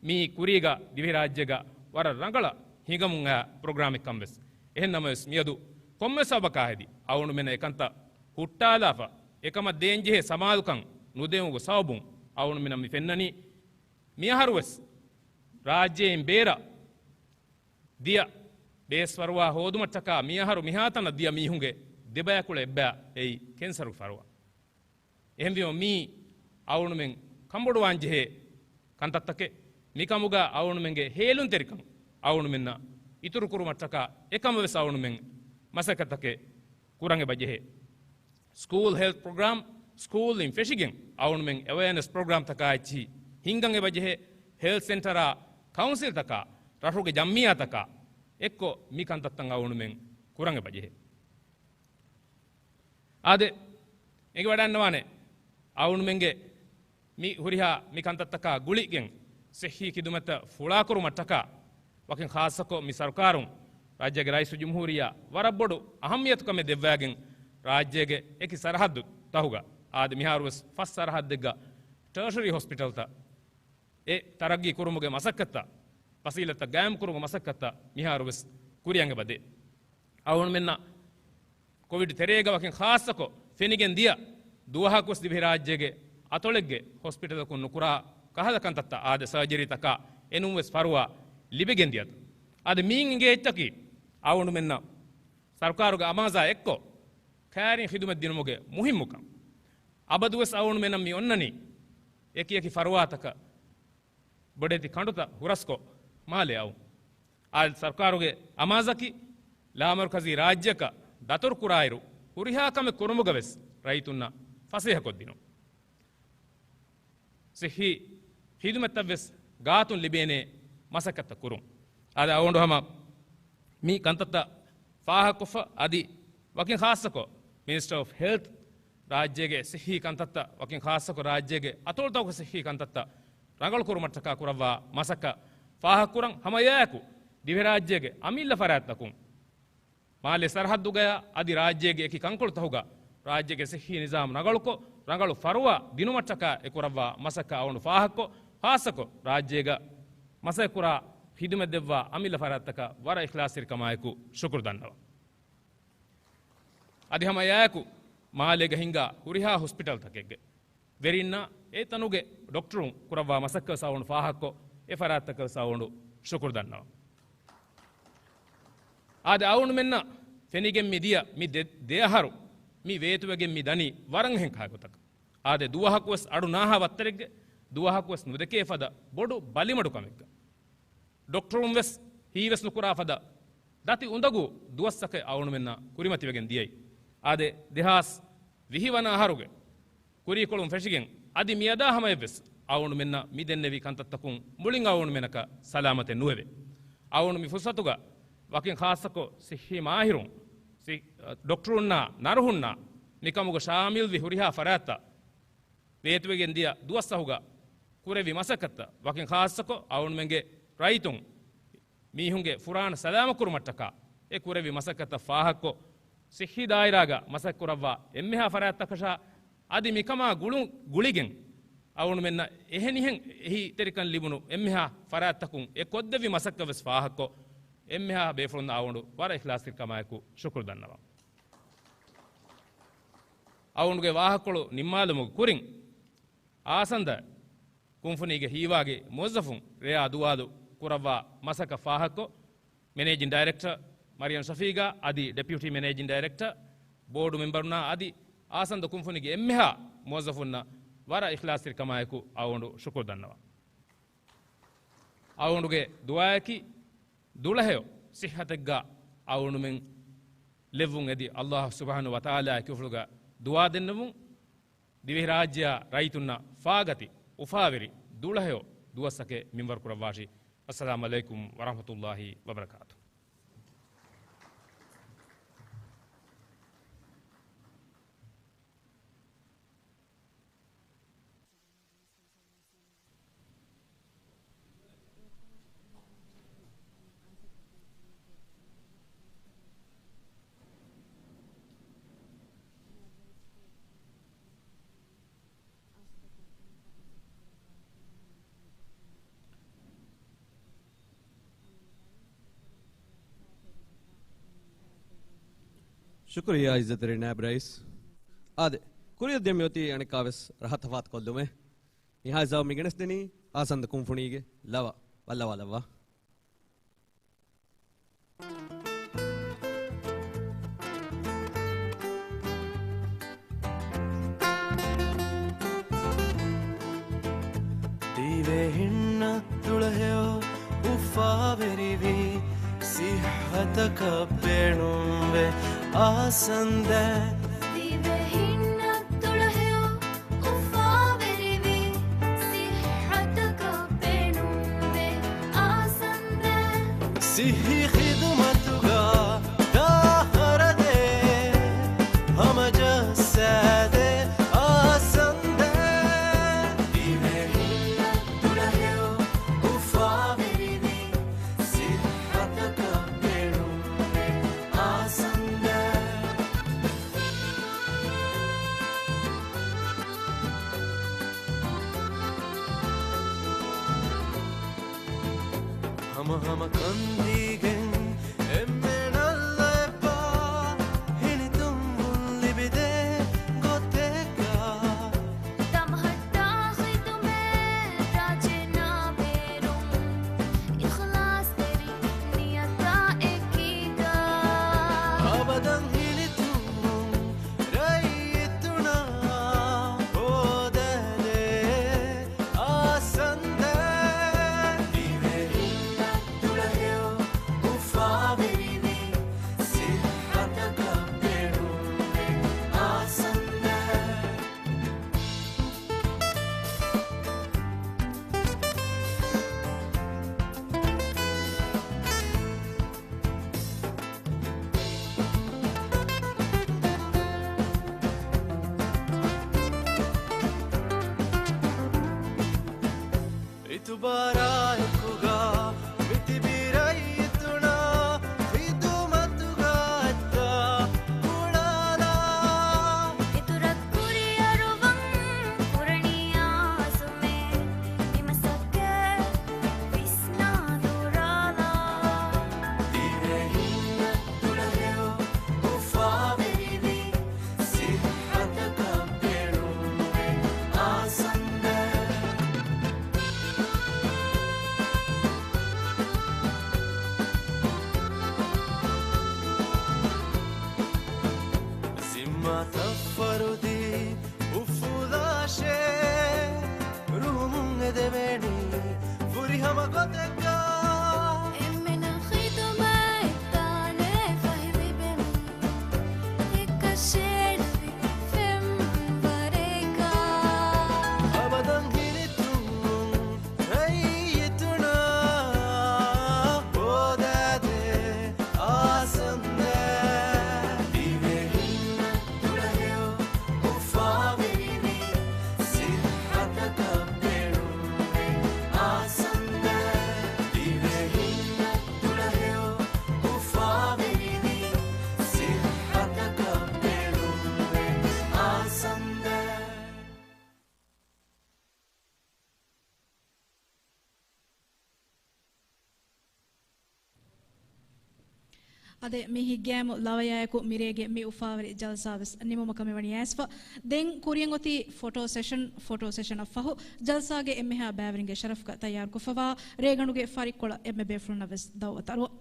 މިއީ ކުރީގަ ދިވެހިރާއްޖޭގަ ވަރަށް ރަނގަޅަށް ހިނގަމުން އައި ޕްރޮގްރާމެއް ކަން ވެސް. އެހެން ނަމަވެސް، މިއަދު ކޮންމެ ސަބަބަކާ ހެދި އަޅުގަނޑުމެންނަށް އެކަންތައް ހުއްޓާލާފަ، އެކަމަށް ދޭންޖެހޭ ސަމާލުކަން ނުދެވުމުގެ ސަބަބުން އަޅުގަނޑުމެންނަށް މި ފެންނަނީ، މިއަހަރުވެސް ރާއްޖެއިން ބޭރަށް ދިޔަ ބޭސް ފަރުވާ ހޯދުމަށްޓަކާ މިއަހަރު މިހާތަނަށް ދިޔަ މީހުންގެ ދެބަޔަކުޅަ އެއްބަޔަށް އެއީ ކެންސަރުގެ ފަރުވާ. އެހެންވީމަ، މީ އަޅުގަނޑުމެން ކަންބޮޑުވާންޖެހޭ ކަންތައްތަކެއް. މިކަމުގަ އަޅުގަނޑުމެންގެ ހޭލުންތެރިކަން އަޅުގަނޑުމެންނަށް އިތުރުކުރުމަށްޓަކާ އެކަމަށް ވެސް އަޅުގަނޑުމެން މަސައްކަތްތަކެއް ކުރަން އެބަ ޖެހޭ. ސްކޫލް ހެލްތް ޕްރޮގްރާމް، ސްކޫލްއިން ފެށިގެން އަޅުގަނޑުމެން އެވެއަނެސް ޕްރޮގްރާމްތަކާ އެއްޗިހި ހިންގަން އެބަ ޖެހޭ. ހެލްތް ސެންޓަރާ، ކައުންސިލްތަކާ، ރަށުގެ ޖަމްޢިއްޔާތަކާ އެއްކޮށް މި ކަންތައްތައް އަޅުގަނޑުމެން ކުރަން އެބަ ޖެހޭ. އާދެ، އެނގިވަޑަންނަވާނެ އަޅުގަނޑުމެންގެ މި ހުރިހާ މި ކަންތައްތަކާ ގުޅިގެން ސިއްހީ ޚިދުމަތްތައް ފުޅާކުރުމަށްޓަކާ ވަކިން ޚާއްޞަކޮށް މި ސަރުކާރުން ރާއްޖޭގެ ރައީސުލްޖުމްހޫރިއްޔާ ވަރަށް ބޮޑު އަހައްމިޔަތުކަމެއް ދެއްވާގެން ރާއްޖޭގެ އެކި ސަރަހައްދު ތަހުގަ އާދެ، މިހާރުވެސް ފަސް ސަރަހައްދެއްގަ ޓަރޝަރީ ހޮސްޕިޓަލްތައް އެ ތަރައްގީ ކުރުމުގެ މަސައްކަތްތައް، ފަސީލަތްތައް ގާއިމް ކުރުމުގެ މަސައްކަތްތައް މިހާރުވެސް ކުރިއަށް އެބަދޭ. އަޅުގަނޑުމެންނަށް ކޮވިޑް ތެރޭގަ ވަކިން ޚާއްޞަކޮށް ފެނިގެން ދިޔަ ދުވަހަކުވެސް ދިވެހިރާއްޖޭގެ އަތޮޅެއްގެ ހޮސްޕިޓަލަކުން ނުކުރާ ކަހަލަ ކަންތައްތައް އާދެ، ސަރޖަރީތަކާ އެނޫންވެސް ފަރުވާ ލިބިގެން ދިޔަތަން. އަދި މީން އިނގޭ އެއްޗަކީ އަޅުގަނޑުމެންނަށް ސަރުކާރުގެ އަމާޒާ އެއްކޮށް ކައިރިން ޚިދުމަތް ދިނުމުގެ މުހިއްމުކަން. އަބަދުވެސް އަޅުގަނޑުމެންނަށް މި އޮންނަނީ އެކި އެކި ފަރުވާތަކަށް ބޮޑެތި ކަނޑުތައް ހުރަސްކޮށް މާލެ އައުން. އާދެ، ސަރުކާރުގެ އަމާޒަކީ ލާމަރުކަޒީ ރާއްޖެއަކަށް ދަތުރު ކުރާއިރު، ހުރިހާ ކަމެއް ކުރުމުގަ ވެސް ރައްޔިތުންނަށް ފަސޭހަކޮށްދިނުން. ޞިއްޙީ ޚިދުމަތްތައް ވެސް ގާތުން ލިބޭނޭ މަސައްކަތްތައް ކުރުން. އާދެ، އަޅުގަނޑު ހަމަ މި ކަންތައްތައް ފާހަގަކޮށްފަ، އަދި ވަކިން ޚާއްޞަކޮށް މިނިސްޓަރ އޮފް ހެލްތް، ރާއްޖޭގެ ޞިއްޙީ ކަންތައްތައް، ވަކިން ޚާއްޞަކޮށް ރާއްޖޭގެ އަތޮޅުތަކުގެ ޞިއްޙީ ކަންތައްތައް ރަނގަޅު ކުރުމަށްޓަކާ ކުރައްވާ މަސައްކަތް ފާހަގަކުރަން. ހަމައެއާއެކު، ދިވެހިރާއްޖޭގެ އަމިއްލަ ފަރާތްތަކުން މާލެ ސަރަހައްދުގަޔާ އަދި ރާއްޖޭގެ އެކި ކަންކޮޅުތަކުގަ ރާއްޖޭގެ ޞިއްޙީ ނިޒާމް ރަނގަޅުކޮށް، ރަނގަޅު ފަރުވާ ދިނުމަށްޓަކާ އެ ކުރައްވާ މަސައްކަތް އަޅުގަނޑު ފާހަގަކޮށް، ޚާއްޞަކޮށް ރާއްޖޭގަ މަސައްކަތްކުރާ ޚިދުމަތް ދެއްވާ އަމިއްލަ ފަރާތްތަކަށް ވަރަށް އިޚްލާޞްތެރިކަމާއެކު ޝުކުރު ދަންނަވަން. އަދި ހަމަ އެއާއެކު މާލޭގަ ހިންގާ ހުރިހާ ހޮސްޕިޓަލްތަކެއްގެ ވެރިންނާ އެ ތަނުގެ ޑޮކްޓަރުން ކުރައްވާ މަސައްކަތް ވެސް އަޅުގަނޑު ފާހަގަކޮށް، އެ ފަރާތްތަކަށް ވެސް އަޅުގަނޑު ޝުކުރު ދަންނަވަން. އާދެ، އަޅުގަނޑުމެންނަށް ފެނިގެން މި ދިޔަ މި ދެ، ދެ އަހަރު މި ވޭތުވެގެން މި ދަނީ ވަރަށް އެހެން ކަހަލަ ގޮތަކަށް. އާދެ، ދުވަހަކުވެސް އަޑު ނާހާ ވައްތަރެއްގެ ދުވަހަކުވެސް ނުދެކޭ ފަދަ ބޮޑު ބަލިމަޑު ކަމެއްގަ ޑޮކްޓަރުން ވެސް ހީވެސް ނުކުރާ ފަދަ ދަތި އުނދަގޫ ދުވަސްތަކެއް އަޅުގަނޑުމެންނަށް ކުރިމަތިވެގެން ދިޔައީ. އާދެ، ދެހާސް ވިހި ވަނަ އަހަރުގެ ކުރީކޮޅުން ފެށިގެން އަދި މިއަދާ ހަމަޔަށްވެސް އަޅުގަނޑުމެންނަށް މި ދެންނެވި ކަންތައްތަކުން މުޅިން އަޅުގަނޑުމެންނަކަށް ސަލާމަތެއް ނުވެވޭ. އަޅުގަނޑު މި ފުރުސަތުގަ ވަކިން ޚާއްޞަކޮށް ޞިއްޙީ މާހިރުން، ސި، ޑޮކްޓަރުންނާ ނަރުހުންނާ މިކަމުގަ ޝާމިލްވި ހުރިހާ ފަރާތްތައް ވޭތުވެގެން ދިޔަ ދުވަސްއަހުގަ ކުރެއްވި މަސައްކަތަށް ވަކިން ޚާއްޞަކޮށް އަޅުގަނޑުމެންގެ ރައްޔިތުން މީހުންގެ ފުރާނަ ސަލާމަތްކުރުމަށްޓަކާ އެ ކުރެއްވި މަސައްކަތަށް ފާހަގަކޮށް، ޞިއްޙީ ދާއިރާގަ މަސައްކަތްކުރައްވާ އެންމެހާ ފަރާތްތަކަށާ އަދި މިކަމާ ގުޅު، ގުޅިގެން އަޅުގަނޑުމެންނަށް އެހެނިހެން އެހީތެރިކަން ލިބުނު އެންމެހާ ފަރާތްތަކުން އެ ކޮށްދެއްވި މަސައްކަތް ވެސް ފާހަގަކޮށް، އެންމެހާ ބޭފުޅުންނަށް އަޅުގަނޑު ވަރަށް އިޚްލާޞްތެރިކަމާއެކު ޝުކުރު ދަންނަވަން. އަޅުގަނޑުގެ ވާހަކަކޮޅު ނިންމާލުމުގެ ކުރިން، އާސަންދަ ކުންފުނީގެ ހީވާގި މުވައްޒަފުން ރެޔާ ދުވާލު ކުރައްވާ މަސައްކަތް ފާހަގަކޮށް، މެނޭޖިން ޑައިރެކްޓަރ މަރިޔަމް ޝަފީގާ އަދި ޑެޕިއުޓީ މެނޭޖިން ޑައިރެކްޓަރ، ބޯޑު މެމްބަރުންނާ އަދި އާސަންދަ ކުންފުނީގެ އެންމެހާ މުވައްޒަފުންނަށް ވަރަށް އިޚްލާޞްތެރިކަމާއެކު އަޅުގަނޑު ޝުކުރު ދަންނަވަން. އަޅުގަނޑުގެ ދުޢާއަކީ ދުޅަހެޔޮ ޞިއްޙަތެއްގަ އަޅުގަނޑުމެން ލެއްވުން އެދި، އައްލާހު ސުބްޙާނަހު ވަތަޢާލާ އެކިފުޅުގަ ދުޢާ ދެންނެވުން. ދިވެހިރާއްޖެއާ ރައްޔިތުންނަށް ފާގަތި އުފާވެރި ދުޅަހެޔޮ ދުވަސްތަކެއް މިންވަރު ކުރައްވާށި. އައްސަލާމު ޢަލައިކުމް ވަރަޙްމަތުﷲި ވަބަރަކާތުހު. ޝުކުރިއްޔާ ޢިއްޒަތްތެރި ނާއިބް ރައީސް. އާދެ، ކުރިއަށް ދިޔަ މިއޮތީ އަނެއްކާވެސް ރަހަ ތަފާތުކޮށްލުމެއް. މިހާ ޖަވާބު މިގެނެސްދެނީ އާސަންދަ ކުންފުނީގެ ލަވަ. ބައްލަވާލައްވާ. ދިވެހިންނަށް ދުޅަހެޔޮ އުފާވެރިވި ސިއްޙަތަކަށް ބޭނުންވޭ އާސަންދަ. ދިވެހިންނަށް ދުޅަހެޔޮ އުފާވެރިވި ސިއްޙަތަކަށް ބޭނުންވޭ އާސަންދަ. ސިއްޙީ ޚިދުމަތުގަ ދާ ހަރަދޭ ހަމަޖައްސާދޭ އާސަންދަ. ދިވެހިންނަށް ދުޅަހެޔޮ އުފާވެރިވި ސިއްޙަތަކަށް ބޭނުންވޭ އާސަންދަ. ހަމަ ހަމަ ކަންދީގެން އެންމެ ނައްލައެއްބާ ހިނިތުންވުން ލިބިދޭ ގޮތެއްގަ. ދަމަހައްޓާ ޚިދުމަތް ރާއްޖެ ނާބޭރުން އިޚްލާޞްތެރި ނިޔަތާ އެކީގަ. އަބަދަން ހިނިތުންވުން ރައްޔިތުންނަށް ތުބާރާއެކުގަ މިތިބި ރައްޔިތުންނަށް ޚިދުމަތުގަ އެއްތާ ކުޅާލާ. އިތުރަށް ކުރިއަރުވަން ކުރަނީ އާޒުމެއް، މި މަސައްކަތް ވިސްނާ ދުރާލާ. ދިވެހިންނަށް ދުޅަހެޔޮ އުފާވެރިވި ސިއްހަތަކަށް ބޭނުންވޭ އާސަންދެ. ޒިންމާތައް ފަރުދީ އުފުލާށޭ، ރުހުމުން އެދެވޭނީ ފުރިހަމަ ގޮތެއްގަ. އެންމެނަށް ޚިދުމަތް ދާނެ ފަހި ލިބެނީ، އެކަށީގެން ފެންވަރެއްގަ. އަބަދަށް ހިނިތުންވުން ރައްޔިތުންނަށް ހޯދާދޭ އާސަންދެ. ދިވެހިންނަށް ދުޅަހެޔޮ އުފާވެރިވި ސިއްހަތަކަށް ބޭނުންވޭ އާސަންދެ. ދިވެހިންނަށް ދުޅަހެޔޮ އުފާވެރިވި ސިއްހަތަކަށް ބޭނުންވޭ އާސަންދެ. އާދެ، މި ހިތްގައިމު ލަވަޔާއެކު މިރޭގެ މި އުފާވެރި ޖަލްސާވެސް ނިމުމަކަށް މިވަނީ އައިސްފަ. ދެން ކުރިއަށް އޮތީ ފޮޓޯ ސެޝަން. ފޮޓޯ ސެޝަނަށް ފަހު، ޖަލްސާގެ އެންމެހާ ބައިވެރިންގެ ޝަރަފުގަ ތައްޔާރުކޮށްފަވާ ރޭގަނޑުގެ ފަރިއްކޮޅަށް އެންމެ ބޭފުޅުންނަށް ވެސް ދައުވަތު އަރުވަން.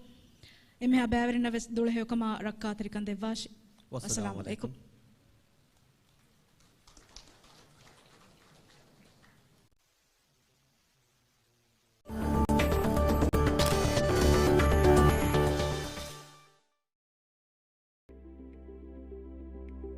އެންމެހާ ބައިވެރިންނަށް ވެސް ދުޅަހެޔޮކަމާ ރައްކާތެރިކަން ދެއްވާށި. ވައްސަލާމު އައްސަލާމު ޢަލައިކުމް. ޢަލައިކުމް.